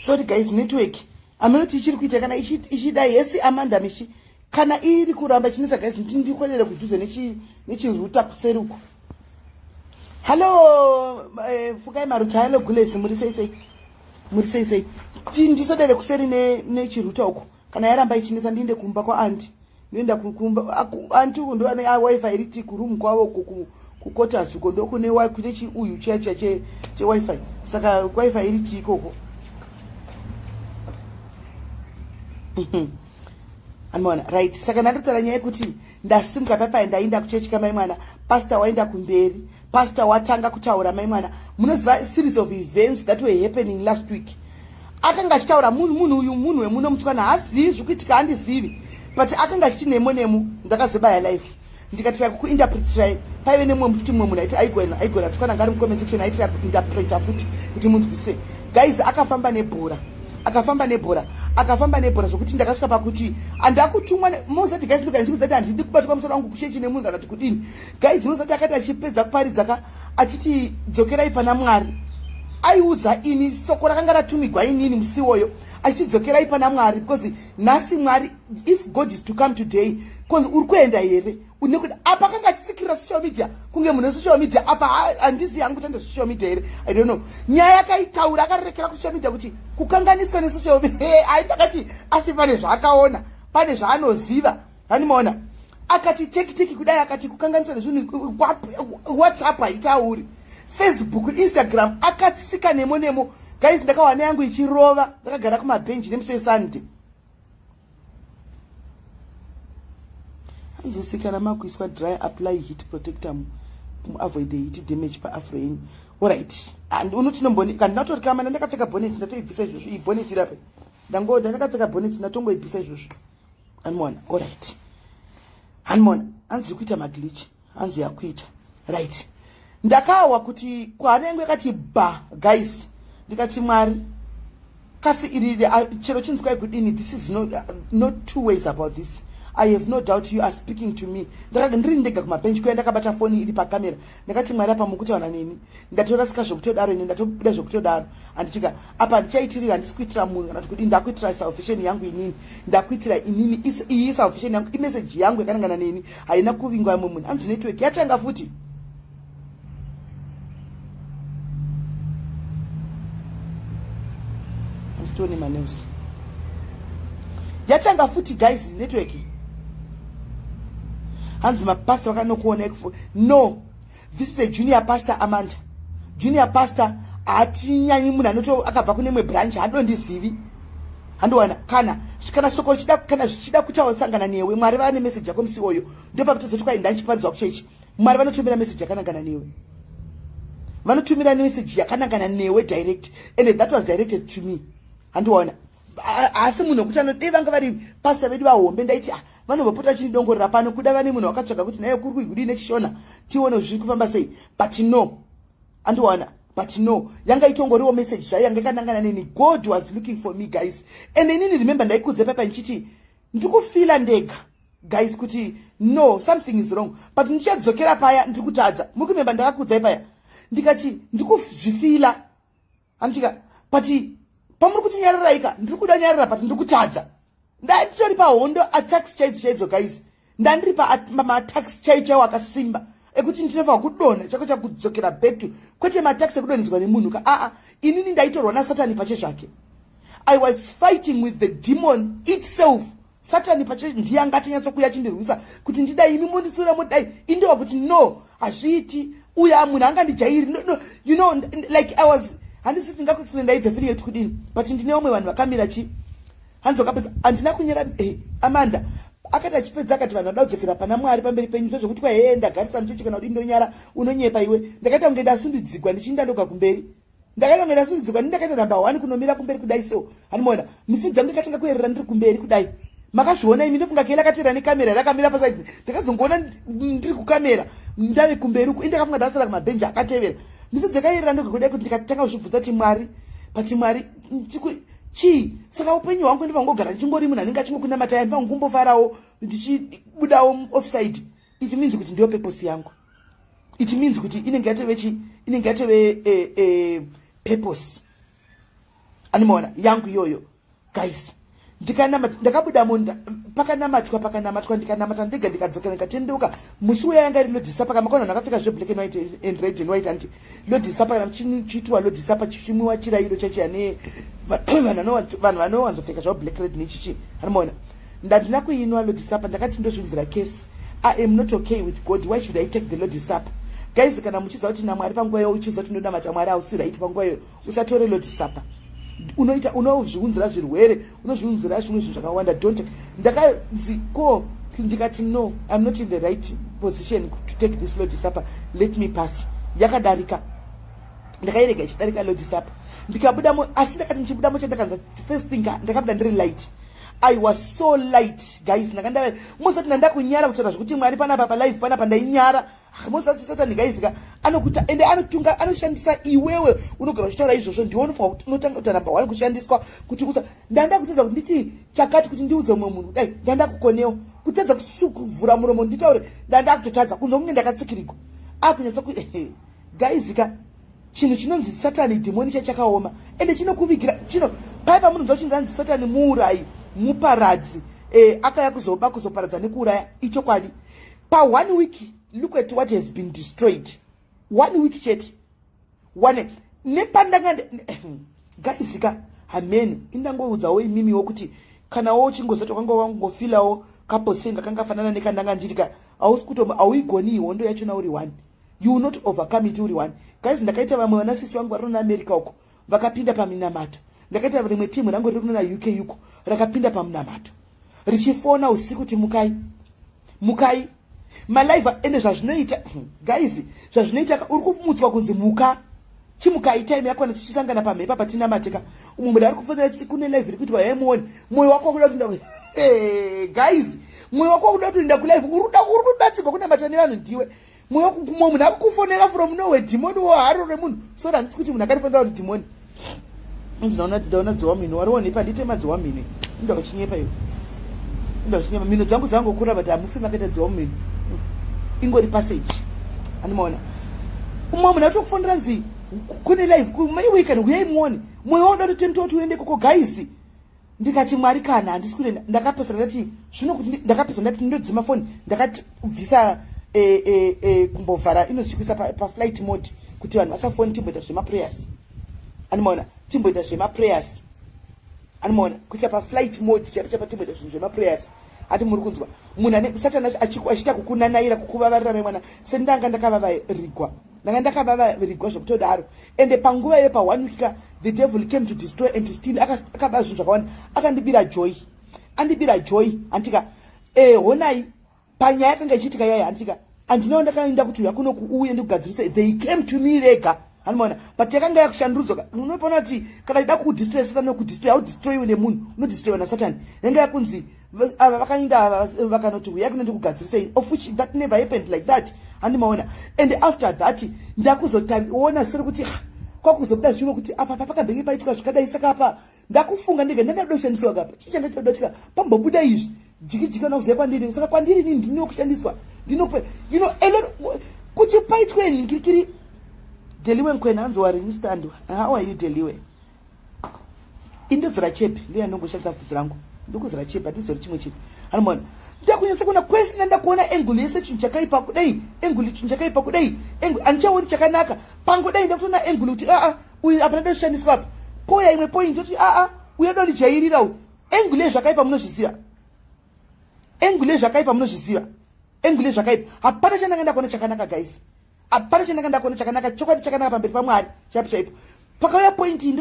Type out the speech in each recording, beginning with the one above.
Sorry guys, network aminoti ichiri kuita kana ichida yesi Amanda Mishi kana iri kuramba ichinetsa guys, ndikwerere kudhuze nechiruta kuseri uko. Hallo eh, fukai maruta. Hallo Gulesi, muri sei sei? Muri sei sei? Ndisodere kuseri nechiruta uko. Kana yaramba ichinetsa ndiende kumba kwaanti, ndoenda kumba anti uko ndo ane wifi iri ti kuroom kwavo uko kuquarters uko ndokune kune chiuyu chiya chiya chewifi, saka wifi iri ti ikoko. Anoona right. Saka ndandotaura nyaya yekuti ndasimuka papai, ndaenda kuchechi kamai mwana. Pastor waenda kumberi, pastor watanga kutaura. Mai mwana, munoziva series of events that were happening last week. Akanga achitaura munhu, munhu uyu munhu wemuno mutswana, haazivi zvikuitika, handizivi, but akanga achiti nemo nemo. Ndakazobaya life ndikatira kukuinterpretrai. Paive nemumwe futi, mumwe munhu aiti aigona aigona tswana ngari mucomment section, aitira kuinterpreta futi kuti munzwise. Guys, akafamba nebhora, akafamba nebhora, akafamba nebhora zvokuti ndakasvika pakuti handakutumwa mozati. Guys, ndogara ndichikudza kuti handidi kubatwa musoro wangu kuchechi nemunhu kana kuti kudini. Guys, unozati akati achipedza kuparidza ka, achiti dzokerai pana Mwari, aiudza ini. Soko rakanga ratumigwa inini musi iwoyo, achiti dzokerai pana Mwari because nhasi Mwari, if God is to come today, konzi uri kuenda here? Nekuti apa akanga achitsikirira social media kunge munhu wesocial media. Apa handizi hangu tanda social media here, I don't know. Nyaya yakaitaura akarerekera kusocial media kuti kukanganiswa nesocial media. Ai, ndakati asi pane zvaakaona, pane zvaanoziva. Hanimaona akati teki teki kudai, akati kukanganiswa nezvinhu, WhatsApp haitauri, Facebook, Instagram, akatsika nemo nemo. Guys, ndakawana yangu ichirova ndakagara kumabhenji nemusi weSunday. Hanzi kana makuiswa dry, apply heat protector muavoid the heat damage paafro yenyu. Alright, unoti nomboni kana ndatorikama, ndandakapfeka bonnet, ndatoibvisa izvozvo. Iyi bonnet irape ndango ndandakapfeka bonnet, ndatongoibvisa izvozvo. Hanimona. Alright, hanimona. Hanzi kuita maglitch, hanzi yakuita right. Ndakawa kuti kwana yangu yakati ba. Guys, ndikati Mwari kasi iri chero chinzwai kudini. This is no two ways about this. I have no doubt you are speaking to me. Ndakanga ndiri ndega kumabhenji kuya, ndakabata foni iri pakamera. Ndakati Mwari, apa mukutaura neni, ndatorasika zvekutodaro, ini ndatobuda zvekutodaro. Handichika apa handichaitirira, handisi kuitira munhu kana kuti kudini, ndakuitira salvation yangu inini, ndakuitira inini. Iyi salvation yangu, imeseji yangu yakanangana neni, haina kuvingwa yamwe munhu. Hanzi network yatanga futi. Handitione manews yatanga futi. Guys, network. Hanzi mapastor vakanokuona. No, this is a junior pastor, Amanda. Junior pastor hatinyanyi, munhu anoto akabva kune imwe branch, haadondizivi. Handiwana kana soko richida, kana zvichida kuchasangana newe, Mwari vane meseji yako musi iwoyo. Ndopakutozoti kwai ndanchiparidzwa kuchechi. Mwari vanotumira meseji yakanangana newe, vanotumira meseji yakanangana newe direct, and that was directed to me. Handiwana asi munhu wekuti anodei vanga vari pastor vedu vahombe, ndaiti ah, vanombopota vachindidongorera pano, kuda vane munhu wakatsvaga kuti naye kuri kuigudii nechishona, tione zviri kufamba sei. But no, andiwana, but no, yanga itongoriwo message zvayo yanga yakanangana neni. God was looking for me, guys. And inini, remember, ndaikudze papa ndichiti ndikufila ndega, guys, kuti no, something is wrong, but ndichadzokera paya ndiri kutadza. Muri kuremember ndakakudzai paya ndikati ndikuzvifila, handitika? But pamuri kuti nyararaika, ndiri kuda nyarara, but ndiri kutadza. Ndanditori pahondo, attacks chaidzo chaidzo, guys. Ndandiri pamaattacks chaiwo chaiwo akasimba ekuti ndinofanwa kudonha chako chakudzokera back to, kwete maattacks ekudonhedzwa nemunhu ka, aa, inini ndaitorwa nasatani pache zvake. I was fighting with the demon itself. Satani pache ndiye anga atonyatsokuya achindirwisa kuti ndidai, imi monditsura, modai indova kuti no, hazviiti, uya munhu angandijairi. No, no, like I was, handisi ndingakuexplain the feeling yekuti kudini, but ndine vamwe vanhu vakamira chi. Hanzi wakapedza, handina kunyera. Amanda akati achipedza akati vanhu vada kudzokera pana Mwari pamberi penyu, zvezvokuti kwa hee ndagarisa muchechi kana kuti ndonyara, unonyepa iwe. Ndakaita kunge ndasundidzigwa ndichiinda ndoga kumberi. Ndakaita kunge ndasundidzigwa, ndindakaita number one kunomira kumberi kudai. So handimaona misi dzangu ikatanga kuerera ndiri kumberi kudai. Makazviona imi, ndofunga kela akatera nekamera rakamira pasaidi. Ndakazongoona ndiri kukamera ndave kumberi uku, indakafunga ndasara kumabhenji akatevera. Misi dzakaerera ndoga kudai kuti ndikatanga kuzvibvunza kuti Mwari, pati Mwari chii? Saka upenyu hwangu ndivangogara ndichingori munhu anenge achingokunamata, ndivangokumbofarawo ndichibudawo offside. It means kuti ndiyo purpose yangu. It means kuti inenge yatove chi, inenge yatove purpose. Animaona yangu iyoyo, guys. Ndikanamata, ndakabuda munda, pakanamatwa, pakanamatwa, ndikanamata ndega, ndikadzokera, ndikatendeuka. Musi uya yanga iri Lord's Supper. Kamakona vanhu vakapfeka zveblack and white and red and white, anti Lord's Supper kana chiitwa Lord's Supper, chichimwiwa chirayiro chachiya ne vanhu vanowanzopfeka zvavo black, red nechichi. Anomaona, ndandina kuinwa Lord's Supper. Ndakati ndozvinzira case, I am not okay with God. Why should I take the Lord's Supper, guys? Kana muchiziva kuti naMwari panguva iyo, uchiziva kuti ndonamata Mwari, hausi right panguva iyo, usatore Lord's Supper. Unoita unozviunzira zvirwere, unozviunzira zvimwe zvinhu zvakawanda. Don't. Ndakanzi ko, ndikati no, I'm not in the right position to take this Lord's Supper, let me pass. Yakadarika, ndakairega ichidarika Lord's Supper, ndikabudamo. Asi ndakati ndichibudamo, chandakanza first thing, ndakabuda ndiri light. I was so light, guys. Ndakandava mosati ndandakunyara kutaura zvekuti Mwari panapa palive panapa, ndainyara. Mosati Satani, guys ka, anokuita ende anotunga, anoshandisa iwewe unogara uchitaura izvozvo. Ndiwe unofanira kuti unotanga kuita number one kushandiswa kuti usa. Ndanda kutedza kuti nditi chakati kuti ndiudze mumwe munhu, dai ndanda kukonewa kutedza kuvhura muromo nditaure. Ndanda kutotadza kunze kunge ndakatsikirigwa akunyatsa. Guys ka, chinhu chinonzi Satani, dhimoni chachakaoma ende chinokuvigira chino pai pamunonzwa chinzi anzi Satani muurayi, muparadzi, akaya kuzoba, kuzoparadza nekuuraya. Ichokwadi. Pa1 week, look at what has been destroyed. One week chete, one nepandanga. Guys ka, hameni indangoudzawo imimiwo kuti kana wo uchingozoti wakanga wangofilawo kaposenga kangafanana nekandanga ndiri ka, hausi kuto hauigoni hondo yachona uri one. You will not overcome it uri one, guys. Ndakaita vamwe vanasisi vangu vari muAmerica uko vakapinda paminamato. Ndakaita rimwe timu rangu riri kunona UK uko rakapinda pamunamato, richifona usiku kuti mukai, mukai, malive. Ende zvazvinoita, guys, zvazvinoita, uri kumutswa kunzi muka, chimukai, time yakwana, tichisangana pamhepa patinamateka. Umwe munhu ari kufonera chiti kune live iri kuitwa, yaimuoni. Mwoyo wako wakuda kutoenda, guys, mwoyo wako wakuda kutoenda kulive. Uri kubatsirwa kunamata nevanhu, ndiwe mwoyo. Mumwe munhu akukufonera from nowhere, dhimoni wo haro remunhu. Sorry, handisi kuti munhu akarifonera kuti dhimoni. Ndaona dziwa mhino wariwonepa, nditema dziwa mhino. Inda uchinyepa iwe, inda uchinyepa. Mhino dzangu dzangokura, but hamufi makaita dziwa mhino, ingori passage. Andimaona umwe munhu atokufonera nzi kune live maiwe kana uyai muone. Mwoyo wauda kutotempta kuti uende koko, guys. Ndikati Mwari kana handisi kuenda. Ndakapesana, ndati zvino kuti ndakapesa, ndati ndodzima foni. Ndakatibvisa kumbovhara inozvikuisa paflight mode kuti vanhu vasafoni, timboita zvemaprayers. Animaona, timboita zvemaprayers. Animaona, kuita paflight mode chaipo chaipo, timboita zvinhu zvemaprayers. Hati muri kunzwa munhu ane Satani achiita kukunanaira, kukuvavarira memwana sendanga ndakavavarigwa, ndanga ndakavavarigwa zvekutodaro. Ende panguva iyo, pa1 week, the devil came to destroy and to steal. Akaba zvinhu zvakawanda, akandibira joy, andibira joy, handika? Honai panyaya yakanga ichiitika yaya, handika? Handinawo ndakaenda kuti uya kuno kuuye ndikugadzirise. They came to me vega, handimaona. But yakanga yakushandurudzwa. Unopona kuti kana ida kudestroy, Satani nokudestroy, haudestroyiwe nemunhu, unodestroyiwa naSatani. Yanga yakunzi ava vakaenda, ava vakanoti uya kuno ndikugadzirisei, of which that never happened like that. Handimaona. And after that ndakuzoona seri kuti kwakuzobuda zvimwe kuti apa pakambenge paitwa zvakadai. Saka apa ndakufunga ndega, ndandada kushandiswa kapa, chii changa chada kusvika pambobuda izvi jiki jiki kana kuziva kwandiri. Saka kwandiri ini ndinokushandiswa, ndinope a lot kuti paitwe nhingirikiri. Deliwe Nkwena, hanzi warinstand. How are you, Deliwe? Indozora chepe, ndo yandongoshandisa bvudzi rangu, ndokuzora chepe, hatizori chimwe chinhu. Hanomona, ndakunyatsa kuona kwese, ndandakuona angle yese chinhu chakaipa kudai, angle chinhu chakaipa kudai, angle handichaoni chakanaka pangodai. Ndakutoona angle kuti aa, uyu apa ndadoshandiswa apa, poya imwe point oti aa, uyu adondijairira uyu. Angle yezvakaipa munozviziva, angle yezvakaipa munozviziva, angle yezvakaipa. Hapana chandanga ndakuona chakanaka, guys, hapana chandanga ndakuona chakanaka. Chokwadi chakanaka pamberi paMwari chaipo chaipo. Pakauya point iyi,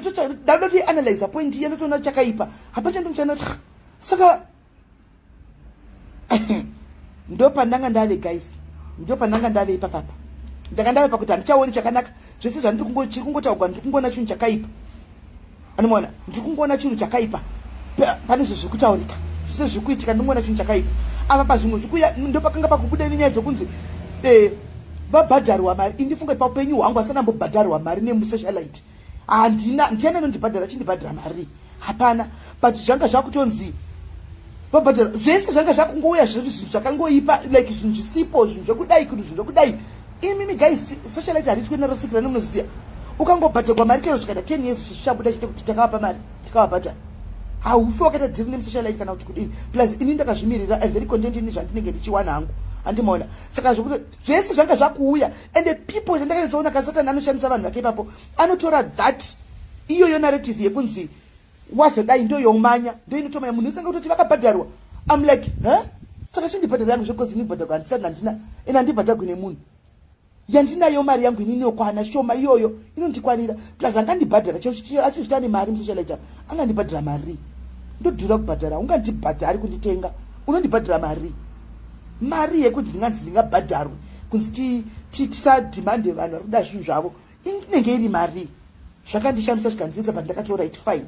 ndadoti analyza point iya, ndotoona chakaipa, hapana chandinochana. Saka ndo pandanga ndave, guys, ndo pandanga ndave ipapapa. Ndanga ndave pakuti handichaoni chakanaka. Zvese zvandiri chiri kungotaurwa, ndiri kungoona chinhu chakaipa. Anomaona, ndiri kungoona chinhu chakaipa pane zvo zviri kutaurika, zvese zviri kuitika, ndingoona chinhu chakaipa apa pazvimwe zvikuya. Ndo pakanga pakubuda nenyaya dzokunzi vabhadharwa mari. Indifunga paupenyu hwangu asina mbobhadharwa mari nemusocialite. Handina, ndiani anondibhadhara, achindibhadhara mari? Hapana. But zvanga zvakutonzi vabhadhara zvese, zvanga zvakungouya zvinhu zvakangoipa, like zvinhu zvisipo, zvinhu zvekudai, kunhu zvinhu zvekudai. Imimi guys, socialite haritwi narosikira nemunoziziya. Ukangobhadhagwa mari chero zvikaita 10 years zvichabuda chete kuti takavapa mari, tikavabhadhara. Haufi wakaita dziri nemusocialite kana kuti kudini. Plus ini ndakazvimirira, I'm very content ini zvandinenge ndichiwana hangu. Handimaona. Saka zvekuti zvese zvanga zvakuuya and the people zvandakanyatsoona ka Satan anoshandisa vanhu vake ipapo. Anotora that iyoyo narrative yekunzi wazodai ndoyomanya ndoinotomanya munhu usanga kutoti vakabhadharwa. I'm like, huh? Saka chindibhadhara yangu zvekozi ndibhadharwa handisati handina ende handibhadharwi nemunhu. Yandinayo mari yangu inini yokwana shoma iyoyo inondikwanira. Plus angandibhadhara achizvita nemari musocialite angandibhadhara mari. Ndodhura kubhadhara, ungandibhadhari kunditenga. Unondibhadhara mari. Mari yekuti ndinganzi ndingabhadharwe kunzi tisadhimande vanhu vari kuda zvinhu zvavo inenge iri mari. Zvakandishamisa zvikandinetsa but ndakati alright fine.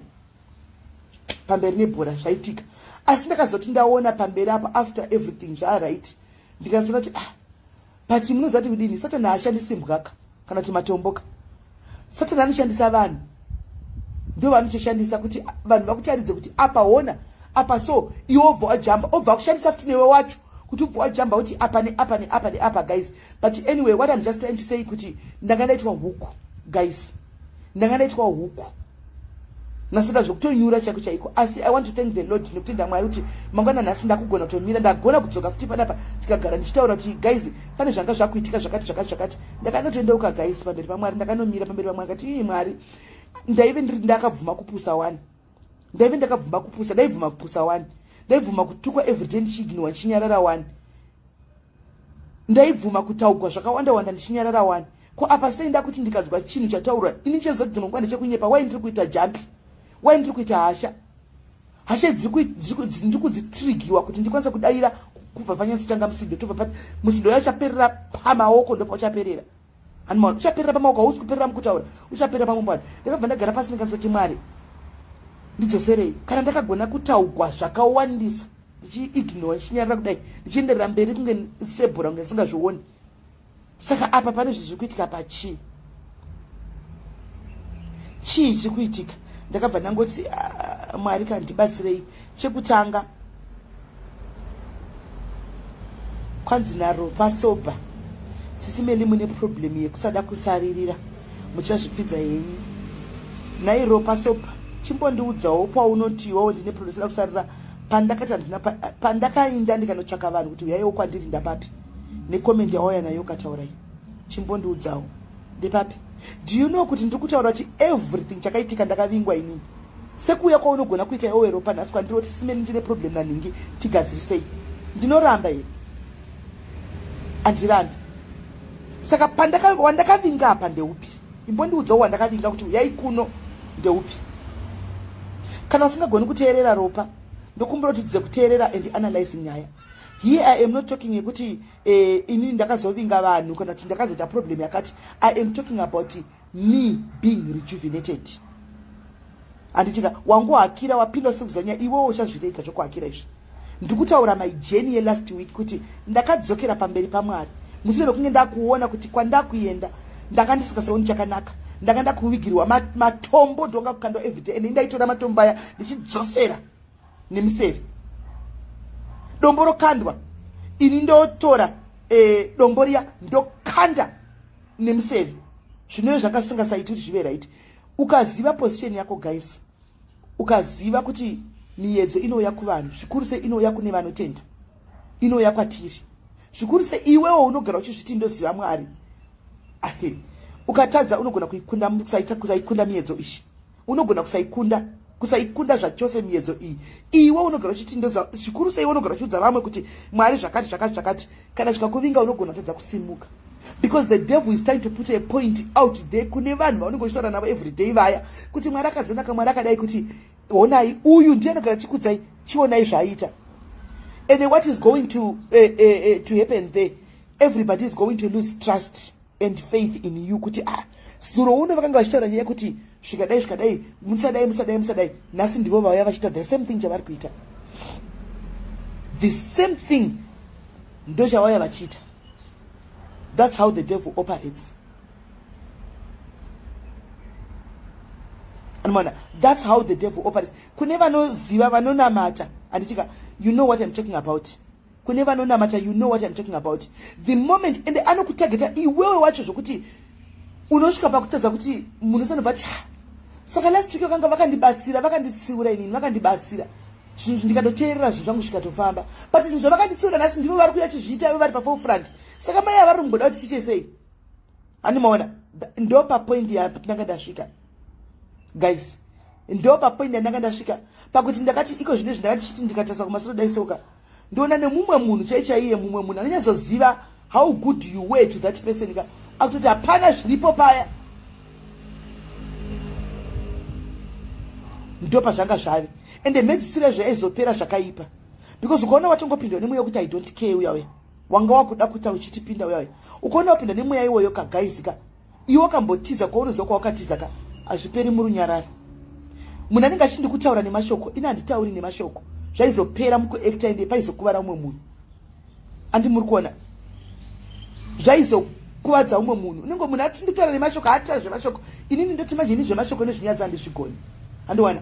Pamberi nebhora zvaitika. Asi ndakazoti ndaona pamberi apo after everything zvaaright ndikatoona kuti ah, but munoziva kuti kudini Satan haashandisi mbwaka kana kuti matomboka. Satan anoshandisa vanhu. Ndo vanotoshandisa kuti vanhu vakutaridze kuti apa hona apa so iwe obva wajamba obva akushandisa futi newe wacho kuti ubva wajamba kuti apa neapa neapa neapa guys. But anyway what I'm just trying to say kuti ndanga ndaitwa huku guys. Ndanga ndaitwa huku. Nasaka zvekutonyura chaiko chaiko. Asi I want to thank the Lord nekutenda Mwari kuti mangwana nhasi ndakugona kutomira, ndagona kudzoka futi panapa tikagara ndichitaura kuti guys pane zvanga zvakuitika zvakati zvakati zvakati. Ndakanotendeuka guys pamberi paMwari, ndakanomira pamberi paMwari ndikati ii Mwari ndaive ndiri ndakabvuma kupusa wani. Ndaive ndakabvuma kupusa, ndaibvuma kupusa wani. Ndaibvuma kutukwa everyday ndichiignore ndichinyarara wani. Ndaibvuma kutaugwa zvakawanda wanda ndichinyarara wani. Ko apa sei ndakuti ndikanzwa chinhu chataurwa ini ndichaziva kuti dzimwe nguva ndechekunyepa. Why ndiri kuita jumpy? Why ndiri kuita hasha? Hasha ndiri kudzitrigiwa kuti ndikwanise kudaira kubva panyatsotanga musindo tobva musindo yacho chaperera pamaoko ndopauchaperera. Hanima uchaperera pamaoko hausi kuperera mukutaura uchaperera pamumbwana. Ndakabva ndagara pasi ndikanzoti Mwari ndidzoserei kana ndakagona kutaugwa zvakawandisa ndichiignore ndichinyarara kudai ndichienderera mberi kunge sebhora kunge ndisingazvioni. Saka apa pane zviri kuitika pachii? Chii chiri kuitika? Ndakabva ndangoti Mwari kandibatsirei. Chekutanga kwanzi naRopa soba sisi Meli mune problem yekusada kusaririra muchazvipfidza henyu. Nhai Ropa soba chimbondiudzawo paunoti iwewe ndine problem yesada kusarira pandakati handina pandakainda ndikanotsvaka vanhu kuti uyaiwo kwandiri ndapapi necomment yawauya nayo ukataura iyo chimbondiudzawo ndepapi. Do you know kuti ndiri kutaura kuti everything chakaitika ndakavingwa inini sekuuya kwaunogona kuita iwewe Ropa nhasi kwandiri kuti simeni ndine problem nanhingi tigadzirisei. Ndinoramba here? Andirambi. Saka wandakavinga apa ndeupi? Imbondiudzawo wandakavinga kuti uyai kuno ndeupi? Kana usingagoni kuteerera Ropa, ndokumbira kuti udzidze kuteerera and analyze nyaya. Here I am not talking yekuti inini ndakazovinga vanhu kana kuti ndakazoita problem yakati. I am talking about me being rejuvenated. Handitika wangohakira wapinda usikuzanya iwewe uchazvirega zvekuhakira izvi. Ndikutaura my journey yelast week kuti ndakadzokera pamberi paMwari mushure mekunge ndakuona kuti kwandakuenda ndanga ndisingasaoni chakanaka. Ndanga ndakuvigirwa matombo ndonga kukandwa everyday and ndaitora matombo aya ndichidzosera nemiseve. Dombo rokandwa ini ndotora dombo riya ndokanda nemuseve. Zvinove zvanga zvisingasaiti kuti zvive right. Ukaziva position yako guys, ukaziva kuti miyedzo inouya kuvanhu zvikuru sei inouya kune vanotenda, inouya kwatiri zvikuru sei iwewo unogara uchizviti ndoziva Mwari. Ahe, ukatadza unogona kuikunda, kusaikunda miyedzo iyi. Unogona kusaikunda zvachose miyedzo iyi. Iwe unogara uchiti ndoziva zvikuru sei unogara uchiudza vamwe kuti Mwari zvakati zvakati zvakati. Kana zvikakuvinga unogona kutadza kusimuka. Because the devil is trying to put a point out there kune vanhu vaunenge uchitaura navo everyday vaya kuti Mwari akazonaka, Mwari akadai, kuti honai uyu ndiye anogara achikudzai, chionai zvaaita. And what is going to happen there? Everybody is going to lose trust and faith in you kuti zuro uno vakanga vachitaura nyaya yekuti zvikadai zvikadai musadai musadai musadai, nhasi ndivo vauya vachiita the same thing chavari kuita. The same thing ndo chavauya vachiita. That's how the devil operates. Anoona, that's how the devil operates. Kune vanoziva vanonamata, anditika, you know what I'm talking about. Kune vanonamata, you know what I'm talking about. The moment and anokutageta iwewe wacho zvokuti Unosvika pakutadza kuti munhu sanobva ti ah, saka last week vakanga vakandibatsira, vakanditsiura inini, vakandibatsira zvinhu, ndikatoteerera zvinhu zvangu zvikatofamba, but zvinhu zvavakanditsiura nhasi ndivo vari kuya chizviita ivo vari paforefront. Saka mai avari kumboda kuti tiite sei? Handimaona. Ndo papoint yandanga ndasvika, guys, ndo papoint yandanga ndasvika pakuti ndakati iko zvino izvi ndakati chiti ndikatarisa kumasoro daisoka ndoona nemumwe munhu chai chaiye, mumwe munhu anonyatsoziva how good you were to that person ka, akutoti hapana zviripo paya. Ndo pazvanga zvave, ende mhedzisiro zvaizopera zvakaipa, because ukaona watongopindwa nemweya wekuti "I don't care", uya uya wanga wakuda kuita uchitipinda uya uya, ukaona wapinda nemweya iwoyo ka, guys ka, iwe wakambotiza kwaunoziva kwawakatiza ka, hazviperi murunyararo. Munhu anenge achindi kutaura nemashoko, ini handitauri nemashoko. Zvaizopera mukuacta, ende paizokuvara umwe munhu. Andi muri kuona, zvaizokuvadza umwe munhu. Unenge munhu achindi kutaura nemashoko, haataura zvemashoko. Inini ndoti manje ini zvemashoko nezvinyadza handizvigoni. Handiwana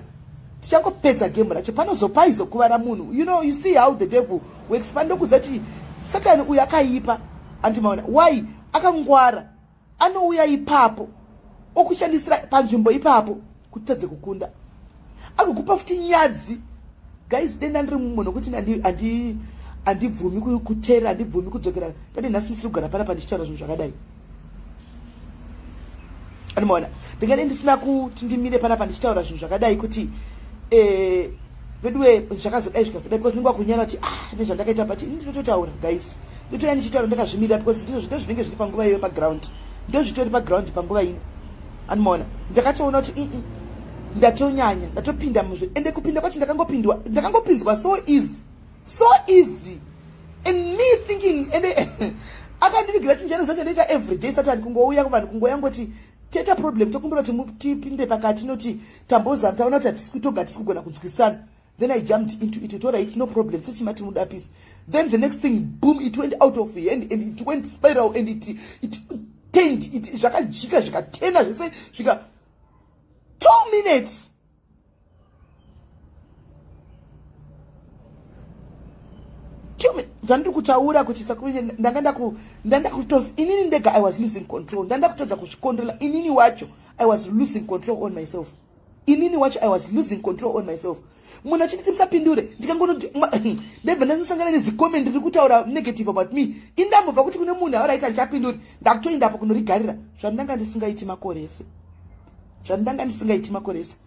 tichangopedza game racho, panozopaizokuvara munhu. You know, you see how the devil works. Pandokuziva kuti Satani uyu akaipa. Andimaona why akangwara, anouya ipapo okushandisira panzvimbo ipapo kutadze kukunda, agokupa futi nyadzi. Guys, denda ndiri mumwe nokuti handibvumi kuteerera, handibvumi kudzokera. Kade nhasi ndisiri kugara panapa ndichitaura zvinhu zvakadai. Anomaona, ndingade ndisina kuti ndimire panapa ndichitaura zvinhu zvakadai kuti veduwe zvakazodai zvikazodai, because ndinge wakunyara kuti ah, nezvandakaita. But ini ndinototaura, guys, ndotouya ndichitaura ndakazvimirira, because ndizvo ndo zvinenge zviri panguva iyoyo paground, ndo zvitori paground panguva ino. Anomaona, ndakatoona kuti ndatonyanya, ndatopinda muzvo, ende kupinda kwacho ndakangopindwa, ndakangopinzwa so easy, so easy, and me thinking, ende akandivigira chinhu chanoziva chandoita everyday. Satani kungouya kuvanhu, kungouya ngoti teta problem, tokumbira kuti tipinde pakati, noti tambozama, taona kuti hatisi kutoga, hatisi kugona kunzwisana. Then I jumped into it. Alright, no problem, sisi mati muda peace. Then the next thing, boom, it went out of hand and it went spiral and it turned it, zvakajika, zvikatena zvese, zvika 2 minutes, 2. Zvandiri kutaura kuti ndanga ndanda kuto inini ndega I was losing control, ndanda kutadza kuzvicontrola inini wacho. I was losing control on myself. Inini wacho I was losing control on myself. Munhu achinditi musapindure, ndikangonoti ndabva ndasangana nezicomment riri kutaura negative about me. Indambobva kuti kune munhu auraita ndichapinduri, ndakutoendapo kunorigarira zvandanga ndisingaiti makore ese, zvandanga ndisingaiti makore ese.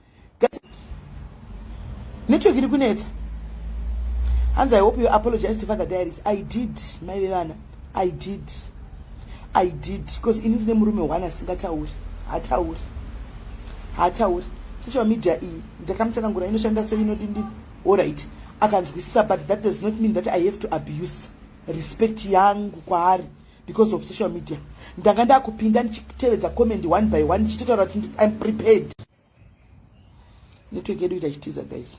Network iri kunetsa. Hanzi, "I hope you apologize to Father Diaries." I did, mai vevana, I did, I did, because ini ndine murume one asingatauri, hatauri, hatauri. Social media iyi ndakamutsanangura inoshanda sei, inodindi, alright, akanzwisisa, but that does not mean that I have to abuse respect yangu kwaari because of social media. Ndanga ndakupinda ndichitevedza comment one by one, ndichitotaura kuti I'm prepared. Network yedu ita chitiza, guys.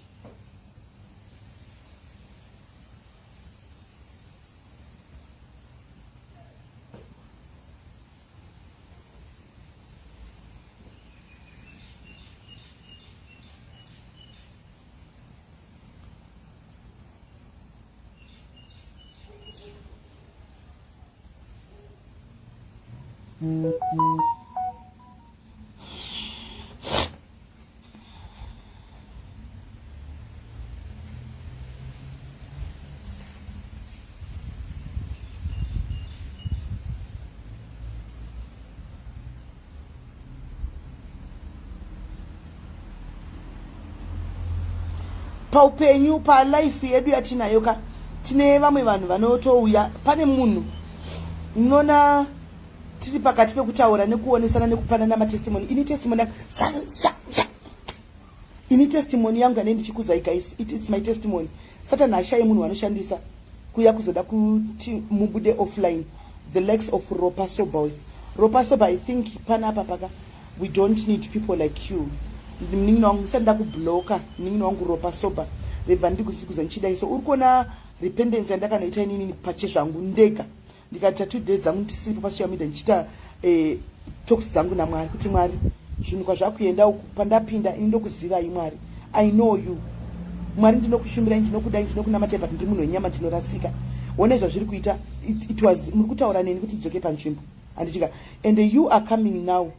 Paupenyu, palife yedu yatinayo ka, tine vamwe vanhu vanotouya. Pane munhu unoona tiri pakati pekutaura nekuonesana nekupanana matestimony. Ini testimony yangu, ini testimony yangu yanei ndichikudzai, guys, it's my testimony. Satan hashayi munhu vanoshandisa kuya kuzoda kuti mubude offline, the likes of Ropa Soba. Ropa Soba, I think panapa paka we don't need people like you. Munin'ina wangu, ndisati ndakubloka, munin'ina wangu Ropa Soba, rebva ndikudzikuza ndichidai. So uri kuona repentance yandakanoita inini pachezvangu ndega, ndikaita 2 days dzangu ndisiripo pasocial media, ndichiita talks dzangu naMwari kuti Mwari, zvinhu kwazvakuenda uku, pandapinda ini ndokuzivai Mwari, I know you Mwari, ndinokushumirai, ndinokudai, ndinokunamatai, but ndiri munhu wenyama, ndinorasika. Onai zvazviri kuita. It was muri kutaura neni kuti ndidzoke panzvimbo. Handitika? And you are coming now,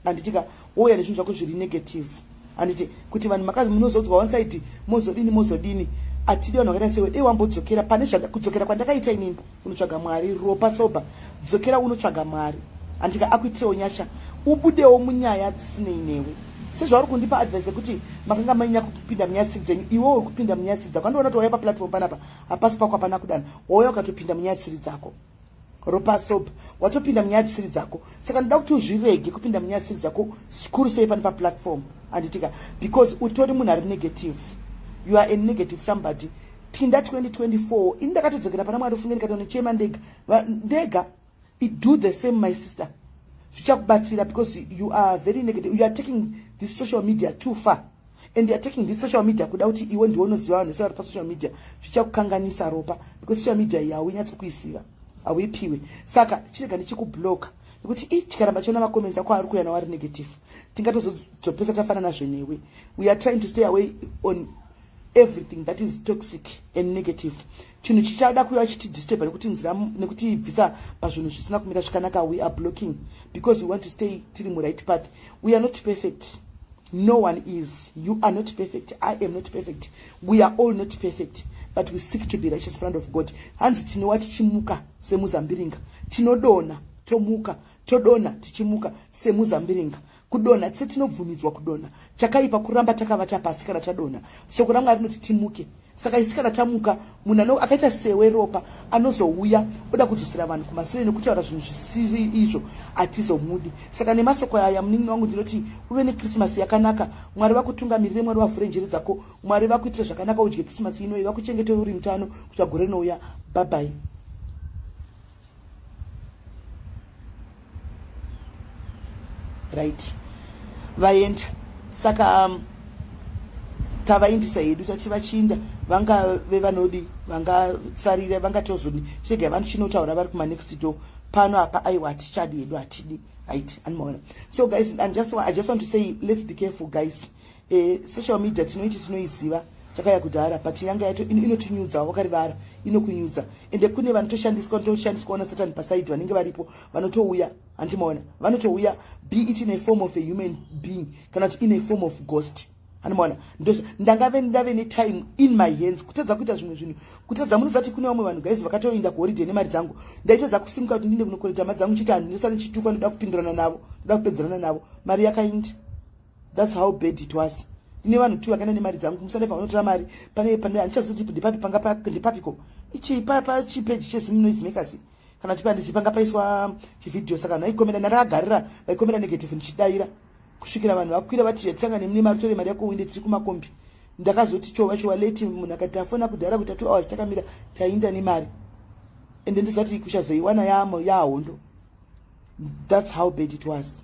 handitika, wouya nezvinhu zvako zviri negative, handiti, kuti vanhu makazi munozodzwa one side, mozodini, mozodini. Atidi vanhu vakaita sewe. Dei wambodzokera pane kudzokera kwandakaita inini unotsvaga Mwari. Ropa soba, dzokera unotsvaga Mwari, handika, akuitirewo nyasha, ubudewo munyaya dzisinei newe. Sezvauri kundipa advice yekuti makanga mainya kupinda munyaya tsiri dzenyu, iwe uri kupinda munyaya tsiri dzako. Andiona kuti wauya paplatform panapa, hapasi pako, hapana kudana. Wauya ukatopinda munyaya tsiri dzako. Ropa soap, watopinda munyaya dzisiri dzako. Saka ndoda kuti uzvirege kupinda munyaya dzisiri dzako, zvikuru sei pane paplatform, handitika, because utori munhu ari negative. You are a negative somebody. Pinda 2024, ini ndakatodzokera pana Mwari, ufunge, ndikatonichema ndega ndega. Do the same, my sister, zvichakubatsira, because you are very negative. You are taking this social media too far, and you are taking this social media kuda kuti iwe ndiwe unoziva vanhu vese vari pasocial media. Zvichakukanganisa, Ropa, because social media iyi haunyatsokuiziva, hauipiwe. Saka chirega ndichikubloka, nekuti i tikaramba chiona macomments ako ari kuuya nawo ari negative, tingatozodzopesa tafanana zvenewe. We are trying to stay away on everything that is toxic and negative. Chinhu chichada kuuya chitidisturba nekuti nzira nekutibvisa pazvinhu zvisina kumira zvakanaka, we are blocking, because we want to stay tiri muright path. We are not perfect, no one is. You are not perfect, I am not perfect, we are all not perfect, but we seek to be righteous front of God. Hanzi tinowa tichimuka semuzambiringa, tinodonha, tomuka, todonha, tichimuka semuzambiringa. Kudonha tse tinobvumidzwa kudonha. Chakaipa kuramba takavata pasi kana tadonha. Shoko raMwari rinoti timuke. Saka isi kana tamuka, munhu akaita sewe, Ropa, anozouya oda kudzosera vanhu kumasure nekutaura zvinhu zvisiri izvo, hatizomudi. Saka nemasoko aya, munin'ina wangu, ndinoti uve nekrisimasi yakanaka. Mwari vakutungamirire, Mwari vavhure njere dzako, Mwari vakuitire zvakanaka, udye Krisimasi inoi, vakuchengete uri mutano kusvika gore rinouya. Bye bye. Right, vaenda. Saka tavaindisa hedu, tati vachiinda vangave vanodi vangasarira, vangatozodi chega vanochinotaura vari kumanext door pano apa. Aiwa, hatichadi hedu, hatidi. Right, animaona. So guys, I just want to say, let's be careful, guys. Social media tinoiti tinoiziva, takaya kudhara, but yanga yato inotinyudza. Wakarivara, inokunyudza. Ende kune vanotoshandiswa, vanotoshandiswa nasatani paside, vanenge varipo, vanotouya, handimaona, vanotouya, be it in a form of a human being kana kuti in a form of ghost, handimaona. Ndangave ndave netime in my hands kutadza kuita zvimwe zvinhu, kutadza. Munozati kune vamwe vanhu, guys, vakatoenda kuholiday nemari dzangu. Ndaitadza kusimuka kuti ndinde kunokoleta mari dzangu, chiti handindosara ndichitukwa, ndoda kupindurana navo, ndoda kupedzerana navo. Mari yakainda. That's how bad it was. Ndine vanhu tu vakaenda nemari dzangu. Musanebva vanotora mari pane pane, handichazoti ndepapi, panga ndepapiko ichi pachipeji cheZim Noise Makers, kana kuti pandizi panga paiswa chivhidhiyo. Saka vanhu vaikomenda, ndandakagarira, vaikomenda negative, ndichidayira kusvikira vanhu vakwira vati tsanga nemune mari, tore mari yako uinde. Tiri kumakombi, ndakazoti chova chova late. Munhu akati afona kudhara kuita 2 hours takamira, tainda nemari. Ende ndizati kuchazoiwana yahondo. That's how bad it was.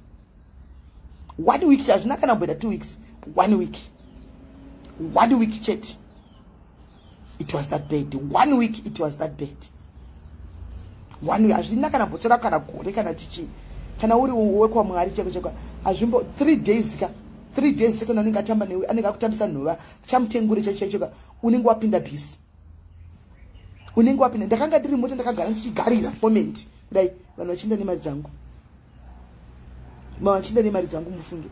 One week, hazvina kana kumboita 2 weeks, one week, one week chete. It was that bad. One week, it was that bad. One week, hazvina kana mbotora kana gore kana tichi. Kana uri wekwaMwari cheko cheko, hazvimbo 3 days ka, 3 days, Satan anenge atamba newe, anenge akutambisa nhova chamutengure chaicho chaicho ka. Unenge wapinda bhisi, unenge wapinda. Ndakanga ndiri mota, ndakagara ndichigarira comment kudai, vanhu vachiinda nemari dzangu, vachiinda nemari dzangu. Mufunge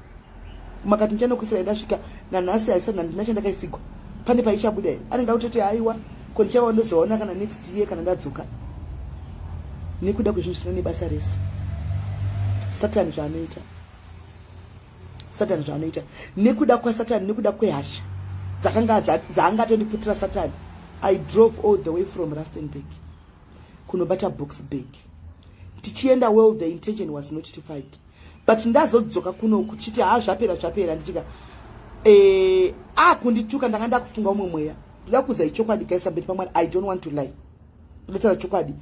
makati ndichanokusira, ndasvika nanhasi haisati, handina chandakaisigwa. Pane paichabuda here? Anenge akutoti haiwa, ko ndichava ndozoona kana next year kana ndadzoka, nekuda kwezvinhu zvisina nebasa rese. Satani zvaanoita, Satani zvaanoita, nekuda kwasatani, nekuda kwehasha dzakanga dzaangatondiputira Satani, I drove all the way from Rustenburg kunobata Boksburg tichienda. Well, the intention was not to fight, but ndazodzoka kuno kuchiti ha, zvapera, zvapera. Ndichika akundituka, ndanga ndakufunga umwe mweya. Ndoda kuudza ichokwadi, guys, pamberi paMwari, I don't want to lie, ndotaura chokwadi.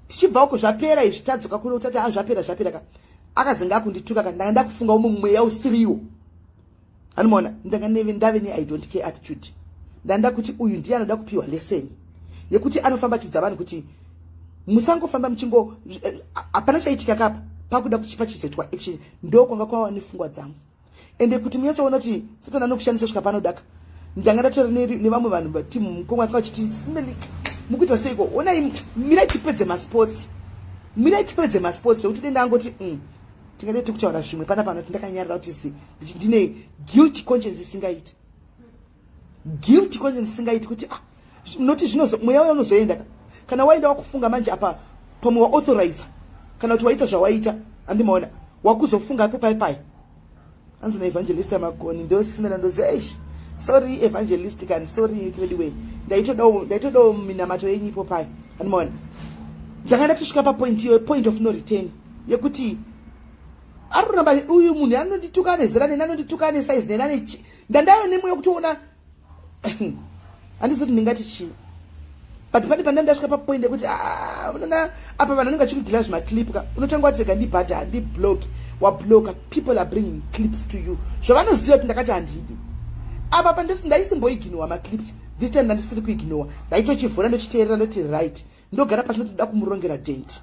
Tichibva uko, zvapera izvi, tadzoka kuno, tati ha, zvapera, zvapera ka, akazenge akundituka ka. Ndanga ndakufunga umwe mweya usiriwo, anomaona. Ndanga ndave ne I don't care attitude. Ndanda kuti uyu ndiye anoda kupiwa lesson yekuti anofamba achiudza vanhu kuti musangofamba muchingo, hapana chaitika kapa, pakuda kuchipa chizoitwa action. Ndo kwanga kwava nepfungwa dzangu. Ende kuti munyatsoona kuti Satani anokushandisa svika panodaka, ndanga ndatora nevamwe vanhu vatimu mukongo, akanga vachiti, "Simeli, mukuita seiko? Onai, mirai tipedze masports." Mirai tipedze masports, zvekuti denda angoti tingade tikutaura zvimwe pana pano. Tindakanyarira kuti si ndine guilty conscience isingaiti, guilty conscience isingaiti, kuti ah, noti zvinozo mweya uya unozoenda ka. Kana waenda, wakufunga manje apa pamwe waauthoriza kana kuti waita zvawaita, handimaona wakuzofunga apo pai pai. Anzi naEvangelista Makoni, ndosimena ndoziva. Eish, sorry Evangelist kani, sorry anyway. Ndaitodawo minamato yenyu ipo pai, handimaona. Ndanga ndatosvika papoint iyoyo, point of no return, yekuti ari kuramba uyu munhu anondituka nezera neni, anondituka nesize neni, ane ndandayo nemweya wekutoona. Handizoti ndingati chii, but pane pandanga ndasvika papoint yekuti, ah, unoona apa vanhu vanenge vachikugila zvimaclip ka. Unotanga wati rega ndibhadha, ndiblock, wabloka. People are bringing clips to you zvavanoziva kuti ndakati handidi. Apa pandisi ndaisimboignowa maclips, this time ndandisiri kuignowa. Ndaitochivhura, ndochiteerera, ndoti right, ndogara pasi, ndotoda kumurongera dent.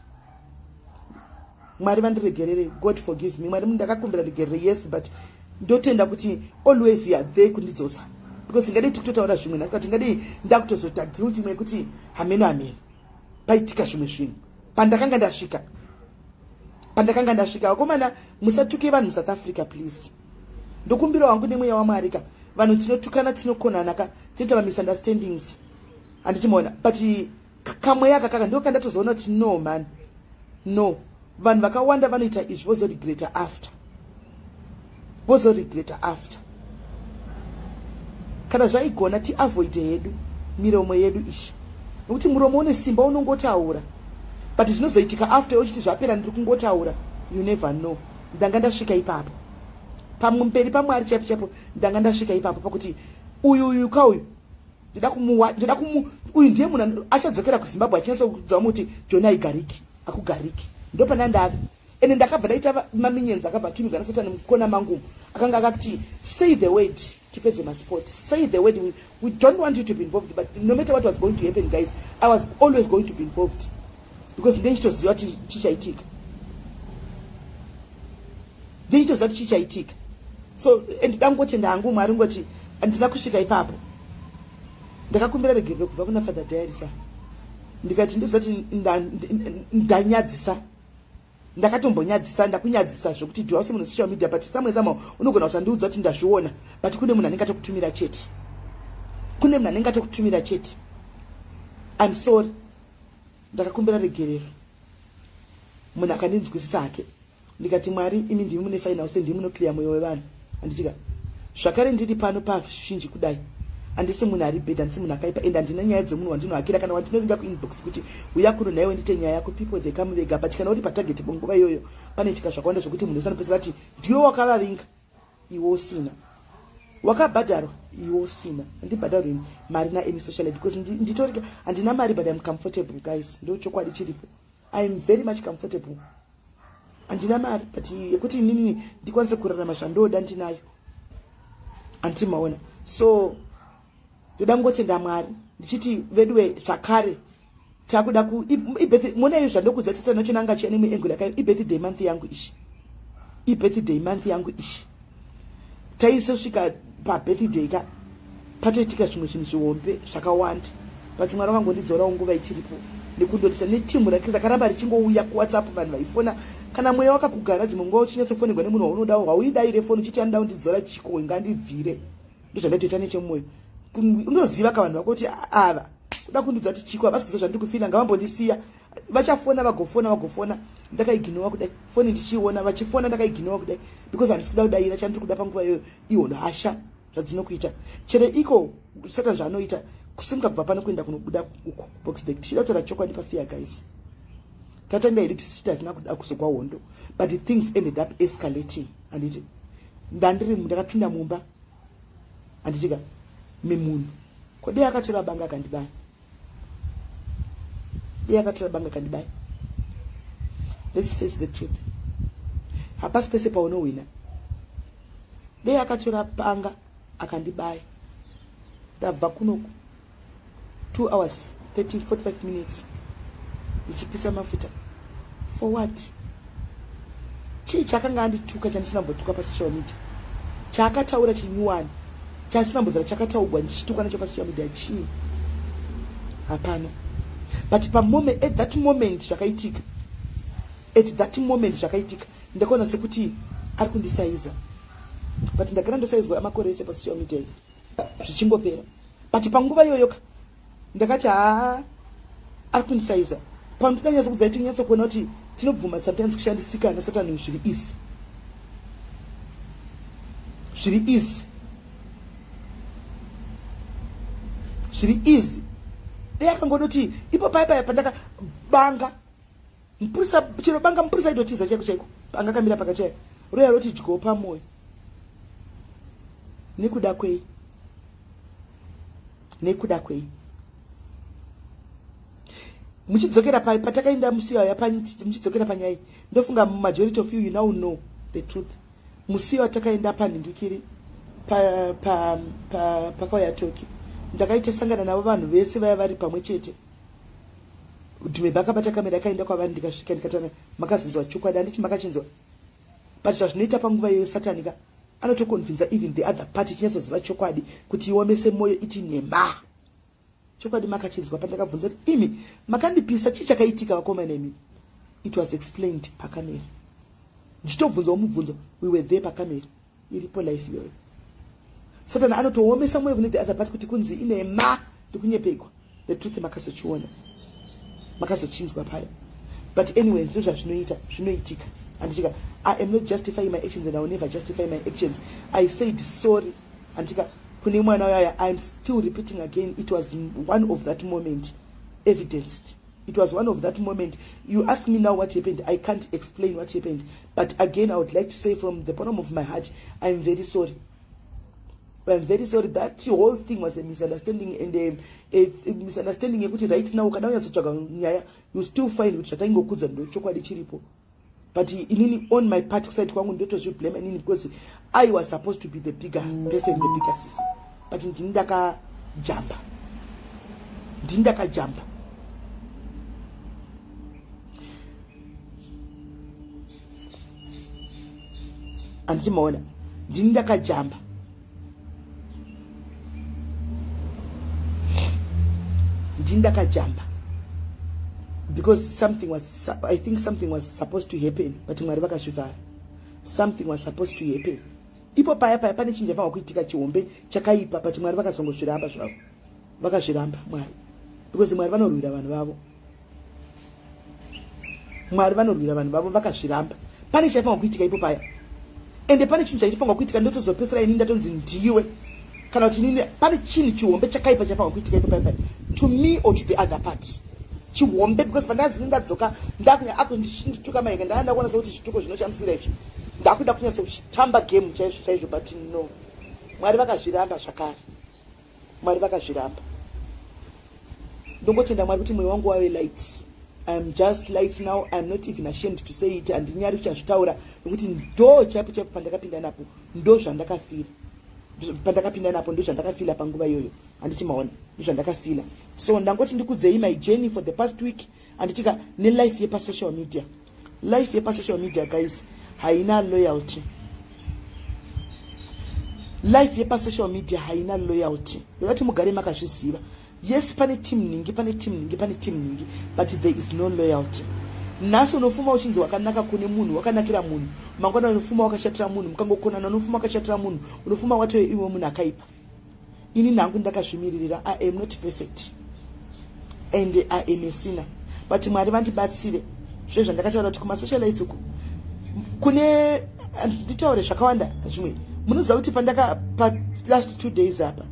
Mwari vandiregerere, God forgive me. Mwari, ndakakumbira regerere, yes, but ndotenda kuti always you are there kundidzosa, because ndingadei tikutotaura zvimwe nhasi, tingadei ndakutozoita guilty imwe yekuti hameno hameno paitika zvimwe zvinhu pandakanga ndasvika, pandakanga ndasvika. Vakomana, musatuke vanhu muSouth Africa, please. Ndokumbira wangu nemweya waMwari ka. Vanhu tinotukana, tinokonana ka, tinoita mamisunderstandings, handichimaona. But kamweya kakaka ndo kandatozoona kuti no man, no. Vanhu vakawanda vanoita izvi vozoregreta after, vozoregreta after. Kana zvaigona, tiavoide hedu miromo yedu ishi, nokuti muromo une simba, unongotaura, but zvinozoitika after uchiti zvapera, ndiri kungotaura, you never know. Ndanga ndasvika ipapo pamberi paMwari chaipo chaipo. Ndanga ndasvika ipapo pakuti uyu uyu kauyu ndoda kumuwa, ndoda kumu uyu ndiye munhu achadzokera kuZimbabwe achinyatsokudza kuti Joni aigariki, akugariki. Ndopana ndave ende ndakabva ndaita maminyenzi akabva atumigwa naSatani mukona mangu, akanga akati, "Say the word, tipedze masport. Say the word. We don't want you to be involved." But no matter what was going to happen, guys, I was always going to be involved, because ndeichitoziva kuti chichaitika, ndeichitoziva kuti chichaitika. So and dangotenda hangu Mwari, ngoti handina kusvika ipapo. Ndakakumbira regerero kubva kuna Father Diarisa, ndikati ndoziva kuti ndanyadzisa, ndakatombonyadzisa, ndakunyadzisa zvokuti dhiwasi munhu social media. But samwe somehow unogona kusandiudza kuti ndazviona, but kune munhu anenge atokutumira chete, kune munhu anenge atokutumira chete. I'm sorry. Ndakakumbira regerero, munhu akandinzwisisa hake. Ndikati, "Mwari, imi ndimi mune final say, ndimi munoclear mwoyo wevanhu." Handitika zvakare ndiri pano pazhinji kudai, handisi munhu ari bad, handisi munhu akaipa, and handina nyaya dzemunhu wandinohakira kana wandinovinga kuinbox kuti uya kuno nhaiwe ndite nyaya yako. People, they come vega, but kana uri patarget panguva iyoyo, panoitika zvakawanda zvokuti munhu usanopedzera ati ndiwe wakavavinga, iwe usina wakabhadharwa, iwe usina. Handibhadharwi mari naany socialite, because nditorika handina mari, but I'm comfortable, guys. Ndo chokwadi chiripo. I am very much comfortable. Handina mari, but yekuti inini ndikwanise kurarama zvandoda ndinayo, handimaona. So ndoda kungotenda Mwari ndichiti veduwe zvakare takuda ku mona iyo zvandokudza tisana chiya nemwe angle yakayo. Ibirthday month yangu ishi, ibirthday month yangu ishi. Taisosvika pabirthday ka, patoitika zvimwe zvinhu zvihombe zvakawanda, but Mwari vakangondidzorawo nguva ichiripo nekundotisa netimu rake rakaramba richingouya kuWhatsApp. Vanhu vaifona, kana mweya wakakugara, dzimwe nguva uchinyatsofonegwa nemunhu waunodawo, hauidaire foni uchiti anoda kundidzora chiko, ngandibvire. Ndozvandaitoita nechemwoyo. Unoziva ka vanhu vako kuti ava kuda kundudza kuti chiko, havasi kuziva zvandiri kufila, ngavambondisiya. Vachafona, vagofona, vagofona. Ndakaignowa kudai foni, ndichiiona vachifona, ndakaignowa kudai because handisi kuda kudaira. Chandiri kuda panguva iyoyo ihono hasha zvadzinokuita chere iko Satan zvaanoita, kusimuka kubva pano kuenda kunobuda uko Boksburg, tichida kutaura chokwadi pafair, guys. Tatanga hedu tisichiti hatina kuda kuzogwa hondo, but things ended up escalating. Handiti ndandiri ndakapinda mumba, handitika memunhu kodei akatora banga akandibaya, dei akatora banga akandibaya. Let's face the truth, hapasi pese paunowina. Dei akatora banga akandibaya. Ndabva kunoku 2 hours 30 45 minutes ndichipisa mafuta for what? Chii chaakanga andituka chandisina mbotuka pasocial media? Chaakataura chinyuwani chandisina mbozara chakataugwa ndichitukwa nacho pasocial media chii? Hapana. But pamome, at that moment zvakaitika. At that moment zvakaitika ndakaona sekuti ari kundisaiza, but ndagara ndosaizwa amakore ese pasocial media zvichingopera. But panguva iyoyoka ndakati haa, ari kundisaiza. Pano tinonyatso kudzai, tinyatso kuona kuti tinobvuma sometimes kushandisika nasatani. Zviri easy, zviri easy, zviri easy. Dai akangodoti ipo paya paya pandaka banga mupurisa, chero banga mupurisa aitotiza chaiko chaiko. Anga kamira pakati aya, roya roti dyo pamwoyo. Nekuda kwei? Nekuda kwei? Muchidzokera patakaenda musi waya, muchidzokera panyaya, ndofunga majority of you, you now know the truth. Musi watakaenda panhingikiri, pakauya Toki, ndakaita sangana navo vanhu vese vaya vari pamwe chete. Dhumebha akabata kamera, akaenda kwavari. Ndikasvika ndikataura, "Makazinzwa chokwadi, handiti? Makachinzwa." But zvazvinoita panguva iyoyo, Satani ka anotoconvinza even the other party chinyatsoziva chokwadi kuti iomese mwoyo iti nhema. Chokwadi makachinzwa. Pandakabvunza kuti, "Imi makandipisa, chii chakaitika vakomana imi?" It was explained pakamera. Ndichitobvunzawo mubvunzo, we were there pakamera iripo life iyoyo. Satani anotoomesa mwoyo kune the other party kuti kunzi inema, ndikunyepegwa. The truth makazochiona, makazochinzwa paya. But anyway, ndizvo zvazvinoita, zvinoitika, handitika? I am not justifying my actions and I will never justify my actions. I said sorry, handitika, kune mwana uyaya. I am still repeating again, it was one of that moment evidenced. It was one of that moment. You ask me now what happened, I can't explain what happened. But again, I would like to say from the bottom of my heart, I'm very sorry, I'm very sorry. That whole thing was a misunderstanding and a misunderstanding yekuti right now ukada kunyatsotsvaga nyaya, you still find kuti zvataingokudza ndo chokwadi chiripo. But inini, on my part, kuside kwangu, ndotozviblame inini because I was supposed to be the bigger person, the bigger sister, but ndini ndakajamba, ndini ndakajamba. Handiti maona? Ndini ndakajamba, ndini ndakajamba because something was, I think something was supposed to happen, but Mwari vakazvivhara. Something was supposed to happen ipo paya paya. Pane chinhu chafanwa kuitika chihombe chakaipa, but Mwari vakazongozviramba zvavo. Vakazviramba Mwari because Mwari vanorwira vanhu vavo. Mwari vanorwira vanhu vavo. Vakazviramba. Pane chaifanwa kuitika ipo paya, ende pane chinhu chaifanwa kuitika. Ndotozopesera ini ndatonzi ndiwe kana kuti inini. Pane chinhu chihombe chakaipa chaifanwa kuitika ipo paya paya, to me or to the other party, chihombe, because pandazini ndadzoka ndakunya ako ndichindituka maika, ndaa ndakuona sekuti zvituko zvinoshamisira izvi, ndakuda kunyatsochitamba game chaizvo chaizvo. But no, Mwari vakazviramba zvakare, Mwari vakazviramba. Ndongotenda Mwari kuti mwoyo wangu wave light. I'm just light now. I'm not even ashamed to say it. Handinyari kuchazvitaura nokuti ndo chaipo chaipo pandakapinda napo, ndo zvandakafira pandakapinda napo, ndo zvandakafila panguva iyoyo, handiti maona? Ndo zvandakafila. So ndangoti ndikudzei my journey for the past week, handitika, nelife yepasocial media. Life yepasocial media, guys, haina loyalty. Life yepasocial media haina loyalty. Ndoda kuti mugare makazviziva. Yes, pane team ningi, pane team ningi, pane team ningi, but there is no loyalty. Nhasi unofuma uchinzi wakanaka kune munhu, wakanakira munhu, mangwana unofuma wakashatira munhu. Mukangokonana, unofuma wakashatira munhu, unofuma watove iwe munhu akaipa. Ini nhangu ndakazvimiririra. I am not perfect and I am a sinner, but Mwari vandibatsire. Zve zvandakataura kuti kumasocialites uku kune, nditaure zvakawanda zvimwe. Munoziva kuti pandaka palast 2 days apa,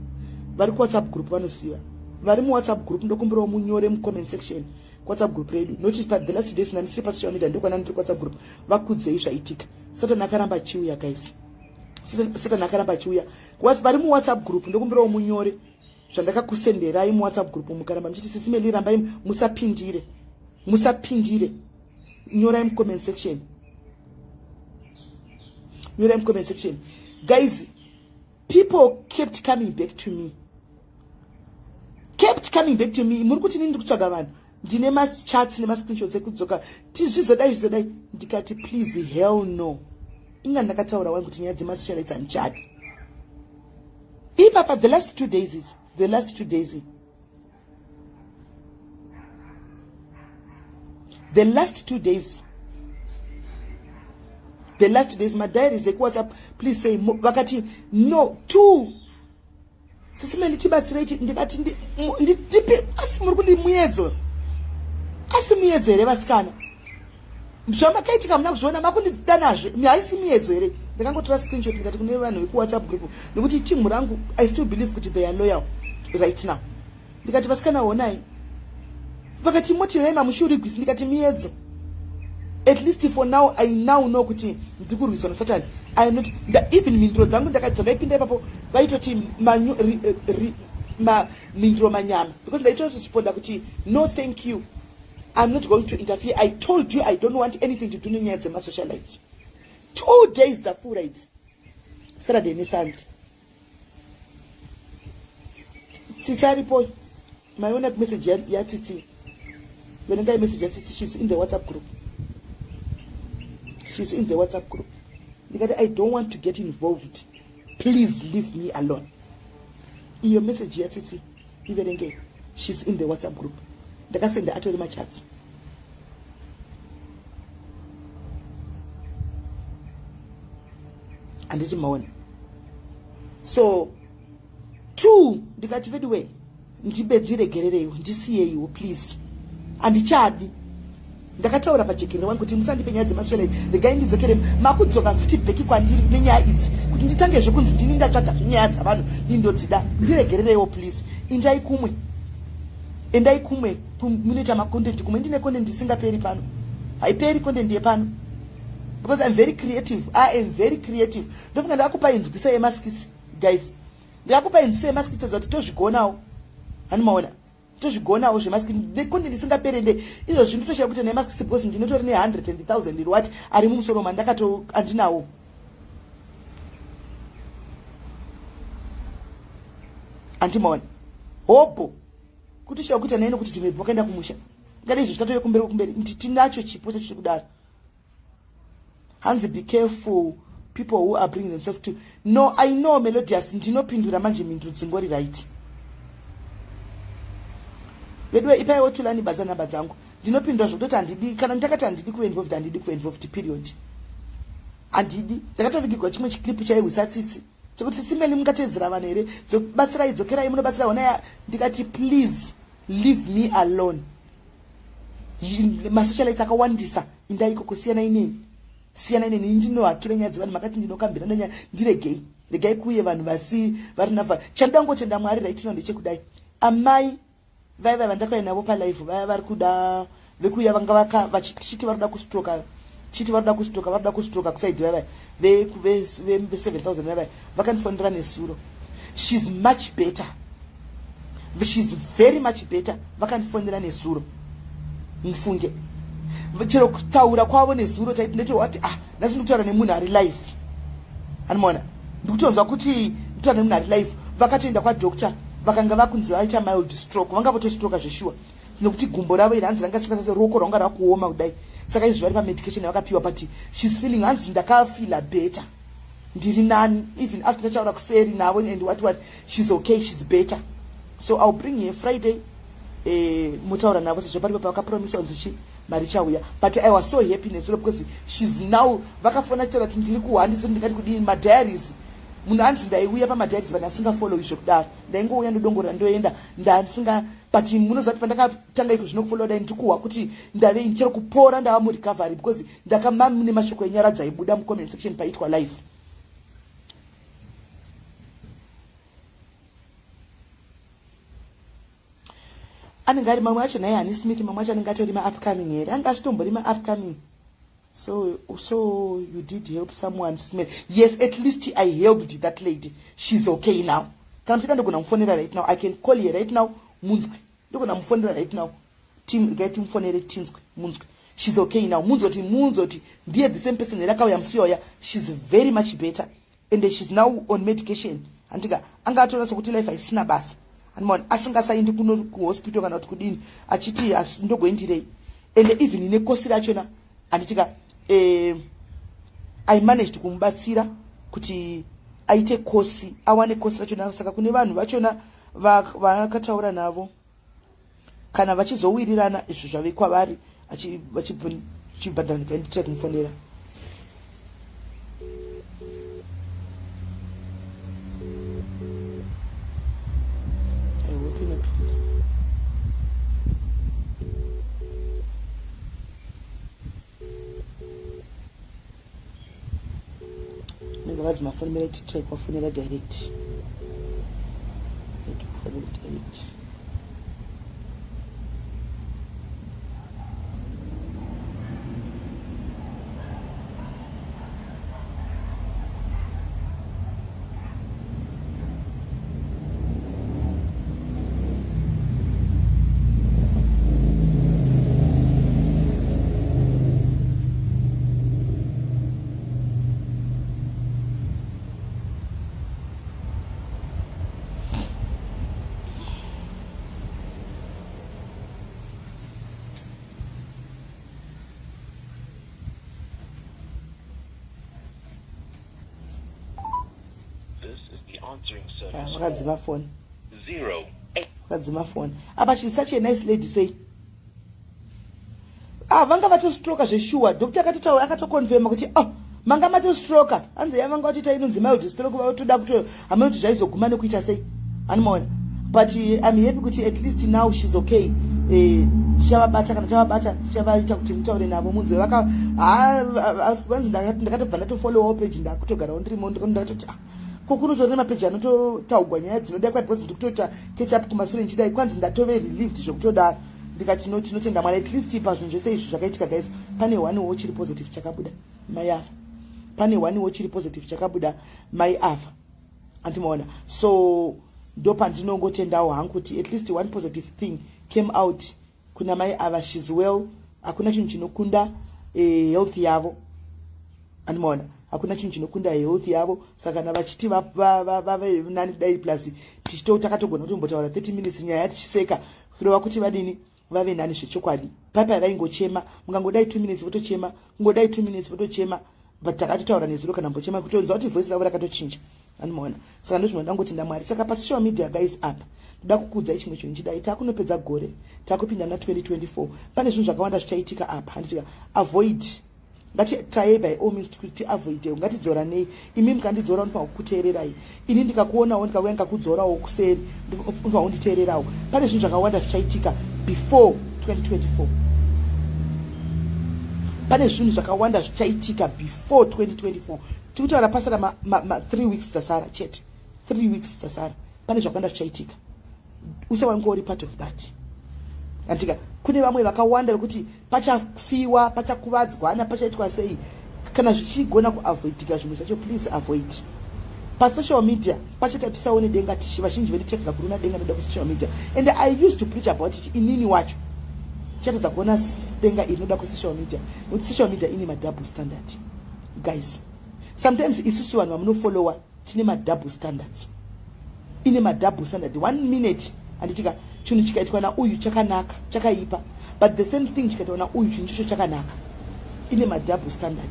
vari kuWhatsApp group vanoziva. Vari muWhatsApp group, ndokumbirawo munyore mucomment section WhatsApp group redu, noti the last days nandisiri pasocial media, ndokwana ndiri kuWhatsApp group, vakudzei zvaitika. Satani akaramba achiuya, guys. Satani akaramba achiuya. Vari muWhatsApp group, ndokumbirawo munyore zvandakakusenderai muWhatsApp group. Mukaramba muchiti, "Sisi Meli, rambai," musapindire, musapindire. Nyorai mucomment section, nyorai mucomment section. Guys, people kept coming back to me, kept coming back to me. Muri kuti nini ndiri kutsvaga vanhu, ndine machats nemascreenshots ekudzoka, tizvizodai, zvizodai. Ndikati, "Please, hell no." Inga ndakataura wani kuti nyaya dzemasocialites handichadi. Ipapa the last 2 days, its the last 2 days, the last 2 days, The last days madiaries ekuWhatsApp, please say vakati no two sisimeli tibatsirei. Ndikati ndipe, asi muri kundi muedzo, asi muedzo here vasikana? Zvamakaitika muna kuzviona, makundidanazve, haisi miedzo here? Ndakangotora screenshot, ndikati kune vanhu vekuWhatsApp group, nekuti timu rangu, I still believe kuti they are loyal right now. Ndikati, vasikana, honai. Vakati motirai mamushurigwisi. Ndikati miedzo. At least for now I now know kuti ndiri kurwiswa nasatani. I am not even mhinduro dzangu dzandaipinda ipapo, vaitoti mhinduro manyama, because ndaitoresponda kuti no, thank you, I'm not going to interfere. I told you I don't want anything to do nenyaya dzemasocialites. 2 days dzapfuura idzi, Saturday neSunday. Tsitsi aripo, maiona message yaTsitsi. Verengai message yaTsitsi. She's in the WhatsApp group, she's in the WhatsApp group. Ndikati I don't want to get involved, please leave me alone. Iyo message yaTsitsi, iverengei. She's in the WhatsApp group. Ndakasenda atori machats. Handiti maona? So two, ndikati veduwe, ndibe ndiregerereiwo, ndisiyeiwo please, handichadi. Ndakataura pajekerere wangu kuti musandipe nyaya dzemaswele, regai ndidzokere. Makudzoka futi back kwandiri nenyaya idzi kuti nditange zvekunzi ndini ndatsvaga nyaya dzavanhu, nindodzida. Ndiregerereiwo please, indai kumwe, endai kumwe munoita macontent kumwe. Ndine content isingaperi pano, haiperi content yepano, because I'm very creative, I am very creative. Ndofunga ndakakupa inzwisa yemaskits, guys. Ndakakupa inzwiso yemaskits dzati tozvigonawo, hani maona? Tozvigonawo zvemaskits necontent isingaperende. Izvo zvinhu toshaya kuti nemaskits, because ndinotori ne100 000 what ari mumusoro mandakato andinawo. Andimaona hobho kuti shaya kuita naye, nekuti tumebhi wakaenda kumusha ngadi izvo zvitatove kumberi kumberi. Tinacho chipo chacho chekudaro. Hanzi be careful people who are bringing themselves to. No, I know, Melodious. Ndinopindura manje mhinduro dzingori right. Veduwe, ipaiwo Tulani badza nhamba dzangu. Ndinopindura zvokutoti handidi. Kana ndakati handidi kuve involved, handidi kuve involved, period. Handidi. Ndakatovigirwa chimwe chiclip chaihwisa tsitsi chekuti simeni mungatedzera vanhu here, batsirai, dzokerai munobatsira honaya. Ndikati please leave me alone. Masocialites akawandisa, indai ikoko, siyanai neni, siyanai neni. Ndinohakira nyaya dzevanhu, makati ndinokambira nenyaya. Ndiregei, regai kuuye vanhu vasi vari nava. Chandida ngotenda Mwari right now ndechekudai: amai vaiva vandakauya navo palive vaya vari kuda vekuuya, vanga vachiti vari kuda kustroka, chiti vari kuda kustroka, vari kuda kustroka kuside vaiva ve7000 vaiva vakandifonera nesuro. She's much better, she's very much better. Vakandifonera nezuro, mufunge chero kutaura kwavo nezuro ndetowati, ah, nhasi ndikutaura nemunhu ari live. Anomaona, ndikutonzwa kuti ndikutaura nemunhu ari live. Vakatoenda kwadoctor, vakanga vakunzi vaita mild stroke, vanga votostroka zveshuwa, nekuti gumbo ravo iri hanzi ranga singasase, ruoko rwanga rwakuoma kudai. Saka izvi vari pamedication yavakapiwa, but she's feeling, hanzi ndakafeela better, ndiri nani, even after tachaura kuseri navo and what what. She's okay, she's better. So I'll bring her Friday, mutaura navo sezvo paripo pavakapromiswa kunzi chi mari chauya. But I was so happy nezuro because she's now, vakafona chitaura kuti ndiri kuhandisi. Ndingati kudini? Madiaries, munhu anzi ndaiuya pamadiaries, but asingafollowi zvekudaro. Ndaingouya ndodongorera ndoenda, ndandisinga. But munoziva kuti pandakatanga iko zvino kufollowa dai, ndiri kuhwa kuti ndave chero kupora, ndava murecovery, because ndakamamune mashoko enyaradzo aibuda mucomment section paitwa live. Anenge ari mamwe acho naye hani Smith, mamwe acho anenge atori maupcoming here? Anga asitombori maupcoming. So you did help someone, Smith? Yes, at least I helped that lady. She's okay now. Kana muchida, ndogona mufonera right now. I can call her right now, munzwe. Ndogona mufonera right now. Team, gai timufonere, tinzwe, munzwe. She's okay now. Munzwe kuti, munzwe kuti ndiye the same person here akauya musi yoya. She's very much better and she's now on medication. Handika anga atoona sokuti life haisina basa, andimaona asingasaendi kuno kuhospital kana kuti kudini, achiti ndogoendirei. And even nekosi rachona, handitika, I managed kumubatsira kuti aite kosi, awane kosi rachona. Saka kune vanhu vachona vakataura navo, kana vachizowirirana, izvo zvave kwavari, vachibhadhara. Ndikaenditira kumufonera. Vakadzi mafonera titry kuvafonera direct, kufonera direct. Vakadzima foni, vakadzima foni apa. She's such a nice lady. Sei? Ah, vanga vatostroka zveshuwa. Doctor akatotaura, akatoconfirma kuti, oh, manga matostroka. Hanzi ya vanga vatoita inonzi mild stroke, vatoda kuto hamene kuti zvaizoguma nekuita sei, animaona. But I'm happy kuti at least now she's okay. Tichavabata, kana tavabata tichavaita kuti mutaure navo munzwe. Vaka vanzi ndakatobva ndatofollowawo page, ndakutogarawo ndirimo. Ndakatoti, ah, ko kunotori nemapeji anototaugwa nyaya dzinoda kwa, because ndikutoita catch up kumasure nchidai. Kwanzi ndatove relieved zvekutodaro. Ndikati no, tinotenda Mwari. At least pazvinhu zvese izvi zvakaitika, guys, pane one wo chiri positive chakabuda, mai afa. Pane one wo chiri positive chakabuda, mai afa, andimaona. So ndo pandinongotendawo hangu kuti at least one positive thing came out kuna mai ava. She's well. Hakuna chinhu chinokunda health yavo, andimaona. Hakuna chinhu chinokunda health yavo. Saka kana vachiti vave nani kudai, plus tichito takatogona kutombotaura 30 minutes nyaya tichiseka, kureva kuti vadini, vave nani zvechokwadi. Paipai vaingochema, mungangodai 2 minutes votochema, kungodai 2 minutes votochema, but takatotaura nezuro kana mbochema, kutonzwa kuti voice ravo rakatochinja, anomaona. Saka ndozvinoda ngotenda Mwari. Saka pasocial media, guys, apa ndoda kukuudzai chimwe chinhu chidai. Takunopedza gore, takupinda muna 2024. Pane zvinhu zvakawanda zvichaitika apa, handitika? Avoid, ngatitryei by all means kuti tiavoide. Ngatidzoranei. Imi mukandidzora, unofanira kukuteererai. Ini ndikakuonawo, ndikauya ndikakudzorawo kuseri, unofanira kunditeererawo. Pane zvinhu zvakawanda zvichaitika before 2024. Pane zvinhu zvakawanda zvichaitika before 2024. Tiri kutaura pasara ma 3 weeks dzasara chete, 3 weeks dzasara. Pane zvakawanda zvichaitika, usawange uri part of that, andika. Kune vamwe vakawanda vekuti pachafiwa, pachakuvadzwana, pachaitwa sei. Kana zvichigona kuavoidika zvimwe zvacho, please avoid. Pasocial media pachaita tisaone denga. Tichi vazhinji vedu tichatadza kuona denga noda kusocial media, and I used to preach about it. Inini wacho tichatadza kuona denga iri noda kusocial media, nokuti social media ine madouble standard, guys. Sometimes isusu vanhu vamunofollowa tine madouble standards, ine madouble standard. One minute, handitika, chinhu chikaitwa nauyu chakanaka, chakaipa, but the same thing chikaitwa nauyu, chinhu chocho chakanaka. Ine madouble standard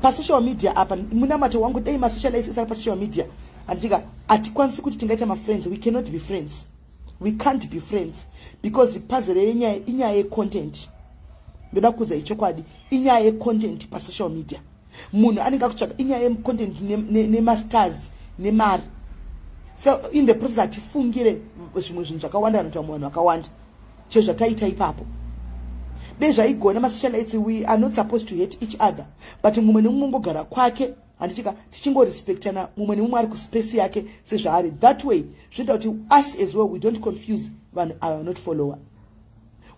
pasocial media apa. Munamato wangu, dai masocialites isari pasocial media, handitika, hatikwanisi kuti tingaita mafriends. We cannot be friends, we can't be friends, because pazere yenyaya inyaya yecontent. Ndoda kuudza ichokwadi, inyaya yecontent pasocial media. Munhu anenge akutsvaga, inyaya yecontent nemastars nemari. So in the process hatifungire zvimwe zvinhu zvakawanda kana kuti vamwe vanhu vakawanda. Chero zvataita ipapo, dei zvaigona, masocialites, we are not supposed to hate each other, but mumwe nemumwe ungogara kwake, handitika, tichingorespectana, mumwe nemumwe ari kuspace yake sezvaari. That way zvinoita kuti us as well, we don't confuse vanhu ava vanot follower.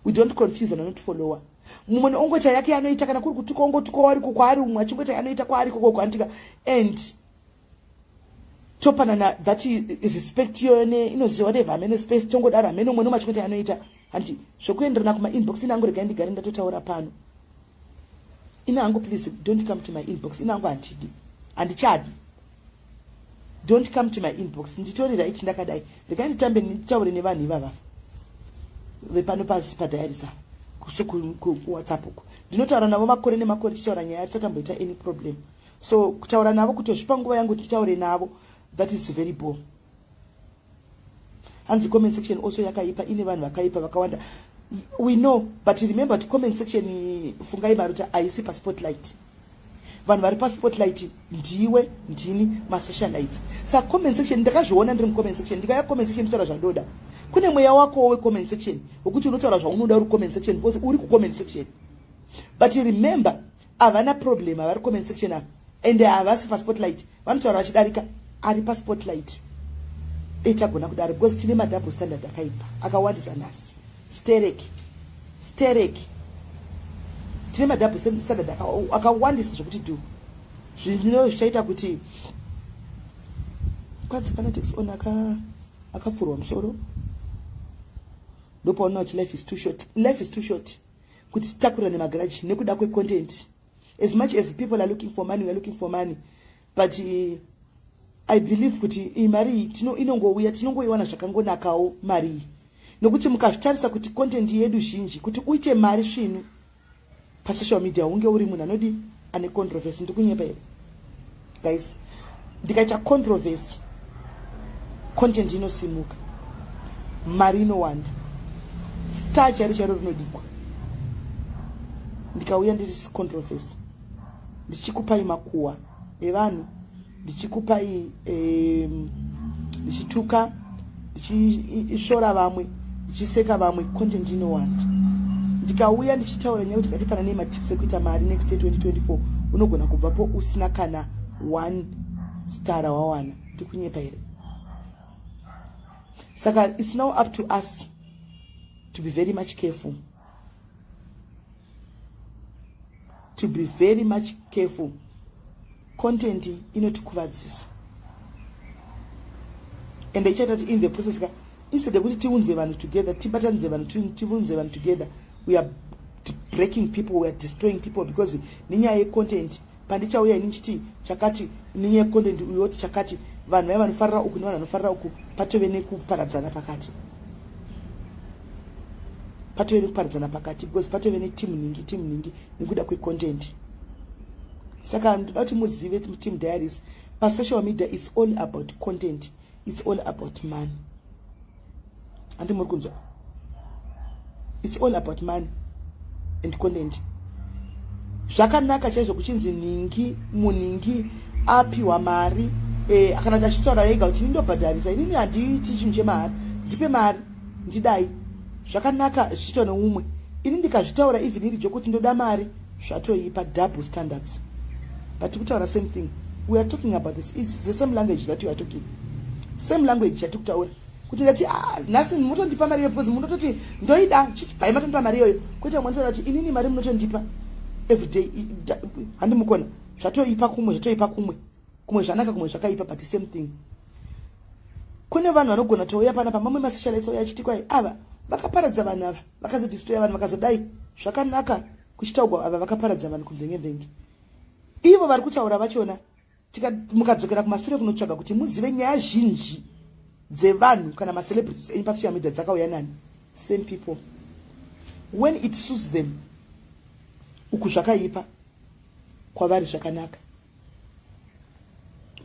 We don't confuse vanhu vanot follower. Mumwe neongoita yake anoita, kana kuri kutuka, ongotuka wariko kwaari, umwe achingoita yanoita kwaari kokoko, handitika? And topanana that respect iyoyo neinoziva whatever, hamene space tongodaro, hamene umwe nomwe achingoita yanoita. Handi zvokuenderana kumainbox. Ina hangu, regai ndigare ndatotaura pano. Ina hangu, please don't come to my inbox. Ina hangu handidi, handichadi. Don't come to my inbox. Nditori right ndakadai. Regai nditambe, nditaure nevanhu ivava vepano pasi padiaries ava kuWhatsApp uku. Ndinotaura navo makore nemakore, tichitaura nyaya, tisatamboita any problem. So kutaura navo, kutozvipa nguva yangu nditaure navo, that is very bore. Hanzi comment section also yakaipa, ine vanhu vakaipa vakawanda. We know, but remember kuti comment section, Fungai Maruta, haisi paspotlight. Vanhu vari paspotlight ndiwe, ndini, masocialites. Saka comment section, ndakazviona ndiri mucomment section. Ndikaya comment section, nditaura zvandoda. Kune mweya wakowo wecomment section wekuti unotaura zvaunoda uri comment section, because uri kucomment section. But remember, havana problem avari comment section ava. Ende havasi paspotlight, vanotaura vachidarika. Ari paspotlight etagona kudaro because tine madouble standard akaipa akawandisa nhasi. Sterek sterek, tine madouble standard akawandisa zvokuti do zvino zvichaita kuti kwanzi pana Tax on akapfurwa musoro. Ndopaona kuti life is too short, life is too short kuti titakurirane magrudge nekuda kwecontent. As much as people are looking for money, we are looking for money, but I believe kuti iyi mari iyi inongouya, tinongoiwana zvakangonakawo mari iyi, nokuti mukazvitarisa kuti content yedu zhinji, kuti uite mari svinu pasocial media, unge uri munhu anodi ane controversy. Ndikunyepa here, guys? Ndikaita controversy, content inosimuka, mari inowanda, star chairo chairo rinodikwa. Ndikauya ndiri controversy, ndichikupai makuhwa evanhu, ndichikupai, ndichituka, ndichisvora vamwe, ndichiseka vamwe, content inowanda. Ndikauya ndichitaura nyaya kuti ngatipana nematips ekuita mari next year 2024, unogona kubvapo usina kana one star wawana. Ndikunyepa here? Saka it's now up to us to be very much careful, to be very much careful. Content inotikuvadzisa, ende ichaita kuti in the process ka, instead yekuti tiunze vanhu together, tibatanidze vanhu, tiunze vanhu together, we are breaking people, we are destroying people, because nenyaya yecontent, pandichauya ini nchiti chakati nenyaya yecontent, uyoti chakati, vanhu vaya vanofarira uku nevanhu vanofarira uku, patove nekuparadzana pakati, patove nekuparadzana pakati, because patove neteam ningi, team ningi, nekuda kwecontent. Saka ndoda kuti muzive, Team Diaries, pasocial media it's all about content, it's all about money. Handi muri kunzwa? It's all about money and content. Zvakanaka chaizvo kuchinzi ningi muningi apiwa mari, kana kuti achitaura ega kuti indobhadharisa, inini handiiti chinhu chemahara, ndipe mari ndidai. Zvakanaka zvichiitwa neumwe. Ini ndikazvitaura, even iri joke, ndoda mari, zvatoipa double standards. But kutaura same thing, we are talking about this, it's the same language that you are talking, same language yatiri kutaura kuti ndati, ah, nhasi mutondipa mari iyo because munototi ndoida, chichibvai matondipa mari iyoyo. Kwete mwanotaura kuti inini mari munotondipa everyday, handimukona. Zvatoipa kumwe, zvatoipa kumwe, kumwe zvanaka, kumwe zvakaipa, but same thing. Kune vanhu vanogona touya panapa, mamwe masocialites auya achiti kwai ava vakaparadza vanhu, ava vakazodestroya vanhu, vakazodai. Zvakanaka kuchitaurwa ava vakaparadza vanhu kumvenge-mvenge. Ivo vari kutaura vachona, mukadzokera kumasure kunotsvaga kuti muzive nyaya zhinji dzevanhu kana macelebrities enyu pasocial media dzakauya nani? Same people. When it suits them, uku zvakaipa, kwavari zvakanaka.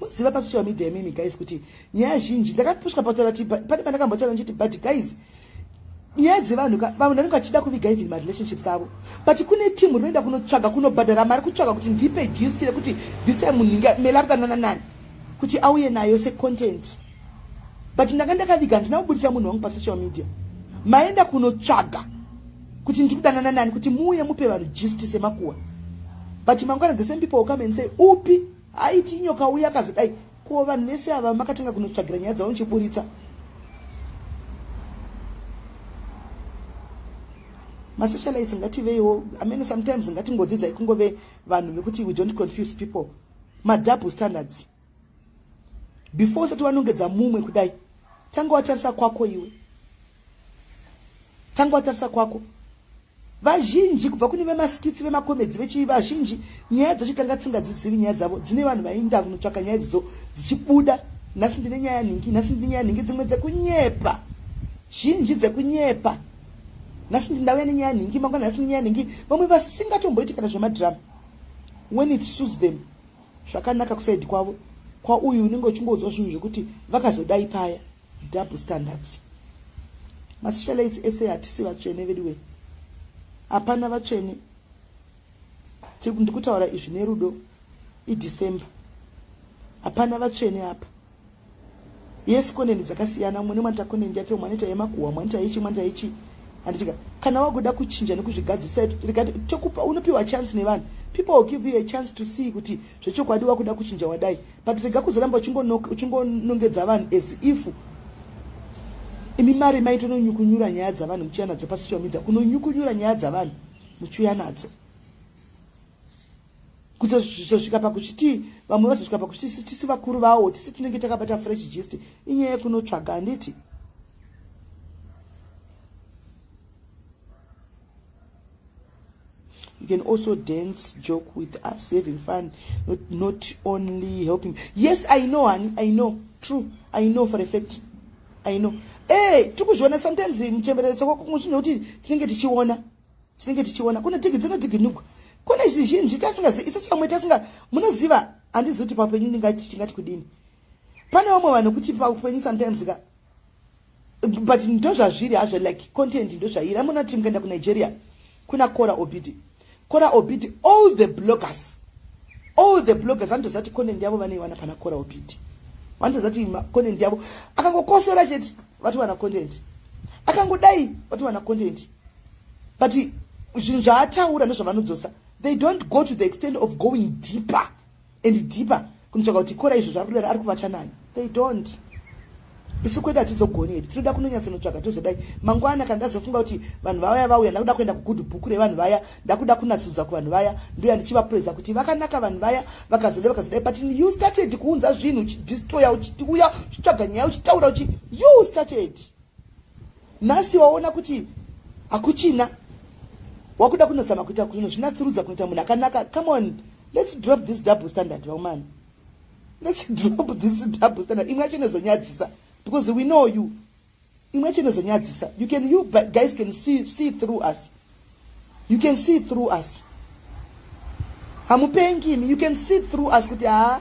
Muziva pasocial media imimi, guys, kuti nyaya zhinji ndakapuswa pataura ti pane pandakambotaura ndichiti, but guys, nyaya dzevanhu, vanhu vanenge vachida kuviga even marelationships avo, but kune timu rinoenda kunotsvaga, kunobhadhara mari kutsvaga kuti ndipe gist rekuti this time munhingi mele ari kudanana nani, kuti auye nayo secontent. But ndanga ndakaviga, handina kubudisa munhu wangu pasocial media. Maenda kunotsvaga kuti ndiri kudanana nani kuti muuye mupe vanhu gist semakuhwa, but mangwana the same people will come and say, upi aiti nyoka uya akazodai. Ko vanhu vese ava makatanga kunotsvagira nyaya dzavo muchiburitsa? Masocialites, ngativeiwo, I mean, sometimes ngatingodzidzai kungove vanhu vekuti we don't confuse people. Madouble standards. Before usati wanongedza mumwe kudai, tanga watarisa kwako iwe, tanga watarisa kwako. Vazhinji kubva kune vemaskits, vemacomedy, vechii, vazhinji nyaya dzacho tanga tisingadzizivi. Nyaya dzavo dzine vanhu vainda kunotsvaka nyaya idzodzo dzichibuda. Nhasi ndine nyaya nhingi, nhasi ndine nyaya nhingi, dzimwe dzekunyepa, zhinji dzekunyepa. Nhasi ndindauya nenyaya nhingi, mangwana nhasi nenyaya nhingi. Vamwe vasingatomboiti kana zvemadhirama. When it suits them, zvakanaka kuside kwavo. Kwauyu unenge uchingoudzwa zvinhu zvekuti vakazodai paya. Double standards. Masocialites ese hatisi vatsvene veduwe, hapana vatsvene. Ndikutaura izvi nerudo, iDecember, hapana vatsvene apa. Yes, content dzakasiyana, mumwe nemwe anoita content yake, umwe anoita yemakuhwa, umwe anoita ichi, umwe anoita ichi, handitika? Kana wakuda kuchinja nekuzvigadzirisa, tokupa, unopiwa chance nevanhu. People will give you a chance to see kuti zvechokwadi wakuda kuchinja wadai, but rega kuzoramba uchingonongedza vanhu as if imi mari maitononyukunyura nyaya dzavanhu muchiuya nadzo pasocial media, kunonyukunyura nyaya dzavanhu muchiuya nadzo kutozosvika pakuchiti vamwe vazosvika pakuchiti tisi vakuru vawo, tisi tinenge takabata fresh gist. Inyaya yekunotsvaga, handiti? You can also dance, joke with us, having fun, not only helping. Yes, I know, honey, I know. True, I know for a fact. I know. Hey, tikuzviona sometimes muchembereso kuti tinenge tichiona. Tinenge tichiona. Kune tigi dzinotiginugwa. Kune zvizhinji tasingazivi. Isu vamwe tasinga munoziva, handizivi kuti paupenyu ndingati tingati kudini. Pane vamwe vanhu kuti paupenyu sometimes ka, but ndozvazviri hazvo, like content ndozvairi. Amuna kuti mukaenda kuNigeria kuna Kora Obidi. Kora Obidi, all the bloggers, all the bloggers vanotoziva kuti content yavo vanoiwana pana Kora Obidi. Vanotoziva kuti content yavo, akangokosora chete vatowana content, akangodai vatowana content. But zvinhu zvaataura ndozvavanodzosa. They don't go to the extent of going deeper and deeper kunotsvaga kuti Kora izvo zvaari kudari ari kuvata nani. They don't. Isu kwedu hatizogoni hedu, tinoda kunonyatsonotsvaga. Tozodai mangwana kana ndazofunga kuti vanhu vauya vauya, ndakuda kuenda kugood book revanhu vaya, ndakuda kunatsudza kuvanhu vaya, ndoya ndichivapreza kuti vakanaka vanhu vaya, vakazodai vakazodai. But you started kuunza zvinhu uchidestroya, uchiuya uchitsvaga nyaya, uchitaura uchi you started. Nhasi waona kuti hakuchina, wakuda kunozama kuita kunozvinatsurudza kunoita munhu akanaka. Come on, let's drop this double standard, vaumani. Let's drop this double standard. Imwe yacho inozonyadzisa because we know you. Imwe yacho inozonyadzisa. You guys can see through us. You can see through us. Hamupengi imi. You can see through us kuti haa,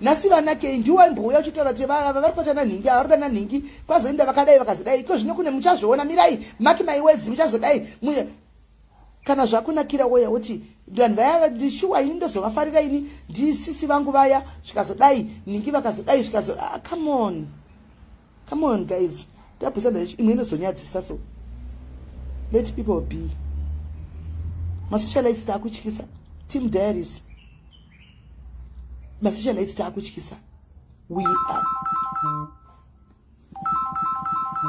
nhasi vanakei. Ndiwo aimbouya uchitaura kuti vari kubatana nhingi, vari kudana nhingi, kwazoenda vakadai vakazodai. Iko zvino kune muchazviona, mirai, mark my words, muchazodai. Kana zvakunakira woya woti vanhu vaya ndishuwa, ini ndozovafarira, ini ndisisi vangu vaya, zvikazodai nhingi vakazodai zvikazo. Ah, come on, come on guys, tabvisana imwe inozonyadzisa. So let people be. Masocialites taakutyisa, team diaries, masocialites taakutyisa. We are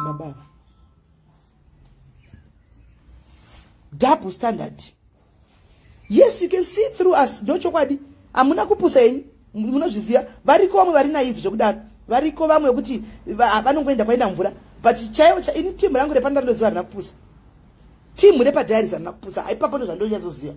baba double standard. Yes, you can see through us. Ndochokwadi, hamuna kupusa henyu, munozviziva. Variko vamwe vari naive zvekudaro, variko vamwe vekuti vanongoenda kwaenda mvura, but chaivo ini timu rangu repanda ndinoziva harina kupusa. Timu repadiaries harina kupusa. Ipapo ndo zvandonyatsoziva.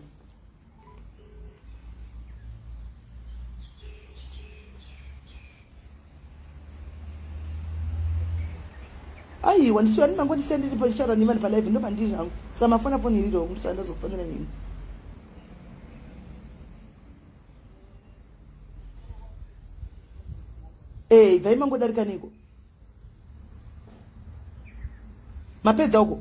Aiwa, ndichitora ndimangondisiya ndiripo ndichitaura nevanhu palive, ndopandiri zvangu. Saka mafona foni iriro ndosaka ndazokufonera nini. Eh, bvai mangodarika niko mapedza uko.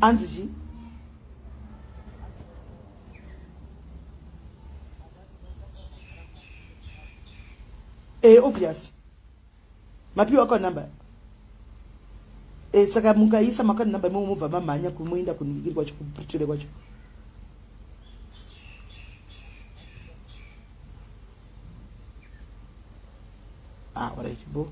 Anzi chii? Eh, obvious, mapiwa account number. Eh, saka mukaisa maaccount number imomo mobva mamhanya kumuenda kuningiri kwacho, kuPretoria kwacho. Ah, alright, bo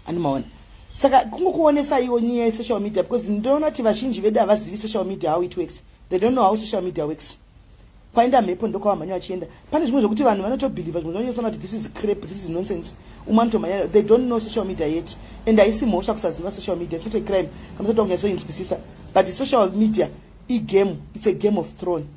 andimaona. Saka kungokuonesa iwo nyaya yesocial media, because ndinoona kuti vazhinji vedu havazivi social media, how it works. They don't know how social media works. Kwaenda mhepo ndokwavamhanya vachienda. Pane zvimwe zvokuti vanhu vanotobhilivha, zvimwe zvanonyatsoona kuti this is crap, this is nonsense. Umwe anotomhanya. They don't know social media yet, and haisi mhosva kusaziva social media. It's not a crime kana usati wakunyatsoinzwisisa. But social media igame. It's a game of throne.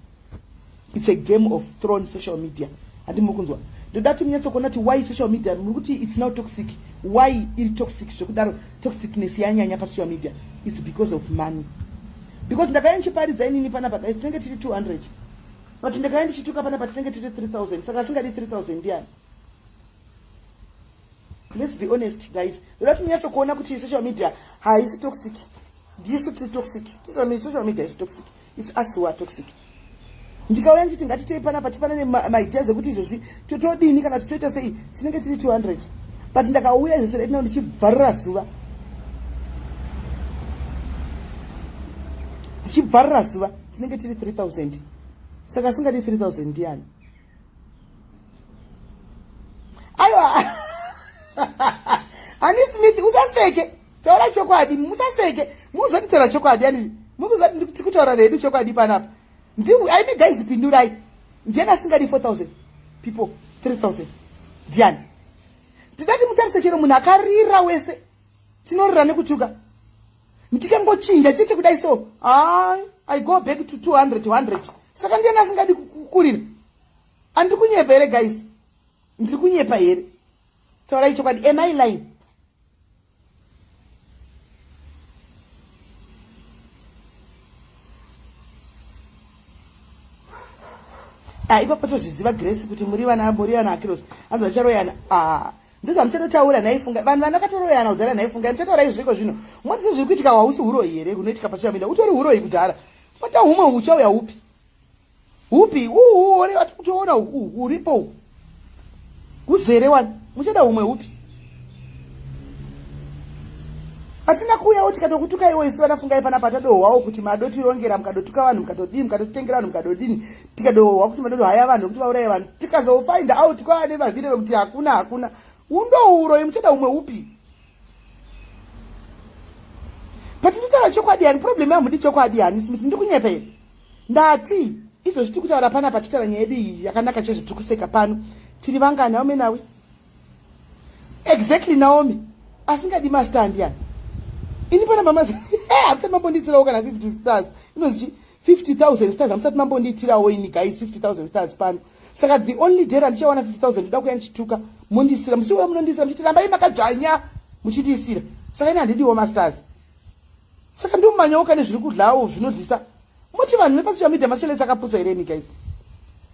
It's a game of throne, social media. Handimuri kunzwa? Ndoda kuti munyatsokuona kuti why social media muri kuti it's now toxic. Why iri toxic zvekudaro? Toxicness yanyanya pasocial media, it's because of money. Because ndakauya ndichiparidza inini panapa, guys, tinenge tiri 200, but ndakauya ndichituka panapa, tinenge tiri 3000. Saka asingadi 3000 ndiani? Let's be honest, guys. Ndoda kuti munyatsokuona kuti social media haisi toxic, ndisu tiri toxic. Social media is toxic. It's us who are toxic. Ndikauya ndichiti ngatitei panapa tipanane maideas ekuti izvozvi totodini kana titoita sei, tinenge tiri 200. But ndakauya izvozvi right now ndichibvarura zuva. Ndichibvarura zuva tinenge tiri 3000. Saka asingadi 3000 ndiani? Aiwa. Ani Smith usaseke. Taura chokwadi, musaseke. Muzonditaura chokwadi ani? Mukuzati tikutaura redu chokwadi panapa. Ndiwe aimi guys pindurai. Ndiani asingadi 4000 people 3000? Ndiani? Ndidati mutarise chero munhu akarira wese. Tinorira nekutuka. Ndikangochinja chete kudai so. Ah, I go back to 200 100. Saka ndiani asingadi kukurira? Andiri kunyepa here guys? Ndiri kunyepa here? Taurai chokwadi. Am I lying? Ah, ipapo tozviziva Grace kuti muri vana muri vana Akiros. Anzi vacharoyana. Ah, ndozvamuchatotaura nhai funga. Vanhu vana vakatoroyana kudhara nhai funga. Muchataura izviko zvino. Moti sezviri kuitika hausi huroyi here hunoitika pasocial media? Utori huroyi kudhara. Pata humwe huchauya hupi? Hupi? Uhu uri kutoona uhu uripo uhu. Huzere wani. Muchada humwe hupi? Hatina kuuyawo tikatokutukaiwo isu vana fungai panapa tadohwawo kuti madotirongera mukadotuka vanhu mukatodii mukatotengera vanhu mukadodini tikadohwa kuti madotohaya vanhu kuti vauraye vanhu tikazofind out kwaane vaviri vekuti hakuna hakuna undouroi muchada humwe hupi? But nditaura chokwadi yani problem yamudi chokwadi yani Smith ndikunyepa here? Ndati izvozvi tiri kutaura panapa titaura nyaya yedu iyi yakanaka chaizvo tiri kuseka pano. Tiri vangani how many are we? Exactly Naomi. Asingadi mastar ndiani? Ini pana mama eh hamusati mambondiitirawo kana 50 stars. Inonzi 50,000 stars hamusati mambondiitirawo ini guys 50,000 stars pano. Saka the only day randichawana 50,000 ndoda kuya ndichituka mondisira musi uya munondisira muchiti rambai makadzvanya muchitiisira. Saka ini handidiwo mastars. Saka ndomanyawo kane zviri kudlawo zvinodlisa. Moti vanhu vepasocial media masocialite akapusa here imi guys?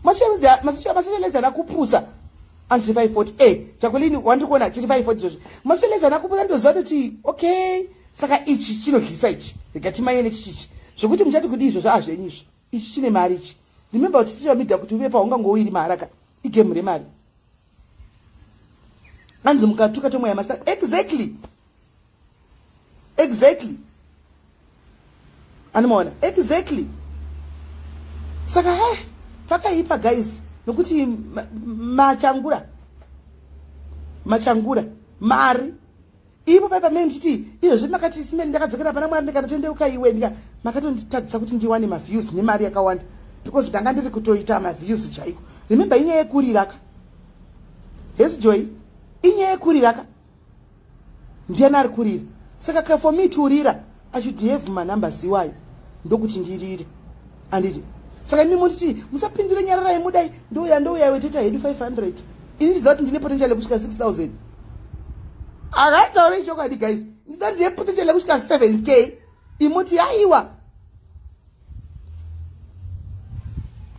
Masocialite ana kupusa. Anzi 540. Eh, Jacqueline wandiri kuona chiri 540 izvozvi. Masocialite ana kupusa ndoziva kuti okay, saka ichi chinodlisa ichi. Rega timanye nechichichi. Zvekuti muchati kudii izvozvo azvenyu izvo. Ichi chine mari ichi. Remember kuti social media kuti uve paungangowiri mahara ka. Igame remari. Anzi mukatuka tomweya master. Exactly. Exactly. Anomaona? Exactly. Saka he pakaipa guys nokuti machangura machangura mari ipo paipa mai muchiti izvozvi makati simeni ndakadzokera pana Mwari ndikanotendeuka iwe ndika makatonditadzisa kuti ndiwane maviews nemari yakawanda because ndanga ndiri kutoita maviews chaiko. Remember inyaya yekurira ka. Hesi Joy, inyaya yekurira ka. Ndiani ari kurira? Saka ka for me to rira I should have manumbers iwayo ndokuti ndirire. Anditi saka imi motiti musapindure nyararai mudai ndouya ndouya iwe toita hedu 500. Ini ndiziva kuti ndine potential yekusvika 6000. Akataura chokwadi guys, ndiziva ndine potential yekusvika 7k. Imoti aiwa.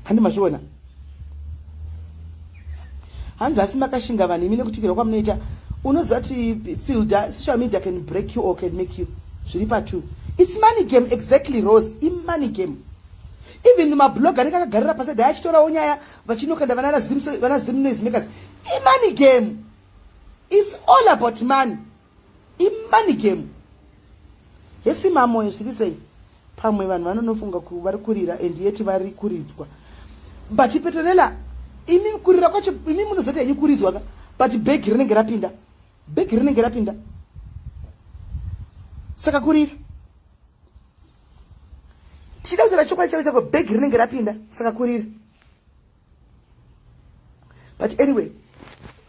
Handi mazviona? Hanzi asi makashinga vanhu imi nekutikirwa kwamunoita. Unoziva kuti fielder social media can break you or can make you. Zviri pa two. It's money game exactly Rose. I money game. Even mablog anenge akagarira paside achitorawo nyaya vachinokanda vana Zim vana Zim noise makers. I money game. It's all about money. I money game. Hesi mamoyo zviri sei? Pamwe vanhu vanonofunga ku vari kurira and yet vari kuridzwa. But Petronella, imi kurira kwacho imi munozoti henyu kuridzwa ka but bag rinenge rapinda. Bag rinenge rapinda. Saka kurira. Tichida kutaura chokwadi chako chako bag rinenge rapinda saka kurira. But anyway,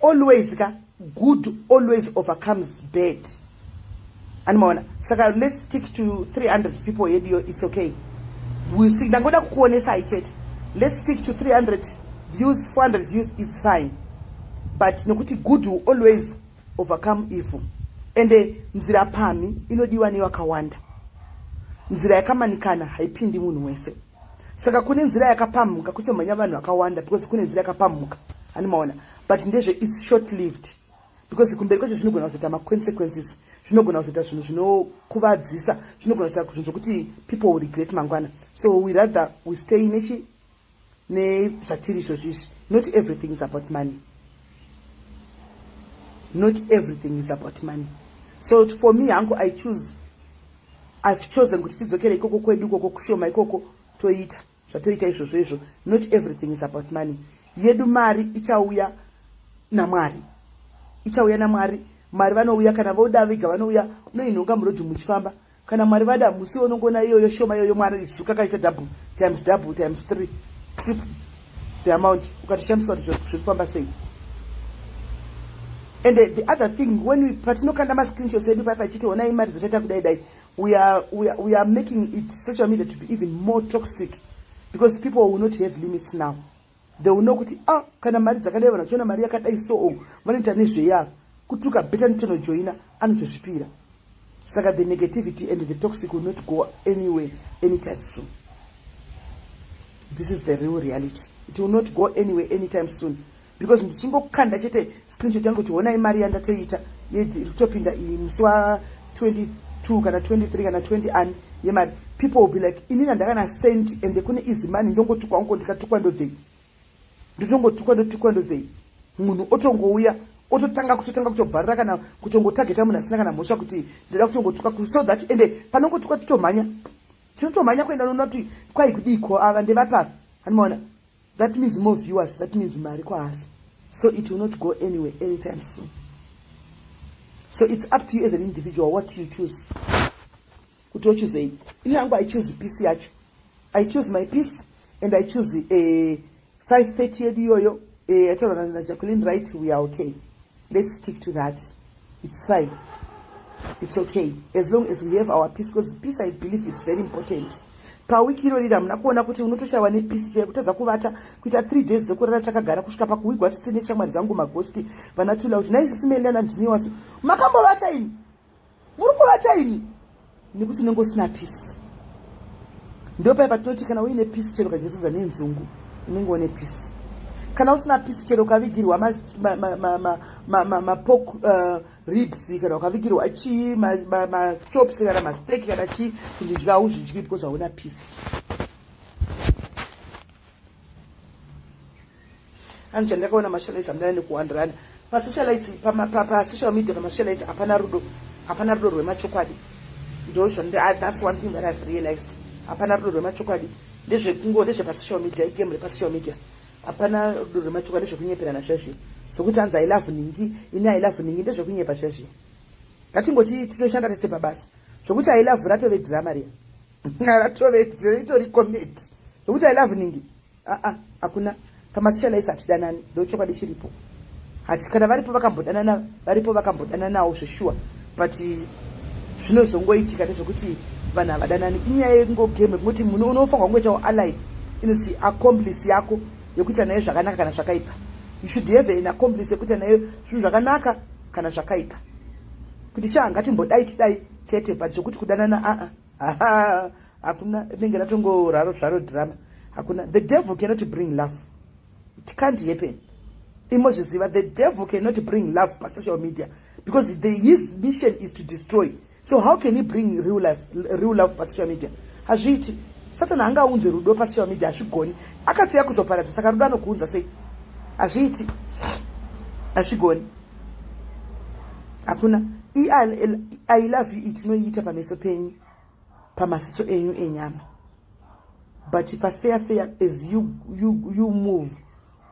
always ka good always overcomes bad. Animaona? Saka let's stick to 300 people yedu, it's okay. We stick ndangoda kukuonesai chete. Let's stick to 300 views, 400 views, it's fine. But nokuti good will always overcome evil. Ende nzira pamhi inodiwa nevakawanda. Nzira yakamanikana haipindi munhu wese. Saka kune nzira yakapamhuka kutomhanya vanhu vakawanda because kune nzira yakapamhuka. Animaona? But ndezve it's short lived. Because kumberi kwacho zvinogona kuzoita maconsequences, zvinogona kuzoita zvinhu zvinokuvadzisa, zvinogona kuzoita zvinhu zvokuti people will regret mangwana. So we rather we stay nechi Nezvatiri izvozvi izvi, not everything is about money. Not everything is about money. So for me hangu, I choose, I've chosen kuti tidzokere ikoko kwedu ikoko, kushoma ikoko, toita zvatoita izvozvo izvo. Not everything is about money. Yedu mari ichauya naMwari, ichauya naMwari. Mwari vanouya kana voda vega, vanouya. Unoinhonga murodhi muchifamba. Kana Mwari vada, musi unongoona iyoyo shoma iyoyo, Mwari zuka kaita double times double times three, triple the amount, ukatoshamiswa kuti zviri kufamba sei. And the other thing, when we, patinokanda mascreenshots edu paipa ichiti, "Onai mari dzataita kudai dai," we are making it, social media, to be even more toxic, because people will not have limits now. They will know kuti, ah, kana mari dzakadai, vanhu vachiona mari yakadai, so vanoita nezveya kutuka, better nditonojoina, anotozvipira. Saka the negativity and the toxic will not go anywhere anytime soon. This is the real reality. It will not go anywhere anytime soon, because ndichingokanda chete screenshot yangu kuti, "Honai mari yandatoita iri kutopinda iyi musi wa22 kana 23 kana 20 ani yemari," people will be like, "Inini handakana cent and kune easy money." Ndongotukwa ngo, ndikatukwa ndobvei? Ndotongotukwa, ndotukwa, ndobvei? Munhu otongouya, ototanga kutotanga kutobvarira kana kutongotageta munhu asina kana mhosva, kuti ndoda kutongotuka so that ende panongotukwa titomhanya, tinotomhanya kuenda noona kuti kwai kudiko, ava ndevapapa anomaona. That means more viewers, that means mari kwaari. So it will not go anywhere anytime soon. So it's up to you as an individual what you choose, kuti wochuzei. Ini hangu, I choose peace yacho. I choose my peace and I choose 5:30 yedu iyoyo yataurwa naJacqueline, right? We are okay. Let's stick to that. It's fine, it's okay, as long as we have our peace, because peace, I believe, it's very important. Pawiki irori hamuna kuona kuti unotoshayiwa nepeace chaiyo, kutadza kuvata, kuita 3 days dzekurara takagara, kusvika pakuwigwa tsitsi neshamwari dzangu, maghosti vanatula, kuti naisisimelana ndiniwaso, "Makambovata ini? Muri kuvata ini?" Nekuti unenge usina peace. Ndopai patinoti kana uine peace, chero ukadyesedza nenzungu, unenge une peace. Kana usina peace, chero ukavigirwa mapork ribs, kana ukavigirwa chii, machops kana masteak kana chii, kuti dya, uzvidyi, because hauna peace. Anhu, chandakaona, masocialites hamudana nekuwandirana pasocialites, pasocial media, pamasocialites hapana rudo, hapana rudo rwemachokwadi. Ndozvo, that's one thing that I've realized. Hapana rudo rwemachokwadi. Ndezvekungo, ndezvepasocial media, igame repasocial media. Hapana rudo rwemachokwadi, ndezvekunyeperana zvezvi, zvokuti hanzi, "I love ningi," "Ini I love ningi," ndezvekunyepa zvezvi. Ngatingoti tinoshanda tese pabasa. Zvokuti I love ratove drama riya, ratove ritori comedy. Zvokuti I love ningi, aa, hakuna. Pamasocialites hatidanani, ndo chokwadi chiripo. Hati kana varipo vakambodanana, varipo vakambodananawo zveshuwa, but zvinozongoitika ndezvekuti vanhu havadanani. Inyaya yengogame, kungoti munhu unofanirwa kungoitawo ally, inoti accomplice yako yekuita nayo zvakanaka kana zvakaipa. You should have an accomplice yekuita nayo zvinhu zvakanaka kana zvakaipa, kuti sha, ngatimbodai, tidai chete. But zvokuti kudanana, aa, hakuna. Rinenge ratongoraro zvaro drama, hakuna. The devil cannot bring love. It can't happen. Imozviziva, the devil cannot bring love pasocial media, because his mission is to destroy. So how can he bring real life, real love pasocial media? Hazviiti. Satani angaunze rudo pasocial media? Hazvigoni. Akatoya kuzoparadza, saka rudo anokuunza sei? Hazviiti, hazvigoni, hakuna. I love you itinoiita pameso penyu, pamasiso enyu enyama, but pafair fair, as you move,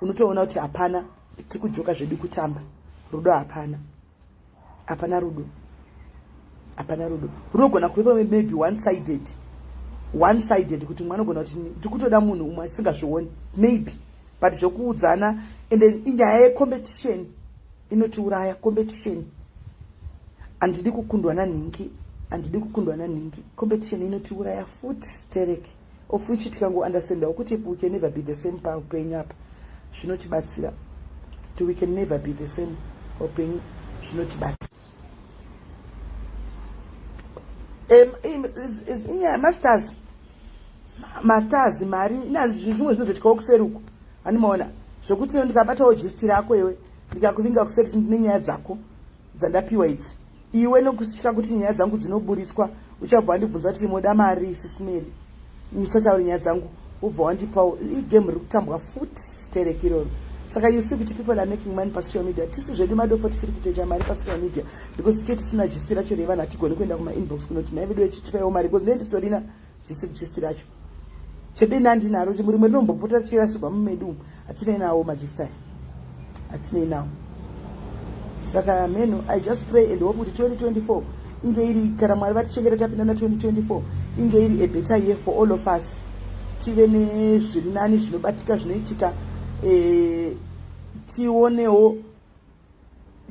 unotoona kuti hapana, tiri kujoka zvedu, kutamba. Rudo hapana, hapana rudo, hapana rudo. Runogona kuvepo maybe one sided, one sided, kuti mumwe anogona kuti ndiri kutoda munhu, umwe asingazvioni maybe. But zvokuudzana, and then inyaya yecompetition inotiuraya. Competition, handidi kukundwa nanhingi, handidi kukundwa nanhingi. Competition inotiuraya futi stereke, of which tikangounderstandawo kuti we can never be the same paupenyu apa, zvinotibatsira. Kuti we can never be the same paupenyu, zvinotibatsira. Inyaya masters, masters, mari, zvimwe zvinozoitikawo kuseri uku. Handimaona zvokuti ndikabatawo gist rako iwe, ndikakuvinga kuseri, ndine nyaya dzako dzandapiwa idzi, iwe nokutya kuti nyaya dzangu dzinoburitswa, uchabva wandibvunza kuti, "Moda mari, Sisimeri? Musatauri nyaya dzangu." Wobva wandipawo igame riri kutambwa futi sterek iroro. Saka you see kuti people are making money pasocial media. Tisu zvedu madofo tisiri kutoita mari pasocial media because tiche tisina jisti racho revanhu, hatigoni kuenda kumainbox kunoti nhai vedu vechitipaiwo mari because ndee ndisitorina jisti racho. Chedu ini handinaro kuti murimwe rinombopota richirasigwa mumedu umu, hatinei nawo majista aya, hatinei nawo. Saka mheno, I just pray and hope kuti 2024 inge iri, kana Mwari vatichengeta tapinda na 2024, inge iri a better year for all of us, tive nezviri nani zvinobatika zvinoitika, tionewo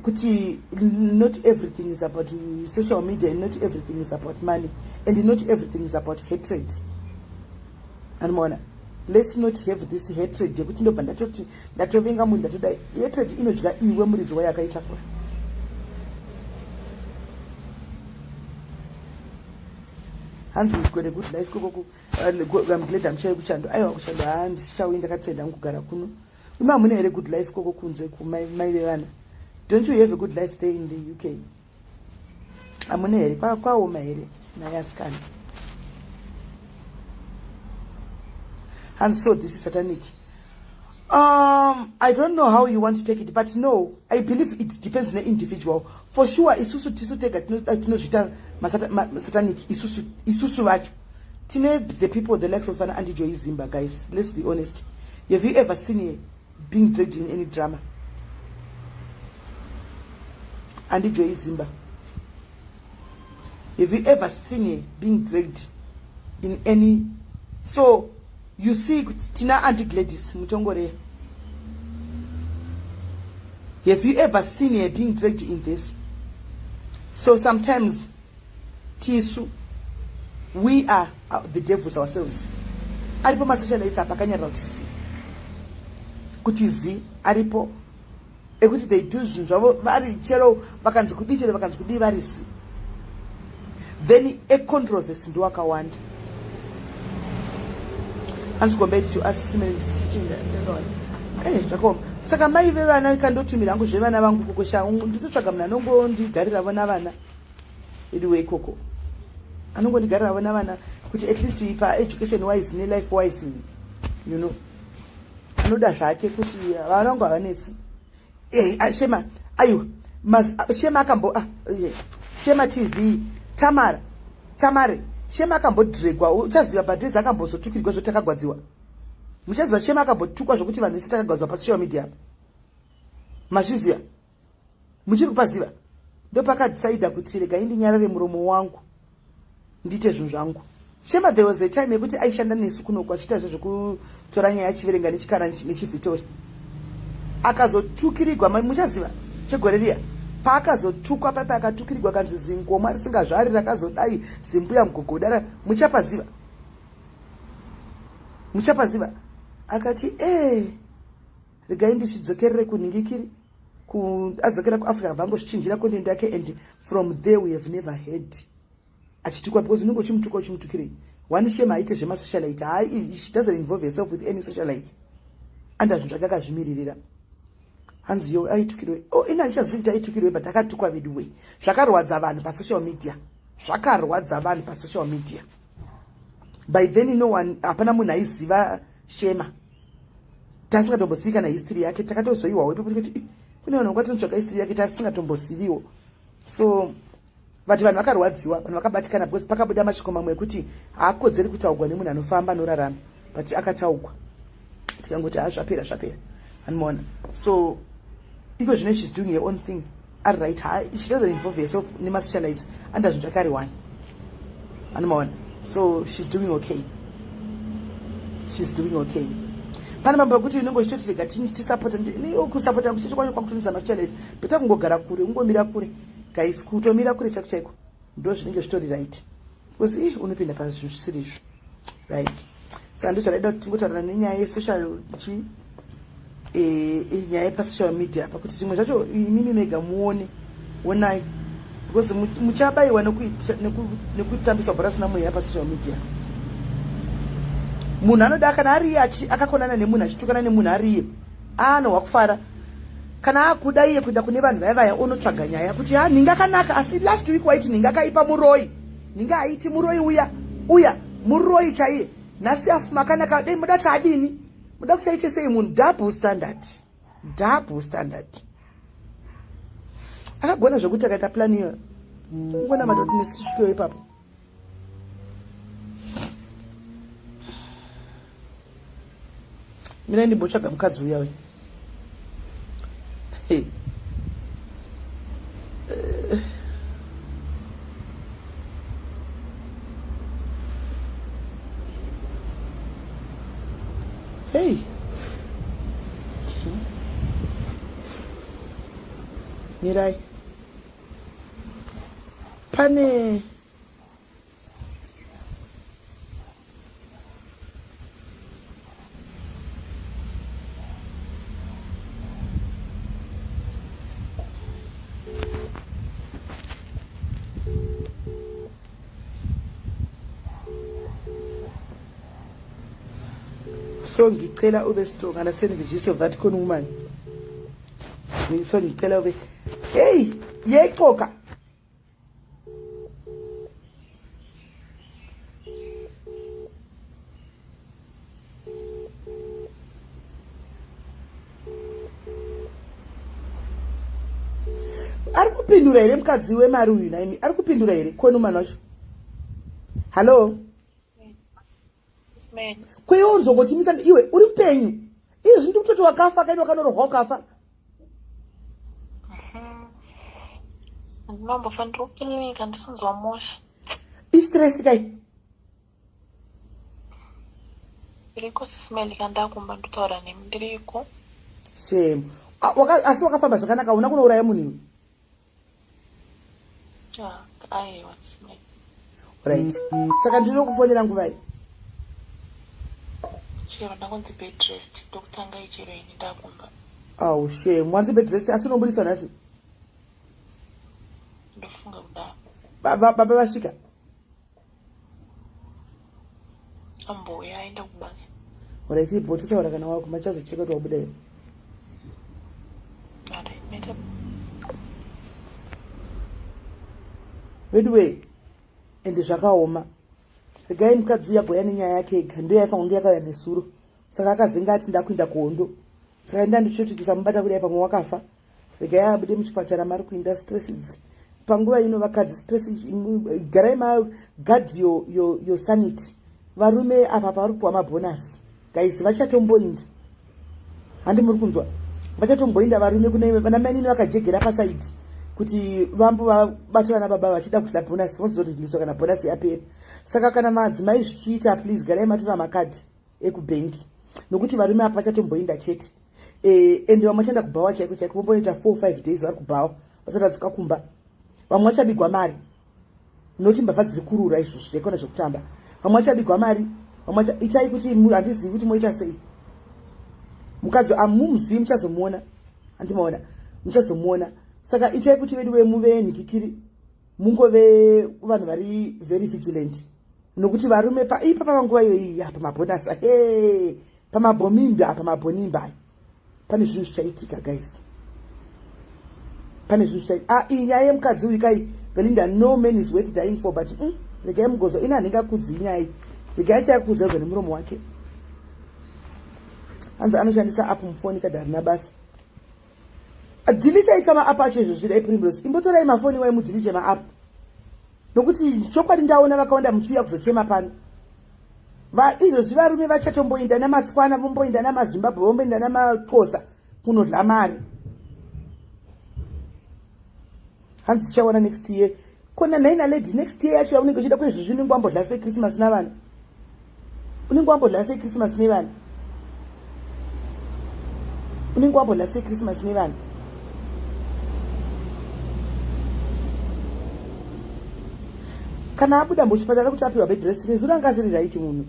kuti not everything is about social media and not everything is about money and not everything is about hatred. Anomaona, let's not have this hatred yekuti ndobva ndatoti ndatovenga munhu, ndatoda. Hatred inodya iwe muridzi wayo akaitakura. Hanzi we've got a good life kokoko. I'm glad amuchauyi kuchando. Aiwa, kuchando handichauyi, ndakatsenda kugara kuno. Imi hamuna here good life koko kunze kumai vevana? Don't you have a good life there in the UK? Hamuna here? Kwaoma here naye asikana? And so this is satanic. I don't know how you want to take it, but no, I believe it depends on the individual for sure. Isusu tisu tega tinozviita masatanic isusu, isusu vacho tine the people, the likes of ana Auntie Joy Zimba. Guys, let's be honest, have you ever seen her being dragged in any drama? Auntie Joy Zimba, have you ever seen her being dragged in any? So you see, tina Auntie Gladys Mutongoreya, have you ever seen her being dragged in this? So sometimes tisu we are the devils ourselves. Aripo masocialites apa akanyarira kuti zi kuti zi aripo ekuti they do zvinhu zvavo vari chero vakanzi kudii, chero vakanzi kudii, vari zi. Then econtroversy ndo akawanda. Hanzi compared to us sitting. Zvakaoma. Saka mai vevana, kandotumira hangu zvevana vangu kokosha, nditotsvaga munhu anongondigarira vona vana anyway ikoko, anongondigarira vona vana kuti at least paeducation wise nelife wise, anoda zvake kuti vana vangu havanetsi. Shema, aiwa, Shema akambo, ah, Shema TV, Tamara, Tamare, Shema akambodregwa, uchaziva padhezi akambozotukirwa zvo takagwadziwa. Muchaziva Shema akambotukwa zvokuti vanhu vese takagwadziwa pasocial media apa. Mazviziva? Muchiri kupaziva? Ndopakadhisaidha kuti regai ndinyarare muromo wangu, ndiite zvinhu zvangu. Shema, there was a time yekuti aishanda nesu kunoku achiita zvezvekutora nyaya achiverenga nechikara nechivhitori, akazotukirigwa. Muchaziva chegore riya paakazotukwa paipa, akatukirigwa kanzi zingoma risingazvari rakazodai, zimbuya mugogodara. Muchapaziva? Muchapaziva? Akati e regai ndizvidzokerere kunhingikiri, adzokera kuAfrica, vangozvichinjira content yake, and from there we have never heard achitukwa, because unenge uchimutuka uchimutukirei? One, Shema aite zvemasocialite, hai, she doesn't involve herself with any socialite, anda zvinhu zvake akazvimiririra. Hanzi yo aitukirwe. Oh, ina handichazivi kuti aitukirwe, but akatukwa veduwe, zvakarwadza vanhu pasocial media, zvakarwadza vanhu pasocial media. By then no one, hapana munhu aiziva Shema, tasingatombozivi kana history yake. Takatozoiwawo ipapo kuti kune vanhu vangatinotsvaga history yake, tasingatombosiviwo. So vati vanhu vakarwadziwa, vanhu vakabatikana because pakabuda mashoko mamwe ekuti haakodzeri kutaugwa nemunhu anofamba anorarama, but akataugwa, tikangoti ha, zvapera, zvapera, anomaona. So iko zvino she's doing her own thing, ari right. Ha, she doesn't involve herself nemasocialites, anda zvinhu zvake ari one, anomaona. So she's doing okay, she's doing okay. Pane mambo ekuti unenge uchitoti rega tisapota, kusapota kuchecho kwacho kwakutonidza masocialites. Better kungogara kure, ungomira kure, guys, kutomira kure chaiko chaiko ndo zvinenge zvitori right, because ih, unopinda pazvinhu zvisiri izvo, right? Saka ndo zvadaida kuti tingotaurana nenyaya yesocial chi, nyaya yepasocial media, pakuti zvimwe zvacho imimi mega muone, onai, because muchabayiwa nekutambiswa bhora sina mweya pasocial media. Munhu anoda kana ariye akakonana nemunhu, achitukana nemunhu ariye, anohwa kufara. Kana akuda iye kuenda kune vanhu vaya vaya, onotsvaga nyaya kuti ha, nhinga akanaka, asi last week waiti nhinga akaipa, muroi, nhinga haiti, muroi uya uya, muroi chaiye. Nhasi afuma akanaka dei muda kuti adini? Muda kuti aite sei munhu? Double standard. Double standard. Akagona zvekuti akaita plan iyoyo. Ungona matoti nesu tisvikewo ipapo. Mina ndimbotsvaga mukadzi uya uyu. Hey. Hey. Mirai. Pane So ngicela ube strong understand the gist of that khona woman. So ngicela ube hey yexoka ari kupindura here mukadzi wemari uyu naimi ari kupindura here koni umana wacho hallo kweiwe urizongotimisa iwe uri mupenyu izvi ndi kutoti wakafa kaini wakanorohwa ukafa Ndinombofanira kuclinika ndisinzwa mushe. Istress kai. Ndiriko sismeli kandakumba ndotaura nemi ndiriko. Shame. Asi wakafamba zvakanaka una kunouraya munhu iwe. Aiwa sismeli. Right. Saka ndinokufonera nguvai? Chero ndakunzi bed rest ndokutanga ichero ini ndakumba. Oh shame. Wanzi bed rest asi unoburiswa nhasi? Ndofunga kudaro. Baba baba vasvika? Ambouya aenda kubasa. Alright, ipo totaura kana wako machazocheka kuti wabuda here. Veduwe ende zvakaoma. Regai mukadzi uya goya nenyaya yake ega ndiyo yaifanira kunge yakauya nesuro. Saka akazenga ati ndakuinda kuhondo. Saka inda ndichoti kusamubata kudai pamwe wakafa. Regai abude muchipatara mari kuinda stress idzi. Panguva ino vakadzi stress garai ma guard your, your, your sanity. Varume apa pavari kupiwa mabonus. Guys vachatomboinda. Handi muri kunzwa? Vachatomboinda varume kune vana mainini vakajegera pasaidi kuti vambo vabate vana baba vachida kudla bonus vozoreleaswa kana bonus yapera. Saka kana madzimai zvichiita please garai matora makadhi ekubhengi nokuti varume apa vachatomboinda chete. E, ende vamwe vachaenda kubhawa chaiko chaiko vombonoita 4 5 days vari kubhawa vasati vadzoka kumba. Vamwe vachabigwa mari nokuti mbavha dziri kurura izvozvo zvaikona zvekutamba. Vamwe vachabigwa mari, vamwe itai kuti handizivi kuti moita sei. Mukadzi amumuzivi muchazomuona, handimaona muchazomuona. Saka itai kuti vedu vemuve nhikikiri mungove vanhu vari very vigilant nokuti varume pa ipapa panguva iyoyi apa mabhonasi he pamabhomimbi apa mabhonimbi aya pane zvinhu zvichaitika guys, pane zvinhu zvichaitika. Ah, iyi nyaya yemukadzi uyu kai Belinda, no man is worth dying for, but regai mugozo ini handingakudzi inyaya iyi, regai chakudza kubva nemuromo wake. Hanzi anoshandisa app mufoni kadhi harina basa. Delete kama app acho izvo zvidai Primrose, imbotorai mafoni wai mudelete maapp nokuti chokwadi ndaona vakawanda muchiuya kuzochema pano. Izvozvi varume vachatomboinda namatswana, vomboinda namaZimbabwe, vomboinda namaXhosa kunodla mari. Hanzi tichawana next year. Kona nhai nalady, next year yacho yaunenge uchida kwezvizvi unenge wambodla sei Christmas navana? Unenge wambodla sei Christmas nevana? Unenge wambodla sei Christmas nevana? Kana abuda muchipatara kuti apiwa bed rest, nezuro anga asiri right munhu.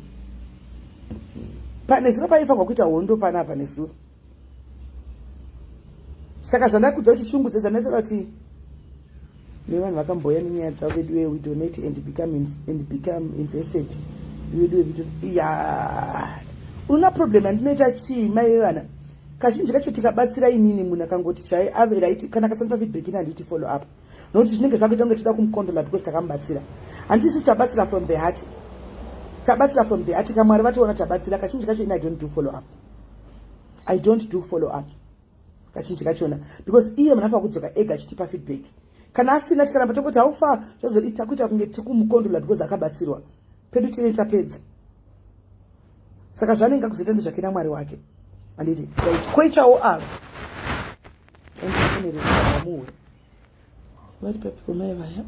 Nezuro paifanirwa kuita hondo panapa nezuro. Saka zvandakudza kuti shungu dzedzandaitaura kuti nevanhu vakamboya nenyaya dzavo vedu we donate and become, in, and become invested vedu vedu ya unoona problem yandinoita chii mai vevana kazhinji kacho tikabatsira inini munhu akangoti chai ave right kana akasandipa feedback ini handiti follow up nokuti zvinenge zvakuita kunge toda kumukondola because takamubatsira. Handiti isusu tabatsira from the heart. Tabatsira from the atika Mwari vatoona tabatsira. Kazhinji kacho ini I don't do follow up, I don't do follow up kazhinji kachona, because iye munhu anofanira kudzoka ega achitipa feedback. Kana asina, tikaramba tongoti haufa zvazodi, takuita kunge tikumukondola because akabatsirwa. Pedu tine tapedza, saka zvanenge kuzoita ndezvake naMwari wake, handiti? Right, koitawo ava muwe vari papiko mai vaya.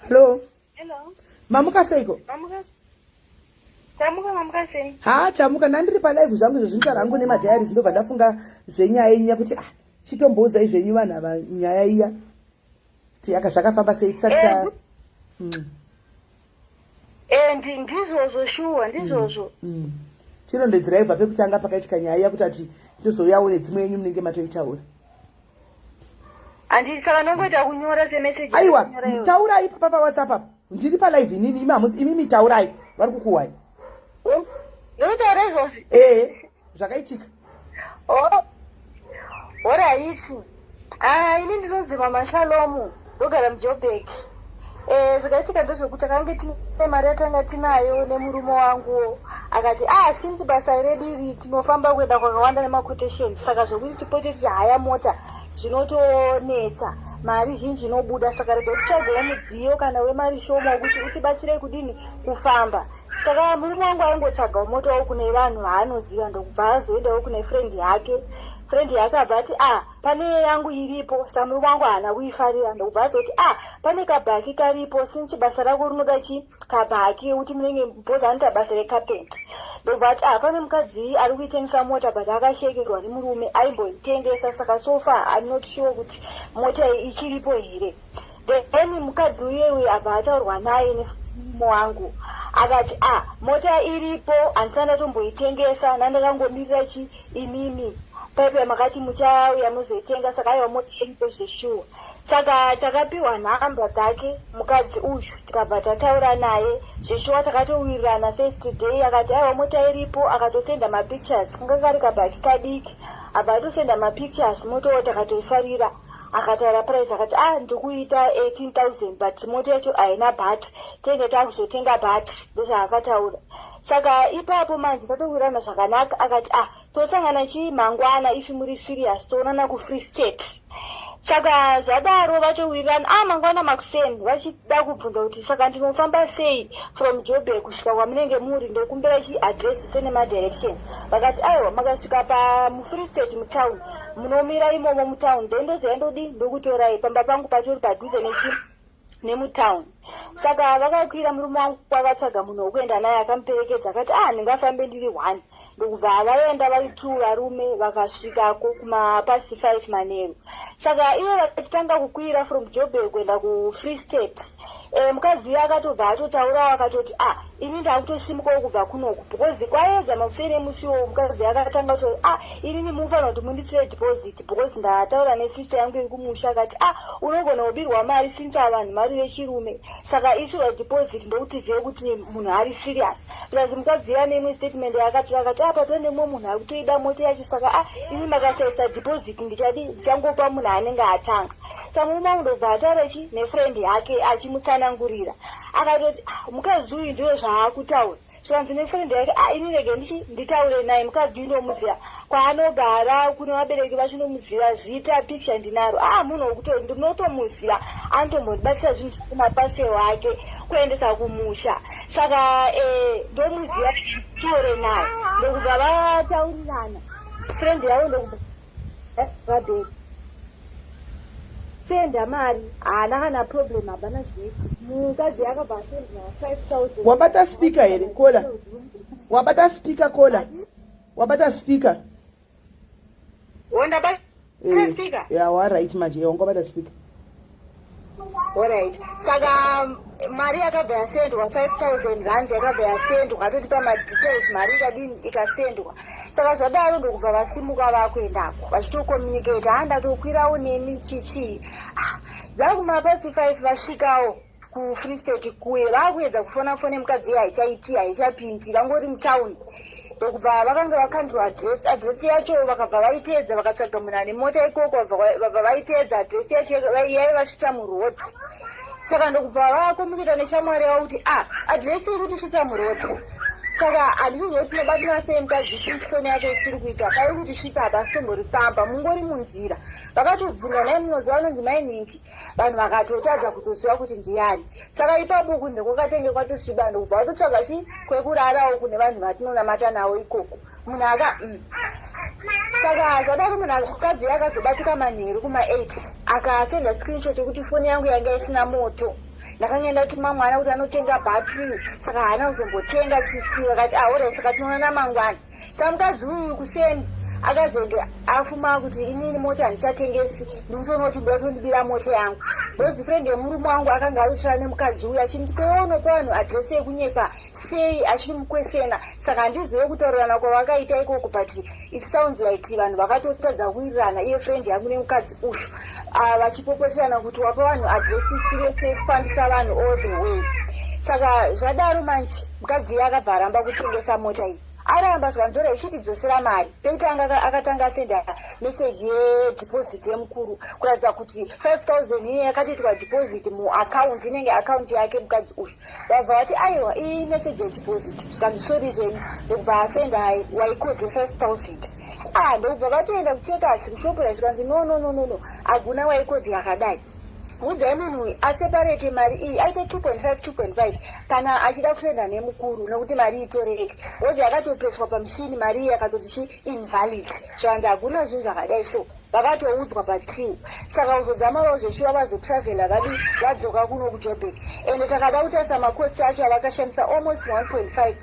Hallo. Hello. Mamuka seiko? Mamuka. Tamuka, mamuka sei? Ha, tamuka. Ndandiri palive zvangu izvo zvinotaura hangu nemadiaries, ndobva ndafunga zvenyaya yenyu yakuti, ah, chitomboudzai zvenyu vanhu ava nyaya iya kuti zvakafamba sei tisati ta Ndizvozvo shuwa, ndizvozvo. Chirondedzerai kubva pekutanga pakaitika nyaya iya, kuti ati tozouyawo nedzimwe yenyu munenge matoitaura. Handiti saka ndongoita kunyora semeseji? Aiwa, taurai papa paWhatsApp apa. Ndiri palive inini, imi hamusi. Imimi taurai, vari kukuwai. Ndotaura izvozvi? Ee, zvakaitika. Oh, alright. Ah, ini ndinonzi Mama Shalomu, ndogara muJobek. Zvakaitika ndezvekuti takange tine mari yatanga tinayo nemurume wangu. Akati, ah, since basa redu iri tinofamba kuenda kwakawanda nemaquotations, saka zvokuti tipote tichihaya mota zvinotonetsa, mari zhinji inobuda, saka rega titsvagewo mudziyo kana wemari shoma wekuti utibatsirei kudini kufamba. Saka murume wangu aingotsvagawo motawo kune vanhu vaanoziva, ndokubva azoendawo kune friend yake. Friend yake abva ati, ah, pane yangu iripo. Saka murume wangu haana kuifarira, ndokubva azoti, ah, pane kabhaki karipo, since basa rako rinoda chi kabhaki ekuti munenge bhozi anoita basa recarpet. Ndobva ati, ah, pane mukadzi ari kuitengesa mota, but akashekerwa nemurume aimboitengesa, saka so far I'm not sure kuti mota iyi ichiripo here. Then mukadzi uyewe abva ataurwa naye nemurume wangu, akati, ah, mota iripo, handisati ndatomboitengesa, ndandakangomirira chi imimi paipai makati muchauya muzoitenga, saka aiwa, mota iripo zveshuwa. Saka takapiwa nhamba dzake mukadzi uyu, tikabva tataura naye zveshuwa, takatowirirana first day. Akati aiwa, mota iripo, akatosenda mapictures, kanga kari kabhaki kadiki, abva atosenda mapictures, motawo takatoifarira. Akataura price, akati, ah, ndikuita 18,000, but mota yacho haina bhati, tenge takuzotenga bhati, ndozvaakataura. Saka ipapo manje tatowirirana zvakanaka, akati, ah, tosangana chii mangwana, if muri serious toonana kuFree State. Saka zvadaro vatowirirana, ah, mangwana makuseni vachida kubvunza kuti saka ndinofamba sei from Joburg kusvika kwamunenge muri, ndokumbira chiaddress senemadirections. Vakati aiwa, makasvika pamuFree State mutown, munomira imomo mutown, then ndozoya ndodi ndokutorai pamba pangu, patori padhuze nechi nemutown. Saka vakakwira, murume wangu akatsvaga munhu wekuenda naye akamuperekedza, akati, ah, ndingafambe ndiri one. Ndokubva vaenda vari two varume, vakasvikako kumapast 5 manheru. Saka ivo vachitanga kukwira from Joburg kuenda kuFree State, mukadzi uyo akatobva atotaurawo, akatoti, ah, ini ndakutosimukawo kubva kunoku because kwaedza makuseni emusi iwowo. Mukadzi akatanga kutoti, ah, inini mufanira kuti munditsire deposit because ndataura nesister yangu iri kumusha, akati, ah, unogona kubirwa mari since ava vanhu mari vechirume, saka isirwa deposit ndokuti zive kuti munhu ari serious. Plus mukadzi uyo ane imwe statement yaakatora, akati, ah, patova nemumwe munhu ari kutoida mota yacho, saka, ah, imi makasaisa deposit ndichadi ndichangopa munhu anenge atanga. Saka murume wangu ndobva ataura chi nefriend yake achimutsanangurira, akatoti, ah, mukadzi uyu ndiyo zvaakutaura. Zvikanzi nefriend yake, ah, ini rege ndichi nditaure naye, mukadzi uyu ndomuziva kwaanogara, kune vabereki vacho ndomuziva, zita, picture ndinaro, ah, munhu wekuti ndinotomuziva, anotombondibatisa zvinhu zvake, mapaseo ake kuendesa kumusha, saka ndomuziva, taure naye. Ndokubva vataurirana, friend yavo ndokubva vabheki senda mari, haana kana problem, hapana zvinoita. Mukadzi akabva asendwa 5000. Wabata speaker here, caller? Wabata speaker, caller? Wabata speaker? Wandabata speaker. Ya, waright manje, wangabata speaker. Alright, saka mari yakabva yasendwa, 5000 rands yakabva yasendwa, atotipa madetails, mari ikadini, ikasendwa. Saka zvadaro ndokubva vasimuka vakuendako, vachitocommunicate, ha, ndatokwirawo nemi chichii. Ah, dzakumapast 5 vasvikawo kuFree State kuye, vakuedza kufona fone mukadzi iye haichaiti, haichapindi, vangori mutown. Ndokubva vakanga vakandirwa adhiresi, adhiresi yacho vakabva vaiteedza, vakatsvaga munhu ane mota ikoko, vabva vaiteedza adhiresi yacho yaivasvitsa muroad. Saka ndokubva vakomuniketa neshamwari yavo kuti a ah, adhiresi iri kutisvitsa muroad, saka handisiziva kuti tinobatsira sei mukadzi since foni yake isiri kuita, pairi kutisvitsa hapasitombori pamba, mungori munzira. Vakatobvunza naye, munoziva anonzi mainingi, vanhu vakatotadza kutoziva kuti ndiyani. Saka ipapo kunze kwakatenge kwatosviba, ndokubva vatotsvaga chi kwekurarawo kune vanhu vatinonamata navo ikoko. Munhu aka. Saka zvadaro munhu mukadzi akazobatika manheru kuma8, akasenda screenshot yekuti foni yangu yanga isina moto, ndakanga ndatuma mwana kuti anotenga bhatiri, saka haana kuzombotenga chichi. Vakati aore, ah, saka tinoonana mangwana. Saka mukadzi uyu kuseni akazenge afuma kuti inini mota handichatengesi, ndikutoona kuti ndoda kutondibira mota yangu. Because friend yemurume wangu akanga arutira nemukadzi uyu achiti kwewe unopa vanhu adhiresi yekunyepa sei, achimukwesena. Saka handizive kutaurirana kwavakaita ikoko, but it sounds like vanhu vakatotadza kuwirirana, iye friend yangu nemukadzi uyu, ah, vachipopoterana kuti wapa vanhu adhiresi isiri yekufambisa vanhu all the way. Saka zvadaro manje mukadzi iye akabva aramba kutengesa mota iyi. Aramba zvikanzora ichitidzosera mari. Pekutanga akatanga asenda meseji yedeposit yemukuru kuratidza kuti 5000 iye yakatoitwa deposit muaccount, inenge akaunti yake mukadzi uyu. Vabva vati aiwa, iyi meseji yedeposit, zvikanzi sorry zvenyu. Ndokubva asenda waicode 5000. Ah, ndokubva vatoenda kuCheckers, kuShoprite, zvikanzi no, no, no, no, no, hakuna waicode yakadai, udzai munhu uyu aseparate mari iyi aite 2.5 2.5 kana achida kusenda nemukuru, nekuti mari itoreke wozi yakatopeswa pamushini, mari iyi yakatoti chi invalid. Zvanzi hakuna zvinhu zvakadai, so vakatoudzwa patiu. Saka uzodzama vazoshuva vazotravhela vadi vadzoka kuno kuJoburg, ende takada kutarisa macosts acho avakashandisa, almost 1.5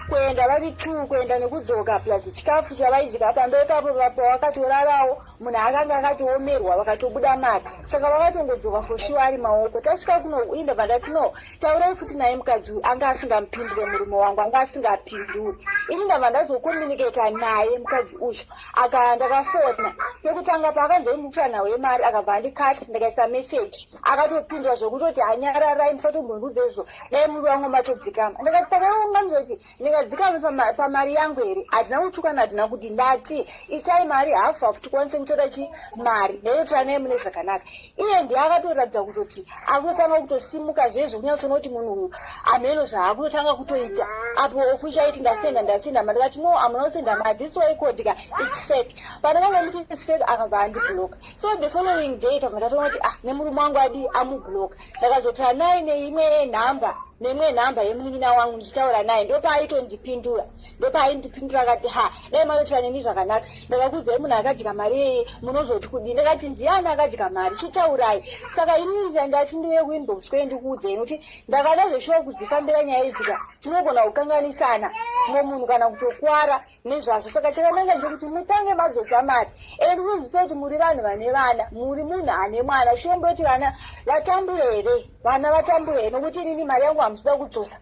kuenda vari two, kuenda nekudzoka, plus chikafu chavaidya pamba ipapo pavakatorarawo, munhu akanga akatoomerwa, vakatobuda mari. Saka vakatongodzoka for sure ari maoko. Tasvika kuno indobva ndati no, taurai futi naye mukadzi uyu. Anga asingamupindure murume wangu, anga asingapinduri. Ini ndabva ndazokomunicata naye mukadzi uyu, aka ndakafona pekutanga paakanzonditira nhau yemari, akabva andikata. Ndakaisa meseji, akatopindura zvekutoti hanyararai, musatombondiudza izvo, dai muri wangu matodzikama. Ndakati saka iwe unganzoti ndingadzikame pamari yangu here? Hatina kutukana, hatina kuti, ndati itai mari hafu hafu tikwanise kutora chi mari ndototora naye mune zvakanaka. Iye ndiye akatoratidza kutoti akutotanga kutosimuka zvezvo, kunyatsoona kuti munhu uyu hameno zvaakutotanga kutoita apo ofuchaiti ndasenda, ndasenda mari. Ndikati no, hamuna kusenda mari, this waicode ka, it's fake. Pandakanga muti it's fake, akabva andibloka. So the following day tabva ndatoona kuti ah, nemurume wangu adi amubloka. Ndakazotaura naye neimwe nhamba, neimwe nhamba yemunin'ina wangu, ndichitaura naye ndopaaitondipindura, ndopaaindipindura akati ha, dai matotaura neni zvakanaka, ndakakuudzai munhu akadya mari yeye, munozoti kudii? Ndakati ndiani akadya mari, chitaurai. Saka inini ndati ndiuye kuinbox kwenyu ndikuudzei, nokuti ndakada zveshuwa kudzifambira nyaya idzika, tinogona kukanganisana mumwe munhu kana kutokwara nezvazvo. Saka chakanaka ndechekuti mutange madzosa mari, and unonzwisa kuti muri vanhu vane vana, muri munhu ane mwana, chiyomboti vana vatambure here, vana vatambure here nokuti inini mari yangu hamusida kudzosa?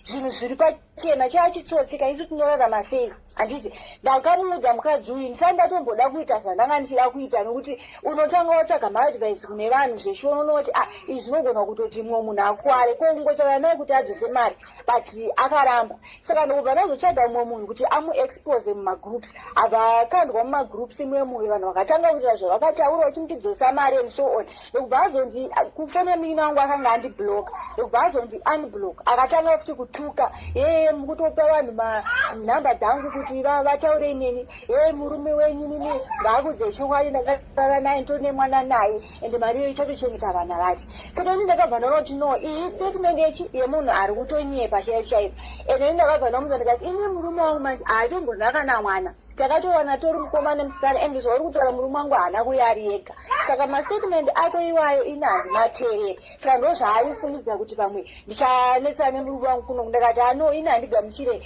Zvinhu zviri pachena, chaachitsotsika, isu tinorarama sei? Handiti ndakamuudza mukadzi uyu, ndisati ndatomboda kuita zvandanga ndichida kuita, nokuti unotanga watsvaga maadvice kune vanhu zveshuwa, unoti ah, izvi zvinogona kutoti mumwe munhu akuware ko kungotaura naye kuti adzose mari, but akaramba. Saka ndokubva ndazotsvaga mumwe munhu kuti amuexpose mumagroups, abva akandwa mumagroups imwe, vanhu vakatanga kuita zvavakataura vachimutidzosa mari and so on. Ndokubva azondi kufona muina wangu akanga andibloka, ndokubva azondi unblock, akatanga futi kutuka, yeye mukutopa vanhu manhamba dzangu kuti vataure neni, yeye murume wenyu nini ngaakudze chokwadi, ndakarara naye, nditori nemwana naye, ende mari iyo ichatochengeta vana vake. Saka ini ndakabva ndaona kuti no, iyi statement yechi yemunhu ari kutonyepa chaivo chaivo. Ende ini ndakabva ndamudza ndikati ini murume wangu manje haatombona kana mwana, takatowana tori mukoma nemusikana, ende zvauri kutaura murume wangu haana kuuya ari ega. Saka mastatement ako iwayo ini handimateereri. Saka ndo zvaaifungidzira kuti pamwe ndichanetsana nemurume wangu kuno. Ndakati ano ini handigamuchire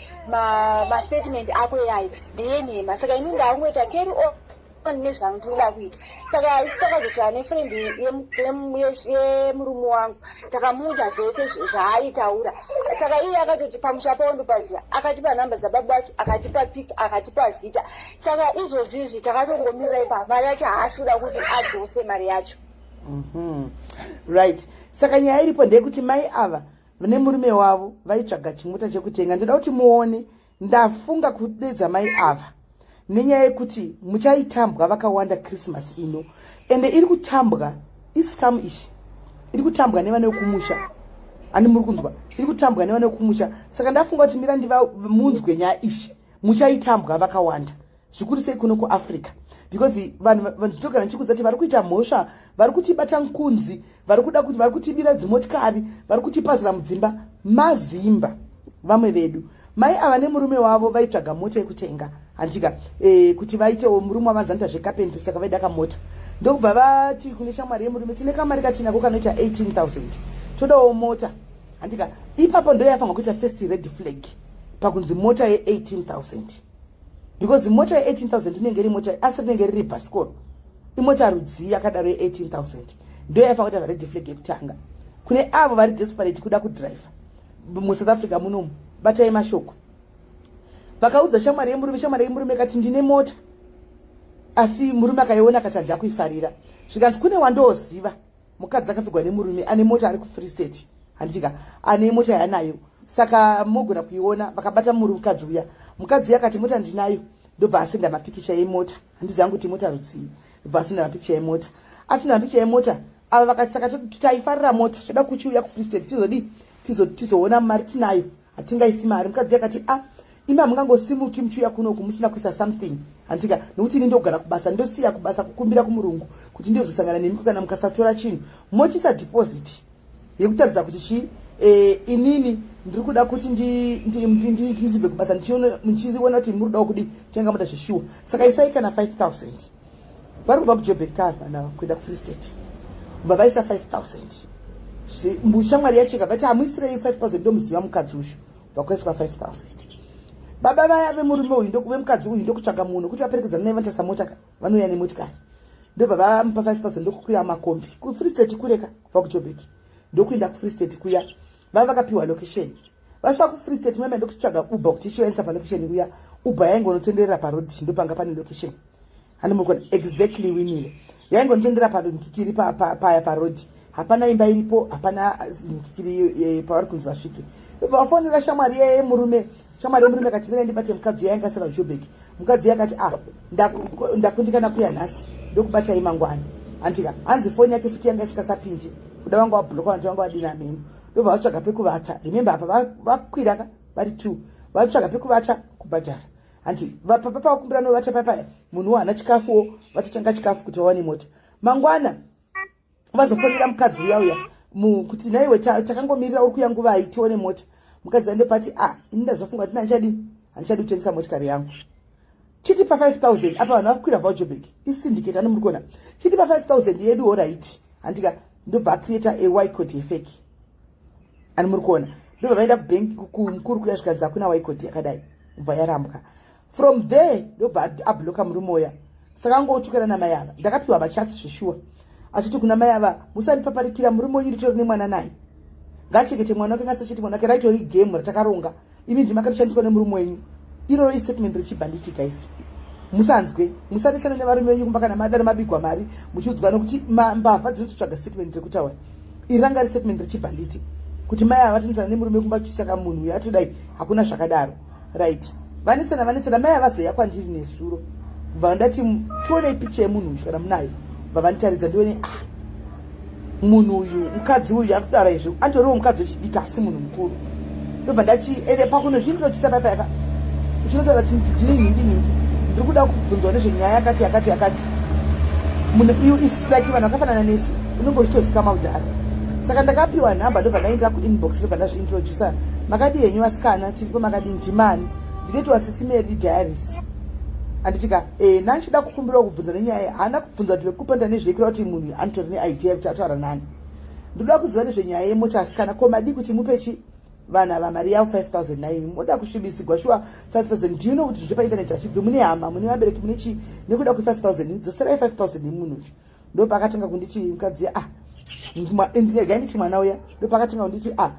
mastatement ako iyayo, ndeyenhema. Saka ini ndakungoita carry on nezvandinoda kuita. Saka isu takazotaura nefriend yemurume wangu, takamuudza zvese zvaaitaura. Saka iye akatoti pamusha pavo ndopaziva, akatipa nhamba dzababa vacho, akatipa pic, akatipa zita. Saka izvozvi izvi takatongomirira ipa, mari yacho haasi kuda kuti adzose mari yacho. Right, saka nyaya iripo ndeyekuti mai ava nemurume wavo vaitsvaga chimota chekutenga. Ndoda kuti muone. Ndafunga kudedza mai ava nenyaya yekuti muchaitambwa vakawanda Christmas ino, ende iri kutambwa iscam ishi, iri kutambwa nevane vekumusha. Ani muri kunzwa? Iri kutambwa nevane vekumusha. Saka ndafunga kuti mira ndivamunzwe nyaya ishi. Muchaitambwa vakawanda zvikuru sei kuno kuAfrica, because vanhu ndinogara ndichikuudza kuti vari kuita mhosva, vari kutibata nkunzi, vari kuda kuti vari kutibira dzimotikari, vari kutipazira mudzimba, mazimba vamwe vedu. Mai ava nemurume wavo vaitsvaga mota yekutenga, handika, kuti vaitewo. Murume wavanzi anoita zvecarpentry, saka vaida kamota. Ndokubva vati kune shamwari yemurume, "Tine kamari katinako kanoita 18,000, todawo mota," handika. Ipapo ndo yafanwa kuita first red flag, pakunzi mota ye18,000, because mota ye18,000 inenge iri mota, asi rinenge riri bhasikoro, imota rudzii yakadaro ye18,000? Ndo yaifanwa kuita red flag yekutanga. Kune avo vari desperate kuda kudhiraivha muSouth Africa munomu, batai mashoko. Vakaudza shamwari yemurume. Shamwari yemurume ikati, "Ndine mota," asi murume akaiona akati, "Handida kuifarira." Zvikanzi, "Kune wandooziva, mukadzi akapfigwa nemurume, ane mota, ari kuFree State, handitika, ane mota yaanayo, saka mogona kuiona." Vakabata mukadzi uya. Mukadzi uya akati, "Mota ndinayo." Ndobva asenda mapikicha emota. Handiziva kuti mota rudzii. Ndobva asenda mapikicha emota. Asenda mapikicha emota ava, vakati, "Saka taifarira mota, toda kuchiuya kuFree State, tizodii, tizoona mari tinayo, hatingaisi mari." Mukadzi akati, "A, imi hamungangosimuki muchiuya kunoku musina kuisa something, handika, nokuti ini ndogara kubasa, ndosiya kubasa kukumbira kumurungu kuti ndiyozosangana nemi. Kana mukasatora chinhu, mochisa deposit yekutaridza kuti chii, inini ndiri kuda kuti ndizibve kubasa ndichiona kuti muri kudawo kudi tenga mota zveshuwa. Saka isai kana 5000." Vari kubva kuJobek car vana kuenda kuFree State, bva vaisa 5000. Shamwari yacho ikabva ti, "Hamuisirei 5000, ndomuziva mukadzi ushu." Bva kwaiswa 5000. Baba vaya vemurume uyu, vemukadzi uyu, ndokutsvaga munhu kuti vaperekedzana naye, vanotarisa mota, vanouya nemotikari. Ndobva vamupa 5000, ndokukwira makombi kuFree State, kureka kubva kuJobek, ndokuenda kuFree State kuya. Vava vakapiwa location. Vasvika kuFree State, mama ndokutsvaga Uber kuti ichivaendesa palocation kuya. Uber yaingonotenderera parodi, ndopanga pane location. Handimukona exactly winile, yaingonotendera parikikiri paya parodi, hapana imba iripo, hapana nikikiri pavari kunzi vasvike. Vafonera shamwari yemurume. Shamwari yemurume akati, "Mira ndibate mukadzi." Yainga asara Jobek. Mukadzi yakati, "A, ah, ndakundikana kuya nhasi, ndokubatai mangwana," handika. Hanzi foni yake futi yanga isikasapindi, kuda vanga vabhuloka, vanhu vanga vadina mheno. Ndobva vatsvaga pekuvata. Remember, apa vakwira vari two, vatsvaga pekuvata kubhadhara, handi papa pavakumbira novata papaya. Munhu haana chikafuwo, vatotenga chikafu kuti vawane mota. Mangwana vazofonera mukadzi uya uya kuti, "Naiwe, takangomirira, uri kuya nguvai tione mota?" Mukadzi andopati, "A, ah, ini ndazofunga kuti handichadi, handichadi kutengesa motikari yangu. Chiti pa5000." Apa vanhu vakukwira vaJobek, isyndicate, ano muri kuona. "Chiti pa5000 yedu, alright," handika. Ndobva acreata a Y code yefake, ani muri kuona. Ndobva vaenda kubhenki kumukuru kuya, zvikanzi hakuna Y code yakadai. Bva yarambwa. From there ndobva abloka murume uya. Saka angotukana namai ava. Ndakapiwa machats zveshuwa, achiti kuna mai ava, "Musandipaparikira murume wenyu, nditori nemwana naye, ngachengete mwana wake, ngasachete mwana wake. Raitori game ratakaronga, imi ndimakatishandiswa nemurume wenyu." Iroro istatement rechibhanditi, guys. Musanzwe, musanetsana nevarume venyu kumba kana madaro mabigwa mari muchiudzwa, nokuti mbavha dzinototsvaga statement rekutaura. Iri ranga ristatement rechibhanditi, kuti mai ava vatinetsana nemurume kumba, chisaka munhu uyu atodai. Hakuna zvakadaro, right? Vanetsana, vanetsana. Mai avazoya kwandiri nezuro, bva ndati, "Tionei picha yemunhu uyu kana munayo." Bva vanditaridza, ndione, ah, munhu uyu, mukadzi uyu ari kutaura izvi anditoriwo mukadzi wechidiki, asi munhu mukuru. Ndobva ndati, "Ende pakuno zvindinotyisa paipayaka, uchinotaura kuti ndini nhingi nhingi, ndiri kuda kubvunzwa nezvenyaya yakati yakati yakati." Munhu iyu is like vanhu vakafanana nesu, unenge uchitozikama kudhara. Saka ndakapiwa nhamba, ndobva ndaenda kuinbox, ndobva ndazviintrodusa. "Makadi henyu vasikana?" "Tiripo, makadini?" "Ndimani?" "Ndinoitwa Sisimeri Diaries," handitika. "Nanchida kukumbirawo kubvunza nenyaya." Haana kubvunza kuti vekupanda nezvekura, kuti munhu anotori neidea yekuti ataura nani. "Ndoda kuziva nezvenyaya yemota, asikana. Ko madii kuti mupe chi vanhu ava mari yavo 5000 naimi? Moda kusvibisigwa shuwa 5000? Do you know kuti zve painternet hachibvi? Mune hama, mune vabereki, mune chii? Nekuda kwe5000, dzoserai 5000 yemunhu uyu." Ndopakatanga kunditi mukadzi, "Ah, gai nditi mwana uya." Ndopakatanga kunditi, "Ah,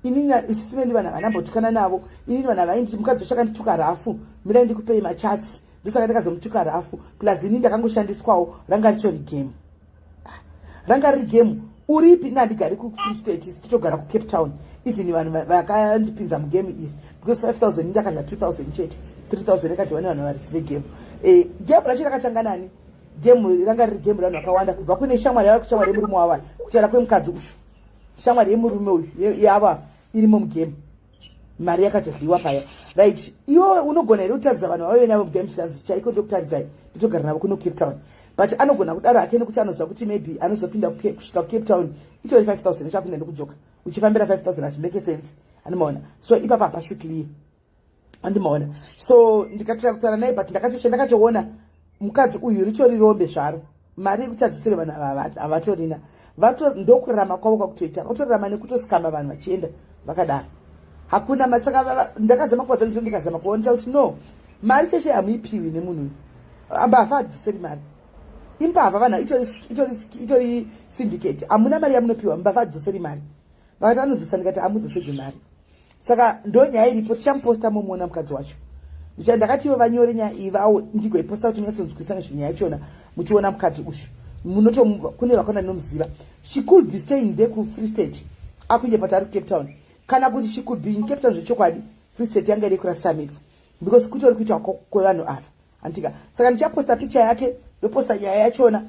inini isisimeni vanhu havanambotukana navo. Inini vanhu havainditi mukadzi wacho akandituka rafu. Mirai ndikupei machats. Ndosaka ndakazomutuka rafu. Plus ini ndakangoshandiswawo, ranga ritori game, ranga riri game." Uripi? Ini handigari kuFree State, totogara kuCape Town. Even vanhu vakandipinza mugame iri, because 5000 ndakadya 2000 chete, 3000 yakadyiwa nevanhu varidzi vegame. Game racho rakatanga nani? Game ranga riri game revanhu vakawanda, kubva kune shamwari yava, kushamwari yemurume wava, kutaura kwemukadzi ushu, shamwari yemurume uyu yava irimo mugame. Mari yakatodyiwa paya, right? Iwe unogona here kutaridza vanhu vavave navo mugame? Chikanzi chaiko, ndokutaridzai, ndotogara navo kuno Cape Town. But anogona kudaro hake nekuti anoziva kuti maybe anozopinda kusvika kuCape Town itori 5000, ichapinda nekudzoka, uchifambira 5000 hazvimake sense, andimaona? So ipapa hapasi clear, andimaona? So ndikatora kutaura naye, but ndakatoona mukadzi uyu ritori rombe zvaro. Mari yekuti adzosere vanhu havatorina. Ndokurarama kwavo kwakutoita, vatorarama nekutosikama vanhu vachienda vakadaro. Hakuna masaka. Ndakazama kuvadzanisa, ndikazama kuonesa kuti no, mari cheshe hamuipiwi nemunhu uyu. Mbavha hadziseri mari, imbavha vanhu, itori syndicate. Hamuna mari yamunopiwa, mbavha hadzoseri mari. Vakati anodzosa, ndikati hamudzosegwi mari. Saka ndo nyaya iripo. Tichamuposta momuona mukadzi wacho. Ndakati ivo vanyore nyaya iyi vawo, ndigoiposta kuti munyatsonzwisisa nezvenyaya yachona. Muchiona mukadzi uyu, munoto kune vakona ndinomuziva. She could be staying there kuFree State, akunyepa kuti ari kuCape Town, kana kuti she could be in Cape Town zvechokwadi, Free State yanga iri kurasamika, because kutori kuitwa kwevanhu ava, handitika? Saka ndichaposta picha yake, ndoposta nyaya yachona.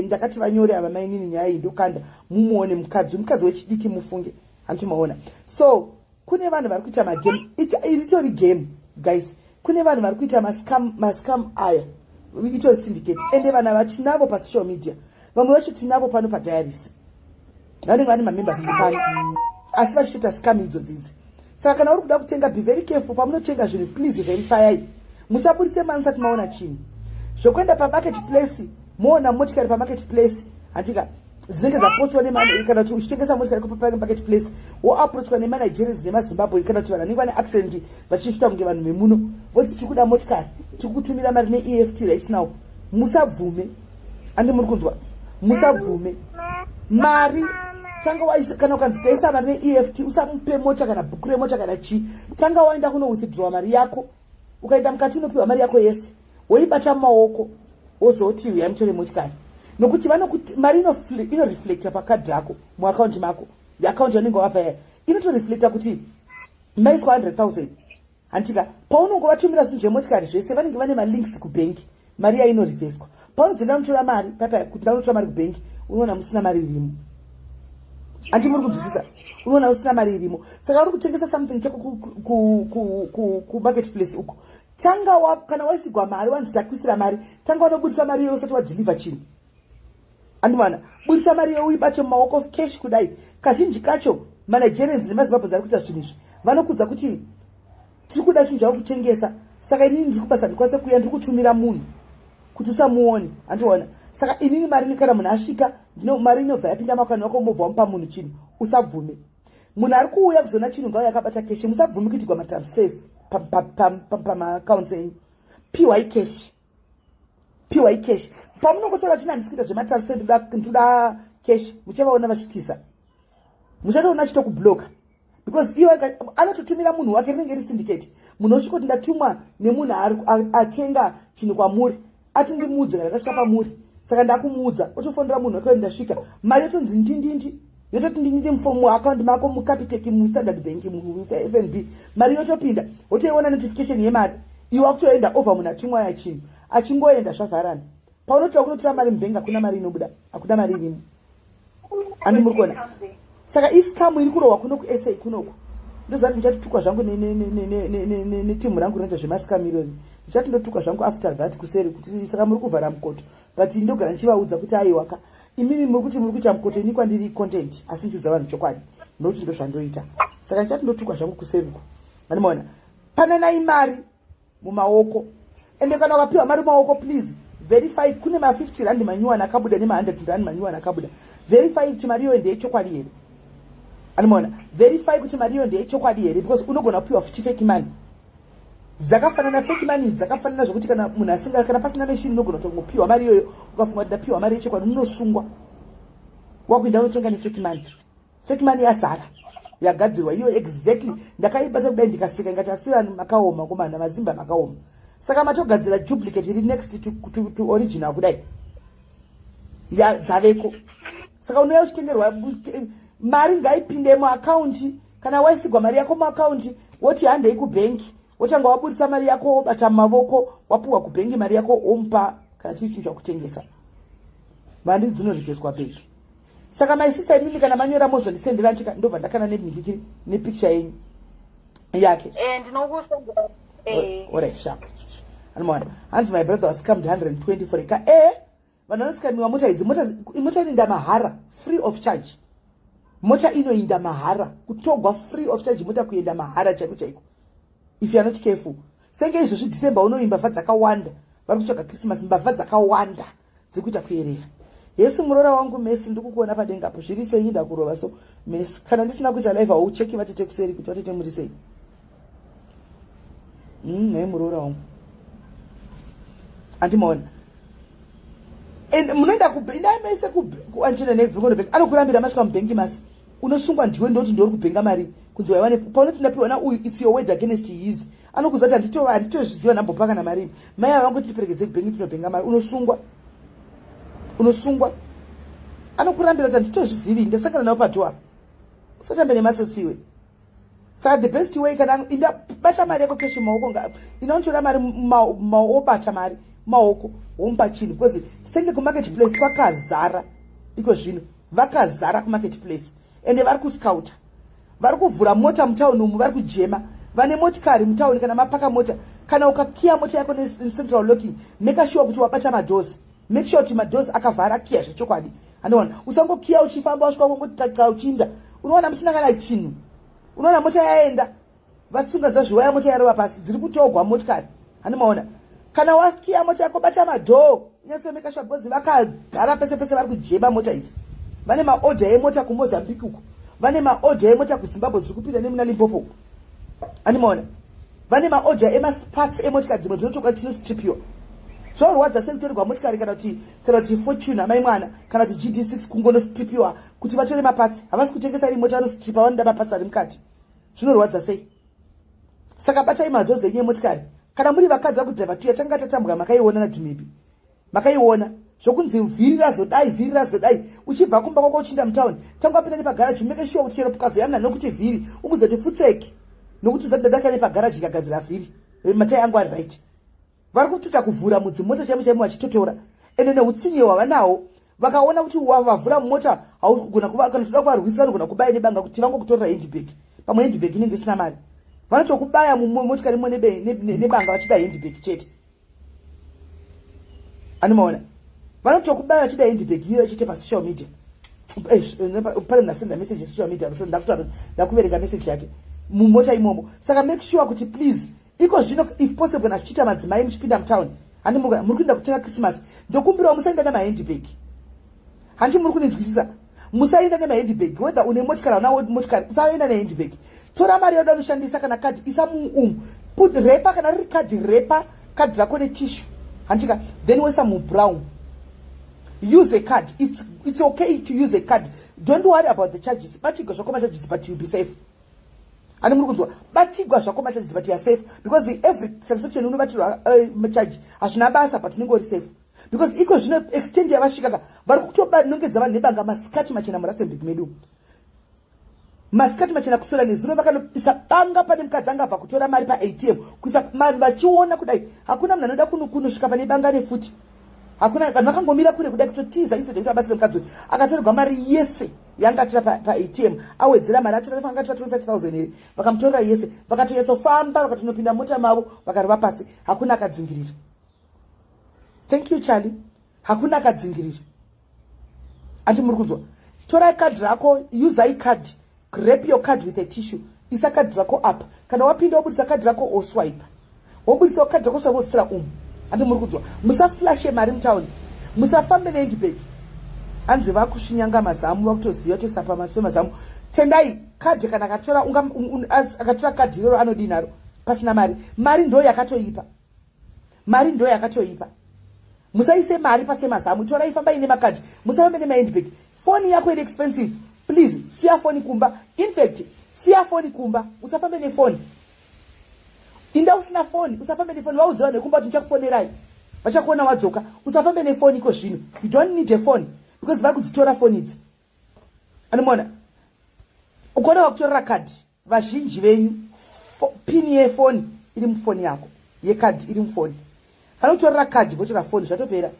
Ndakati vanyore ava mainini nyaya iyi, ndokanda mumuone mukadzi, mukadzi wechidiki, mufunge, handiti maona? So kune vanhu vari kuita magame, ritori game, guys. Kune vanhu vari kuita mascam aya, itori syndicate. Ende vanhu ava tinavo pasocial media, vamwe vacho tinavo pano padiaries, vanenge vane mamembers pano, asi vachitoita scam idzodzidzi. Saka kana uri kuda kutenga, be very careful pamunotenga zvinhu. Please verifyai, musaburitse mari musati maona chinhu. Zvokuenda pamarket place, moona motikari pamarket place, handika? Dzinenge dzapostwa, kana kuti uchitengesa motikari pamarket place, woapproachwa nemaNigerians nemaZimbabwe, kana kuti vanhu vanenge vane accent vachiita kunge vanhu vemuno, voti tiri kuda motikari, tiri kutumira mari neEFT right now. Musabvume, andi muri kunzwa? Musabvume mari. Tanga waisa, kana ukanzi taisa mari neEFT, usamupe mota kana bhuku remota kana chii. Tanga waenda kuno withdraw mari yako. Ukaenda mukati unopiwa mari yako yese, woibata mumaoko, wozoti uyai mutore motikari, nokuti vanokuti mari inoreflecta pakadhi rako, muakaunti mako. Akaunti yanenge wapa yaya inotoreflecta kuti maiswa 100 000, handitika? Paunonge vatumira zvinhu zvemotikari zvese, vanenge vane malinks kubhengi, mari yainorivheswa. Paunodzenda unotora mari papa, kuti ndanotora mari kubhengi, unoona musina mari irimo. Handi muri kunzwisisa? Unoona usina mari irimo. Saka uri kutengesa something chako kumarket place uko, tanga kana waisigwa mari, wanzi takuisira mari, tanga wanobudisa mari iyoyo usati wadhilivha chinhu. Andimana budisa mari iyoyo, uibate mumaoko cash kudai. Kazhinji kacho maNigerians nemaZimbabwe ari kuita zvinhu izvi vanokudza kuti tiri kuda chinhu chavo kutengesa, saka inini ndiri kubasa, ndikwanise kuuya, ndiri kutumira munhu kuti usamuone, handiona? Saka inini mari, kana munhu asvika, mari inobva yapinda makani wako, mobva wamupa munhu chinhu. Usabvume. Munhu ari kuuya kuzona chinhu ngauya akabata cash. Musabvume kuitigwa matransfers pamaaccounts enyu. Piwai cash, piwai cash. Pamunongotaura china, handisi kuita zvematransfer, ndoda cash, muchavaona vachitiza, muchatoona achitokubloka, because iwe anototumira munhu wake, rinenge risyndicate. Munhu osvikoti ndatumwa nemunhu atenga chinhu kwamuri, ati ndimuudze kana ndasvika pamuri, saka ndakumuudza. Otofonera munhu wake, ndasvika. Mari yotonzi ndindindi, yototi ndindindi muakaunti mako, muCapitec, muStandard Bank, muFNB, mari yotopinda, wotoiona notification yemari. Iwe wakutoenda over munhu atumwa yachinhu, achingoenda zvavharana. Paunotora kunotora mari mubhengi, hakuna mari inobuda, hakuna mari irimo. Handi muri kuona? Saka iscam iri kurohwa kuno kuSA kunoku. Ndoziva kuti ndichatotukwa zvangu netimu rangu rinoita zvemascam irori. Ndichati ndotukwa zvangu after that kuseri kuti saka muri kuvhara mukoto, but ndogara ndichivaudza kuti aiwaka, imimi muri kuti muri kuita mukoto, ini kwandiri content, asi ndichiudza vanhu chokwadi nokuti ndo zvandoita. Saka ndichati ndotukwa zvangu kuseri uko. Andimaona pananai mari mumaoko. Ende kana ukapiwa mari mumaoko, please verify. Kune ma50 rand manyuwani akabuda, nema100 rand manyuwani akabuda. Verify kuti mari iyoyo ndeyechokwadi here. Andimaona? Verify kuti mari iyoyo ndeyechokwadi here, because unogona kupiwa futi fake money dzakafanana. Fake money dzakafanana zvokuti kana munhu asinga, kana pasina machine, unogona kutongopiwa mari iyoyo, ukafunga kuti ndapiwa mari yechokwadi. Unosungwa, wakuenda unotenga nefake money. Fake money yazara, yagadzirwa iyo exactly. Ndakaibata kudai ndikaseka, ingati asi vanhu makaoma komana, mazimba makaoma. Saka matogadzira duplicate iri next to original kudai, dzaveko. Saka unouya uchitengerwa mari, ngaipinde muakaunti. Kana waisigwa mari yako muakaunti, woti handei kubhengi, wotanga waburitsa mari yako, wobata mumavoko, wapiwa kubhengi mari yako, womupa. Kana chiri chinhu chakutengesa, mari dzinoregeswa bhengi. Saka maisisa imimi, kana manyora mozondisendera nchika, ndobva ndakana nemhikikiri nepicture yenyu yake. Ndinokusendera. Alright, sharp. Anomaona hanzi, "My brother was scammed 120 for a car." Vanhu vanoscamiwa mota idzi. Mota inoinda mahara, free of charge. Mota inoinda mahara, kutogwa free of charge, mota kuenda mahara chaiko chaiko if you are not careful. Senge izvozvi December unoyi, mbavha dzakawanda vari kutsvaga Christmas, mbavha dzakawanda dziri kuita kuyerera. Yesi, muroora wangu Mesi, ndiri kukuona padengapo. Zviri sei? Ndakurova so, Mesi. Kana ndisina kuita live, haucheki vatete kuseri kuti vatete muri sei. Nhai muroora wangu, andimaona. And munoenda indai mese kuanchena nebhengi, anokurambira. Masvika mubhengi masi, unosungwa ndiwe. Ndoti ndori kubhenga mari kunzi waiwane paunoti ndapiwa nauyu. It's your word against his. Anokuza kuti handitozviziva, ndambopa kana marini. Mai ava vangoti tiperekedze kubhengi tinobhenga mari. Unosungwa, unosungwa. Anokurambira kuti handitozvizivi, ndasangana navo padho apa. Usatambe nemasotsiwe. Saka the best way, kana inda bata mari yako cash mumaoko, inotora mari maobata mari maoko, womupa chinhu, because senge kumarket place kwakazara iko zvino. Vakazara kumarket place, ende vari kuscouta, vari kuvhura mota mutauni umu, vari kujema vane motikari mutauni. Kana mapaka mota, kana ukakiya mota yako necentral locking, make sure kuti wabata madoors. Make sure kuti madoors akavhara, kiya zvechokwadi. Andiona usangokiya uchifamba, wasvika kungoti qaqa uchiinda, unoona musina kana chinhu. Unoona mota yaenda, vasungadza zviwaya, mota yarova pasi. Dziri kutogwa motikari, handimaona. Kana wakiya mota yako, bata madoor, unyatsomake sure, because vakagara pese pese, vari kujema mota idzi. Vane maorder emota kuMozambique uko, vane maorder emota kuZimbabwe dziri kupinda nemuna Limpopo uko, handimaona. Vane maorder emaparts emotikari dzimwe dzinotogwa, chinostripiwa. Zvaurwadza sekutorerwa motikari, kana kuti Fortuner, mai mwana, kana kuti GD6, kungonostripiwa kuti vatore maparts. Havasi kutengesa iri mota, vanostripa, vanoda maparts ari mukati. Zvinorwadza sei? Saka batai madoors enyu emotikari. Kana muri vakadzi vakudhiraivha tuya, tanga tatambwa, makaiona nadhumibi, makaiona zvokunzi vhiri razodai, vhiri razodai. Uchibva kumba kwako uchiinda mutauni, tanga wapinda nepagaraji. Make sure kuti chero pukazoyamna nokuti vhiri, umudza kuti futseki, nokuti uzati ndadaka nepagaraji ikagadzira vhiri, matai angu ari right. Vari kutoita kuvhura mudzimota chaimo chaimo vachitotora, ende neutsinye hwavanawo, vakaona kuti wavavhura mumota, haugona. Kana toda kuvarwisa, vanogona kubaya nebanga kuti vangokutorera handbag. Pamwe handbag inenge isina mari, vanotokubaya mumotikari imo nebanga vachida handbag chete. Animaona, vanotokubaya vachida handbag iyoyo chete. Pasocial media pane munhu asenda message esocial media, ndakuverenga message yake mumota imomo. Saka make sure kuti please, iko zvino, if possible, kana zvichiita, madzimai muchipinda mutown, handi muri kuenda kutenga Christmas, ndokumbirawo musaenda nemahandbag. Handi muri kuninzwisisa? Musaenda nemahandbag, whether une motikari, hauna motikari, usaenda nehandbag. Tora mari yauda unoshandisa, kana kadhi, isa muumu, put wrapper. Kana riri kadhi, wrapper kadhi rako netissue, handika? Then woisa mubrown. Use a card. It's okay to use a card. Don't worry about the charges. Batigwa zvako macharges, but you'll be safe. Ani muri kunzwa? Batigwa zvako macharges, but you are safe, because every transaction unobatirwa macharge. Hazvina basa, but unenge uri safe, because iko zvino extent yavasvika ka, vari kutobanongedza vanhu nebanga masikati machena muRustenburg medu, masikati machena. Kuswera nezuro vakanoisa banga pane mukadzi anga abva kutora mari paATM, kuisa vanhu vachiona kudai. Hakuna munhu anoda kunosvika pane banga nefuti, hakuna. Vanhu vakangomira kure kudai, kutotiza instead yekuti abatsire mukadzi uyu. Akatorerwa mari yese yanga atora paATM, awedzera mari atora, anga atora 25 000 here, vakamutorera yese. Vakatonyatsofamba, vakatonopinda mota mavo, vakarova pasi. Hakuna akadzingirira. Thank you, Charlie. Hakuna akadzingirira. Andi muri kunzwa? Torai kadhi rako, usai card, wrap your card with a tissue, isa kadhi rako apa. Kana wapinda, wobudisa kadhi rako, oswipe, wobudisa kadhi rako, swipe, wobvisira umu. Andi muri kunzwa? Musaflashe mari mutauni, musafambe nehandbag. Hanzi vakusvinyanga mazamu, vakutoziva toisa pamasi pemazamu. Tendai kadhi. Kana akatora, akatora kadhi iroro, anodii naro pasina mari? Mari ndo yakatoipa, mari ndo yakatoipa. Musaise mari pasi pemazamu. Torai, fambai nemakadhi, musafambe nemahandbag. Foni yako iri expensive, please siya foni kumba. Infact, siya foni kumba, usafambe nefoni. Inda usina foni, usafambe nefoni. Vauziva nekumba kuti ndichakufonerai, vachakuona wadzoka. Usafambe nefoni iko zvino. You don't need a phone, because vari kudzitora foni idzi. Anomuona ukaona vakutorera kadhi, vazhinji venyu pini yefoni iri mufoni yako, yekadhi iri mufoni. Vanokutorera kadhi, votora foni, zvatopera.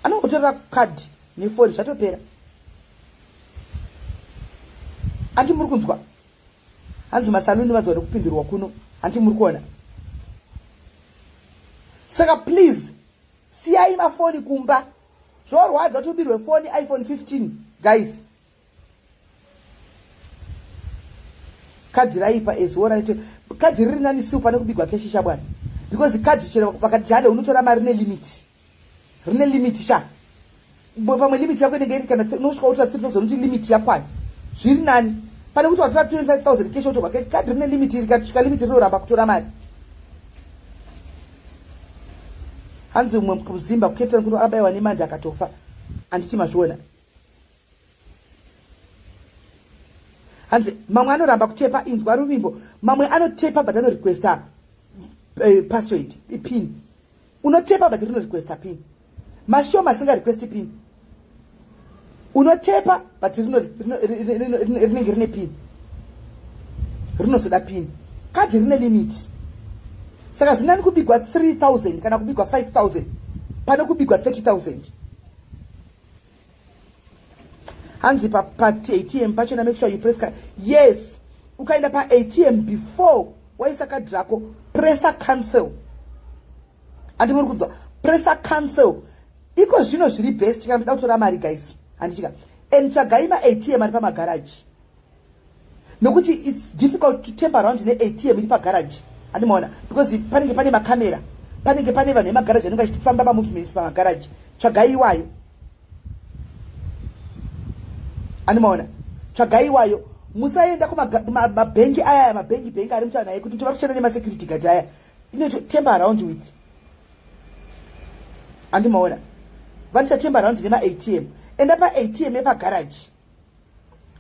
Anokutorera kadhi nefoni, zvatopera. Anti muri kunzwa hanzi masaluni vanzwa nekupindurwa kuno? Hanti muri kuona? Saka please, siyai mafoni kumba. Zvorwadza kuti ubirwe foni, iPhone 15, guys. Kadhi raipa as well. Kadhi riri nani siu pane kubigwa cash shabwana, because kadhi chero vakati jade unotora mari, rine limit, rine limit sha. Pamwe limit yako inenge iri kana unosvika utora 3000, uti limit yakwana. Zviri nani pane kuti watora 25,000 cash otorwa. Kadhi rine limit, rikasvika limit rinoramba kutora mari. Hanzi umwe kuzimba kuCape Town kuno abayiwa nemandi akatofa. Handiti mazviona? Hanzi mamwe anoramba kutepa. Inzwa Ruvimbo, mamwe anotepa but anorequesta password, pin. Unotepa but rinorequesta pin. Mashoma asingarequesti pin. Unotepa but rinenge rine pin, rinozoda pin. Kadhi rine limit. Saka zvinani kubigwa 3000 kana kubigwa 5000 pane kubigwa 30,000. Hanzi paATM pachona, make sure you press. Yes, ukaenda paATM, before waisa kadhi rako, pressa cancel. Handi muri kunzwa? Pressa cancel. Iko zvino zviri best kana ndoda kutora mari, guys, handitika? And tsvagai maATM ari pamagaraji, nokuti it's difficult to tamper around neATM iri pagaraji. Handimaona? Because panenge pane makamera, panenge pane vanhu vemagaraji vanenge vachifamba pamovements pamagaraji. Tsvagai iwayo. Handimaona? Tsvagai iwayo. Musaenda kumabhengi aya, mabhengi bhengi ari mutaura naye kuti tova kushanda nemasecurity guard aya, inoito tamper around with. Handimaona? Vanoita tamper around nemaATM. Enda paATM yepagaraji,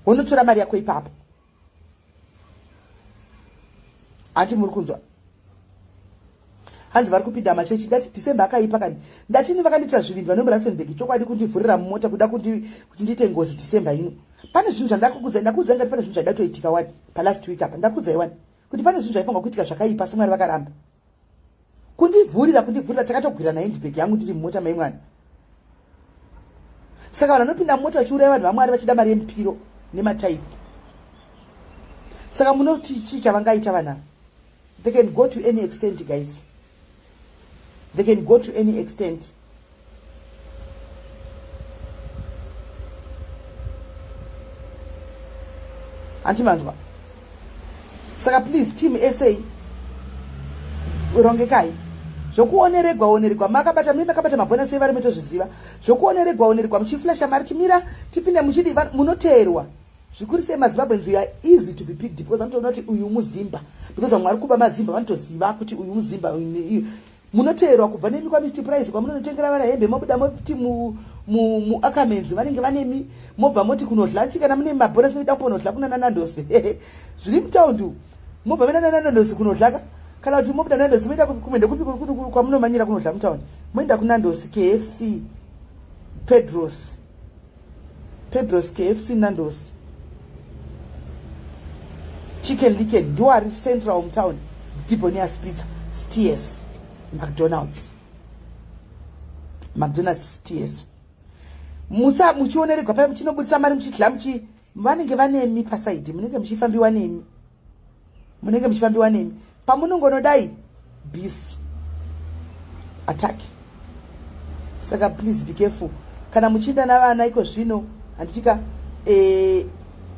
wonotora mari yako ipapo. Handi muri kunzwa? Hanzi vari kupinda machechi. Ndati December akaipa kani. Ndatini vakandiitira zvivindi vanomuRustenburg, chokwadi, kundivhurira mumota kuda kuti ndiite ngozi. December ino pane zvinhu zvandakukudzai. Ndakuudzai ngati pane zvinhu zvaidatoitika wani palast week apa. Ndakuudzai wani kuti pane zvinhu zvaifanirwa kuitika zvakaipa, asi Mwari vakaramba kundivhurira. Kundivhurira, takatogwirana handbag yangu ndiri mumota maimwana. Saka vanhu vanopinda mumota vachiuraya vanhu vaMwari vachida mari yemupiro nemataipi. Saka munoti chii chavangaita vanhu ava? They can go to any extent, guys. They can go to any extent. Handimanzwa? Saka please, team SA, rongekai. Zvokuoneregwa oneregwa makabata, mune makabata mabhonasi evari, metozviziva. Zvokuoneregwa oneregwa muchiflasha mari, chimira tipinde muchidi, munoteerwa zvikuru sei. MaZimbabweans, you are easy to be picked because vanotoona kuti uyu muZimba, because vamwe vari kuba maZimba, vanotoziva kuti uyu muZimba. Munoteerwa kubva nemi kwaMr Price kwamunonotengera vana hembe, mobuda moti muAckermans, vanenge vanemi. Mobva moti kunodla ti kana mune mabhonasi noida kumbonodla kuna Nandos, zviri mutaundi, mobva menda naNandos kunodlaka, kana kuti mobuda Nandos moenda kumende kupi kwamunomanyira kunodla mutaundi, moenda kuNandos, KFC, Pedros, Pedros, KFC, Nandos, Chicken Licken, ndiwo ari central mutown, Debonairs Pizza, Steers, McDonald's, McDonald's, Steers. Musa muchioneregwa paya muchinobudisa mari muchidla muchi, vanenge vanemi pasaidi, munenge muchifambiwa nemi, munenge muchifambiwa nemi. Pamunongonodai bis attack. Saka please be careful kana muchiinda navana iko zvino, handitika?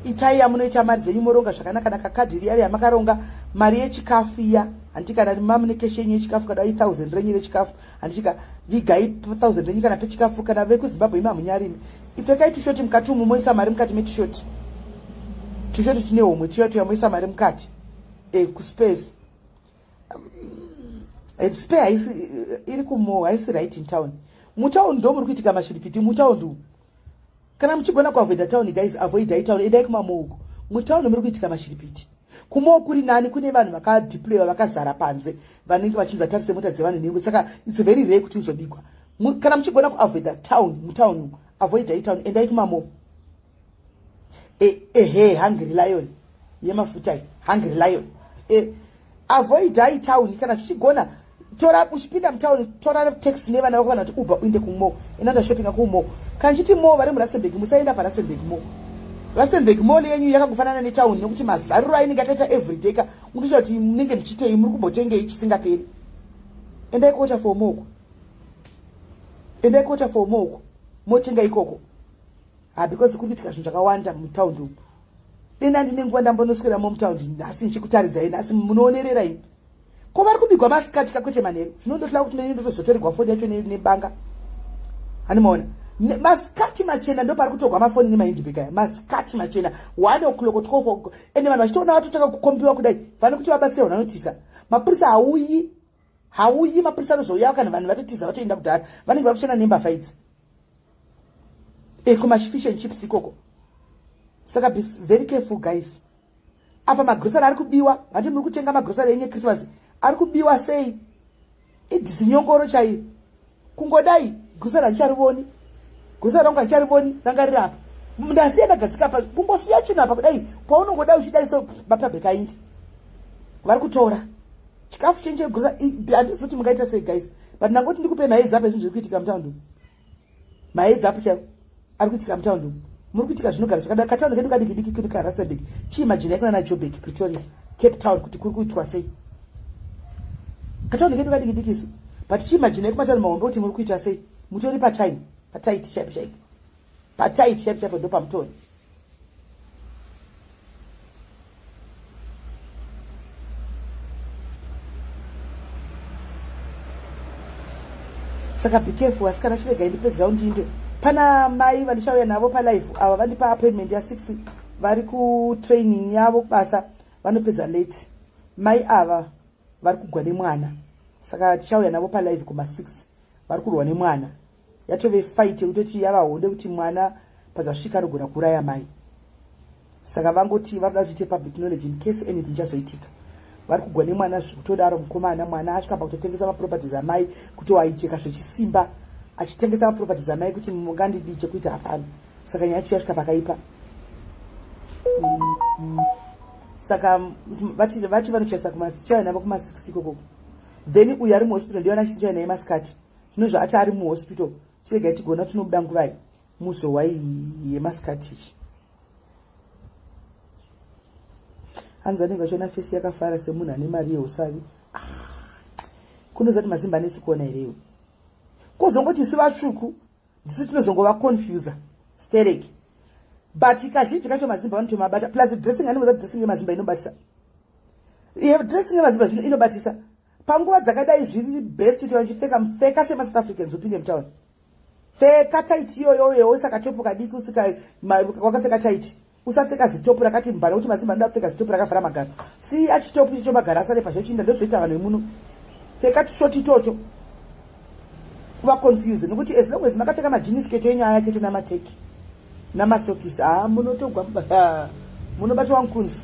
Itai yamunoita mari dzenyu, moronga zvakanaka nakakadhi riya yamakaronga mari yechikafu iya, handiti? Kana mamune cash yenyu yechikafu, kana i1000 renyu rechikafu, handitika? Vigai 1000 renyu kana pechikafu. Kana vekuZimbabwe imi hamunyarimi, ipfekai tushoti mukati umu, moisa mari mukati metushoti, tushoti tune homwe tuya tuya, moisa mari mukati kuspace. Spare haisi iri kumo, haisi right in town. Mutown ndo muri kuitika mashiripiti mutaundi umu. Kana muchigona kuavoida town, guys, avoidai town, endai kumamouko. Mutown muri kuitika mashiripiti. Kumoo kuri nani, kune vanhu vakadeployiwa vakazara panze vanenge vachinza tarise mota dzevanhu nengu. Saka it's very rare kuti uzobigwa. Kana muchigona kuavoida town, mutown avoidai town, endai kumamo. Ehe, Hungry Lion yemafuta iyi, Hungry Lion. Avoidai town kana zvichigona. Tora, uchipinda mutauni, tora taxi nevana vako kana kuti Uber, uinde kumall. Inoenda shopping kumall. Kana chiti mall, vari muRustenburg, musaenda paRustenburg Mall. Rustenburg Mall yenyu yakangofanana netauni, nekuti mazaruro ainenge akaita everyday ka, unotoita kuti munenge muchiitei, muri kumbotengei chisingaperi. Endai kuWaterfall Mall uko, endai kuWaterfall Mall uko, motenga ikoko. Ha, because kuri kuitika zvinhu zvakawanda mutaundi umu. Denda ndine nguva ndambonosweramo mutaundi nhasi ndichikutaridzai. Nhasi munoonerera imi. Ko vari kubigwa masikati kakwete manheru. Zvinondotoda kuti mene ndotozotorerwa foni yacho nebanga. Handimaona masikati machena ndo pari kutorwa mafoni nemahandbag aya masikati machena, 1 o'clock, 12 o'clock. Ende vanhu vachitoona vatotanga kukombiwa kudai, vane kuti vabatsire vanhu vanotiza. Mapurisa hauyi, hauyi. Mapurisa anozouya kana vanhu vatotiza, vatoenda kudhara. Vanenge vari kushanda nembavha idzi kumafish and chips ikoko. Saka be very careful, guys. Apa magrosari ari kubiwa. Handi muri kutenga magrosari enyu eChristmas ari kubiwa sei? Idhisinyongoro chaiyo. Kungodai grosari handicharivoni, grosari rangu handicharivoni, ranga riri apa, ndasiya ndagadzika apa. Kungosiya chinhu apa kudai, paunongodai uchidai so, mapublic aindi vari kutora chikafu chenyu chegrosari. Handizi kuti mungaita sei, guys, but ndangoti ndikupe maheads up ezvinhu zviri kuitika mutaundi umu. Maheads up chaivo ari kuitika mutaundi umu. Muri kuitika zvinogara zvakadai. Kataundi kedu kadiki diki kedu kaRustenburg, chiimagine kuna naJoburg, Pretoria, Cape Town kuti kuri kuitwa sei. Kataundi kedu kadiki diki isu, but chiimagine kumataundi mahombe kuti muri kuita sei. Mutori patime, patight chaipo chaipo, patight chaipo chaipo, ndo pamutori. Saka be careful, asikana. Chiregai ndipedzera undinde. Pana mai vandichauya navo palive ava, vandipa appointment ya6. Vari kutraining yavo kubasa, vanopedza late. Mai ava vari kugwa nemwana, saka tichauya navo palive kuma6. Vari kurwa nemwana, yatove fight yekutoti yava honde, kuti mwana pazasvika anogona kuuraya mai. Saka vangoti vari kuda kuti tiite public knowledge in case anything chazoitika. Vari kugwa nemwana zvekutodaro. Mukomana, mwana asvika pakutotengesa maproperties amai, kuti waicheka zvechisimba achitengesa maproperties amai, kuti mungandidii, chekuita hapana. Saka nyaya yacho yasvika pakaipa. Saka vati vanochaisa kumachaya navo kuma6 ikoko. Then uyu ari muhospital, ndiyo ana naye masikati. Zvino zvaati ari muhospital, chiregai tigona tinobuda nguvai muzowai yemasikati ichi. Hanzi vanenge vachiona face yakafara semunhu ane mari yeusavi. Ah, kunozati mazimba anetsi kuona herewo? Kozongoti isi vatsvuku ndisi tinozongova confuser stereki, but kazhinji kacho mazimba vanotomabata. Plus dressing, animoza dressing yemazimba inobatisa. Dressing yemazimba zvino inobatisa panguva dzakadai. Zviri best kuti vachipfeka, pfeka semaSouth Africans, upinde mutauni, pfeka tight iyoyoyo, usaka top kadiki, usika wakapfeka tight. Usapfeka zitop rakati mbana, kuti mazimba anoda kupfeka zitop rakavhara magaro. Si achitop icho, magaro asare pazvochinda. Ndozvoita vanhu vemuno. Pfeka tushort itocho, kuva confuse, nekuti as long as makapfeka majean skirt enyu aya chete, namateki, namasokisi, ha, munotogwa, munobatwa nkunzi,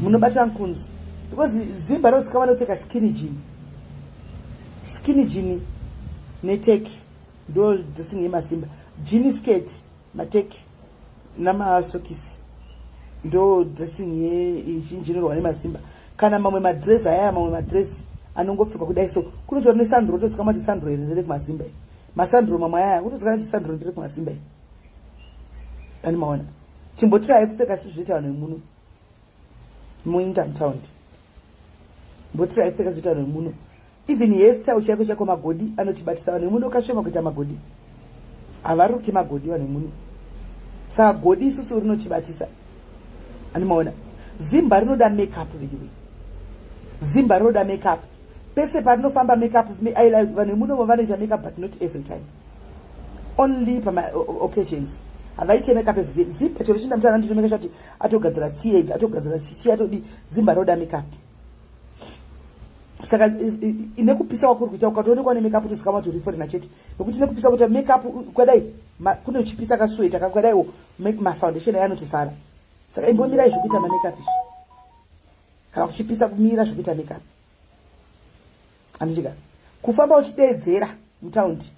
munobatwa nkunzi, because zimba rosika vanopfeka skinny jean, skinny jean neteki, ndo dressing yemasimba. Jean skirt, mateki namasokisi, ndo dressing yezhinji inorwa nemasimba. Kana mamwe madress aya, mamwe madress anongopfekwa kudai so, kunotori nesanduro. Tozikama kuti sanduro iri ndere kumasimba, masanduro mamwe aya kutozikana kuti sanduro ndere kumasimba. Ani maona, chimbotirai kupfeka sezvinoita vanhu vemuno muinda mutaundi. Mbotirai kupfeka zvinoita vanhu vemuno. Even hairstyle chaiko chaiko, magodi anotibatisa. Vanhu vemuno kashoma kuita magodi, havaruki magodi vanhu vemuno. Saka godi isusu rinotibatisa. Ani maona, zimba rinoda makeup veduwe. Zimba rinoda makeup pese parinofamba. Makeup, vanhu vemuno vanoita makeup, but not every time, only pama occasions. Havaite makeup everyday. Zimba chero chinda mutana nditomeka chati atogadzira tsiye idzi, atogadzira chichi, atodi. Zimba rinoda makeup. Saka nekupisa kwakuri kuita, ukatoonekwa nemakeup, tozikamwa kuti uri foreigner chete, nekuti nekupisa kuita makeup kwadai, kune chipisa kasweta kakwadaiwo, mafoundation aya anotosara. Saka imbomirai zvekuita mamakeup izvi kana kuchipisa. Kumira zvekuita makeup, handitika kufamba uchideedzera mutaundi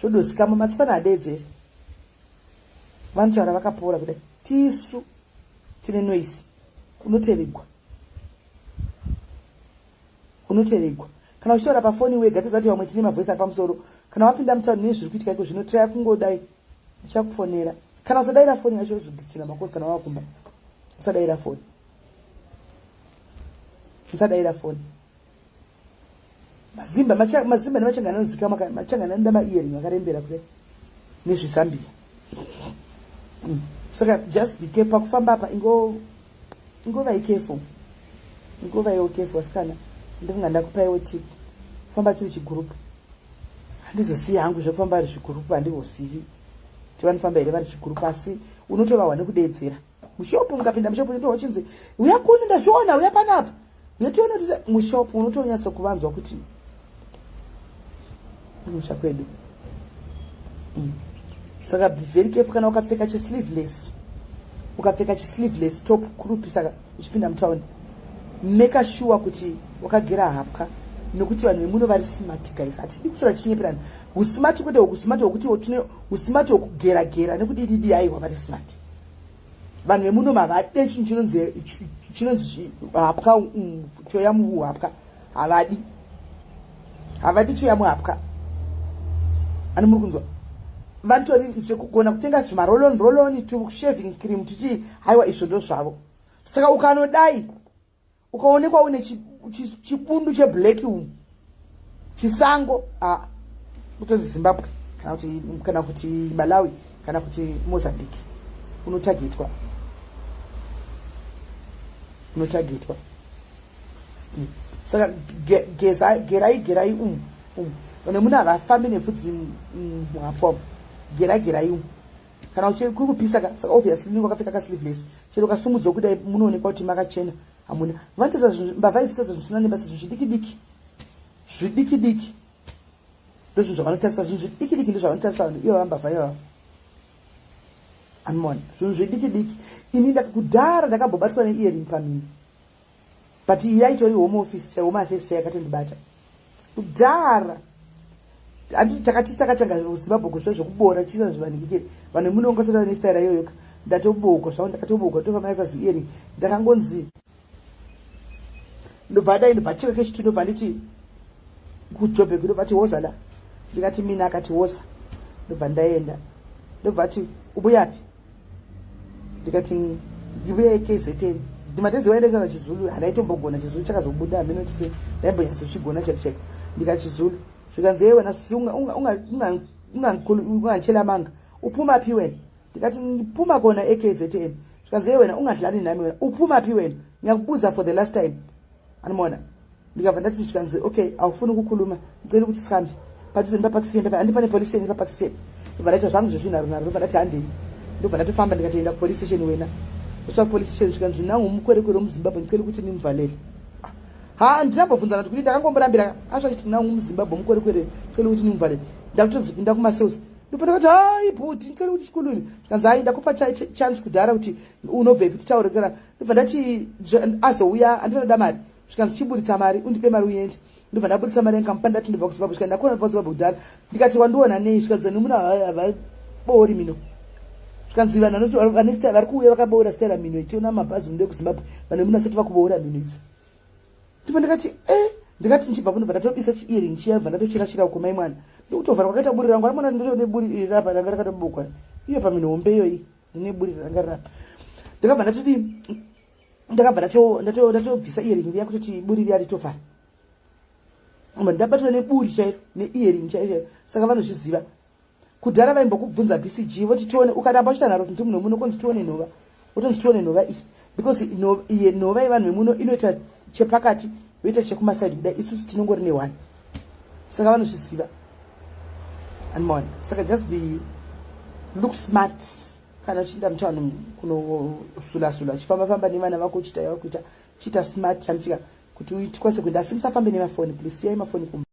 zvodozikama. Matswana adeedzeri, vanotaura vakapora kudai. Tisu tine noise. Unoteregwa, unoteregwa kana uchitaura pafoni wega. Tozati vamwe tine mavoice ari pamusoro. Kana wapinda mutauni nezviri kuitika iko zvino, tiraya kungodai. Ndichakufonera. Kana usadaira foni yacho, uzodhichina makosi. Kana wakumba, usadaira foni, usadaira foni. Mazimba, mazimba nemachangana anozikamwa. Machangana anoda maearring akarembera kudai nezvizambia. Saka just be careful pakufamba apa. Ingovai careful, ingovaiwo careful, asikana. Ndinga ndakupaiwo tip. Famba tiri chigurupu. Handizosiyi hangu zvekufamba vari zvigurupu, handivosivi kuti vanofamba here vari chigurupu, asi unotovahwa nekudeedzera mushopu. Mukapinda mushopu, unotohwa uchinzi, "Uya kuni, ndazviona, uya panapa, uya tione." Kuti mushopu unotonyatsokuvanzwa kuti kumusha kwedu. Saka be very careful. Kana ukapfeka chisleeveless, ukapfeka chisleeveless top kurupi, saka uchipinda mutauni, make sure kuti wakagera hapwa, nekuti vanhu vemuno vari smart, guys. Hatidi kusora tichinyeperana. Usmart kwete hwekusmart hwekuti tine usmart hwekugeragera nekudididi. Aiwa, vari smart vanhu vemuno. Mavade chinhu chinonzi hapwa, choya muhapwa havadi, havadi choya muhapwa. Ani muri kunzwa? Vanotori zvekugona kutenga zvimaroll-on, roll-on, tushaving cream tuchi. Haiwa, izvo ndo zvavo. Saka ukanodai ukaonekwa une chibundu cheblack umu, chisango, a kutonzi Zimbabwe kana kuti Malawi kana kuti Mozambique, unotagetwa, unotagetwa. Saka gerai, gerai umu umu. Vanhu munhu havafambi nebvudzi muhapwa umu. Gerai, gerai umu. Kana kuri kupisa ka, saka obviously unenge wakapfeka kasleeveless. Chero ukasumudzwa kudai, munoonekwa kuti makachena, hamuna. Vanotoisa mbavha idziisa zvinhu zvisina nebasa, zvinhu zvidiki diki, zvidiki diki. Ndozvinhu zvavanotarisa, zvinhu zvidiki diki ndozvavanotarisa vanhu ivava, mbavha ivava. Amona zvinhu zvidiki diki. Ini kudhara ndakambobatwa neearring pamini, but iyi yaitori Home Office, Home Affairs yakatondibata kudhara. Handiti takati takatanga Zimbabwe kuzva zvekubora chiisa zvivanikikiri. Vanhu vemunongotora nestaira iyoyoka. Ndatobogwa zvavo, ndakatobogwa, tofamba nasazi earring. Ndakangonzi ndobva dai, ndobva chika kechitu, ndobva nditi kuJobek, ndobva ti, "Woza la." Ndikati, "Mina." Akati, "Woza." Ndobva ndaenda, ndobva ati, "Ubuyapi?" Ndikati, "Ngibuya eKZN." Ndimatezi waendaisana chiZulu, handaitombogona chiZulu. Chakazobuda hameno tise ndaimbonyatsochigona chaiko chaiko. Ndikati chiZulu. Zvikanzi, "Ye wena, ungangitshela manga, uphuma phi wena?" Ndikati, "Ngiphuma kona eKZN." Zvikanzi, "Ye wena, ungadlali nami wena, uphuma phi wena? Ngiyakubuza for the last time." Animona, ndikabva ndati, zvikanzi, "Okay, awufuni ukukhuluma, ngicela ukuthi sihambe padhuze nipapark, handi pane police station, nipapark." Ndobva ndaita zvangu zvezvinharo nharo, ndobva ndati, "Handei." Ndobva ndatofamba, ndikatoenda kupolice station wena. Ndosvika kupolice station, zvikanzi, "Nangu mukwerekwere wemuZimbabwe, ndicela ukuthi nimvalele." Ha, ndinambobvunzana kuti kudi. Ndakangomborambira asva achiti, "Nangu muZimbabwe mukwerekwere, cela ukuthi nimvalele." Ndakutozipinda kumacells, ndipo ndakati, "Hai bhuti, ndicela ukuthi sikhulume." Zvikanzi, "Hai, ndakupa chance kudhara kuti unobvepi, titaure." Kana ndobva ndati, azouya andinoda mari. Zvikanzi, "Chiburitsa mari, undipe mari uende." Ndobva ndaburitsa mari, ndikamupa. Ndati, "Ndobva kuZimbabwe." Zvikanzi, "Ndakona ndobva kuZimbabwe kudhara." Ndikati, "Wandiona nei?" Zvikanzi, "Nemuna havaboori mino." Zvikanzi, "Vanhu vane vari kuuya vakaboora style mino, ichiona mabhazi mundo ekuZimbabwe, vanhu vemuna sati vakuboora mino idzi." Ndipo ndikati, "E." Ndikati ndichibva kunobva ndatobisa chiearring chiya, bva ndatochirashira uko. Mai mwana, ndikutovhara kwakaita buri rangu. Arimona, ndotone buri iri rapa ranga rakatobukwa iyo pamino hombe iyoyi. Ndine buri ranga rirapa. Ndakabva ndatodi, ndakabva ndatobvisa earring riya kutoti buri riya ritovhara. Ndabatwa neburi chairo, neearring chairo chairo. Saka vanozviziva. Kudhara vaimbokubvunza BCG, voti, "Tione." Ukaramba uchita nharo kuti munhu muno, konzi, "Tione nhova." Wotonzi, "Tione nhova iyi," because iye nhova yevanhu vemuno inoita chepakati, yoita chekumasaidi kudai. Isusu tinongori neone. Saka vanozviziva, anmona. Saka just be look smart kana uchiinda mutown kunosula-sula, uchifamba-famba nevana vako, uchiita yauri kuita, chiita smart, chanditika kuti tikwanise kuenda. Asi musafambe nemafoni, please. Siyai mafoni kumba.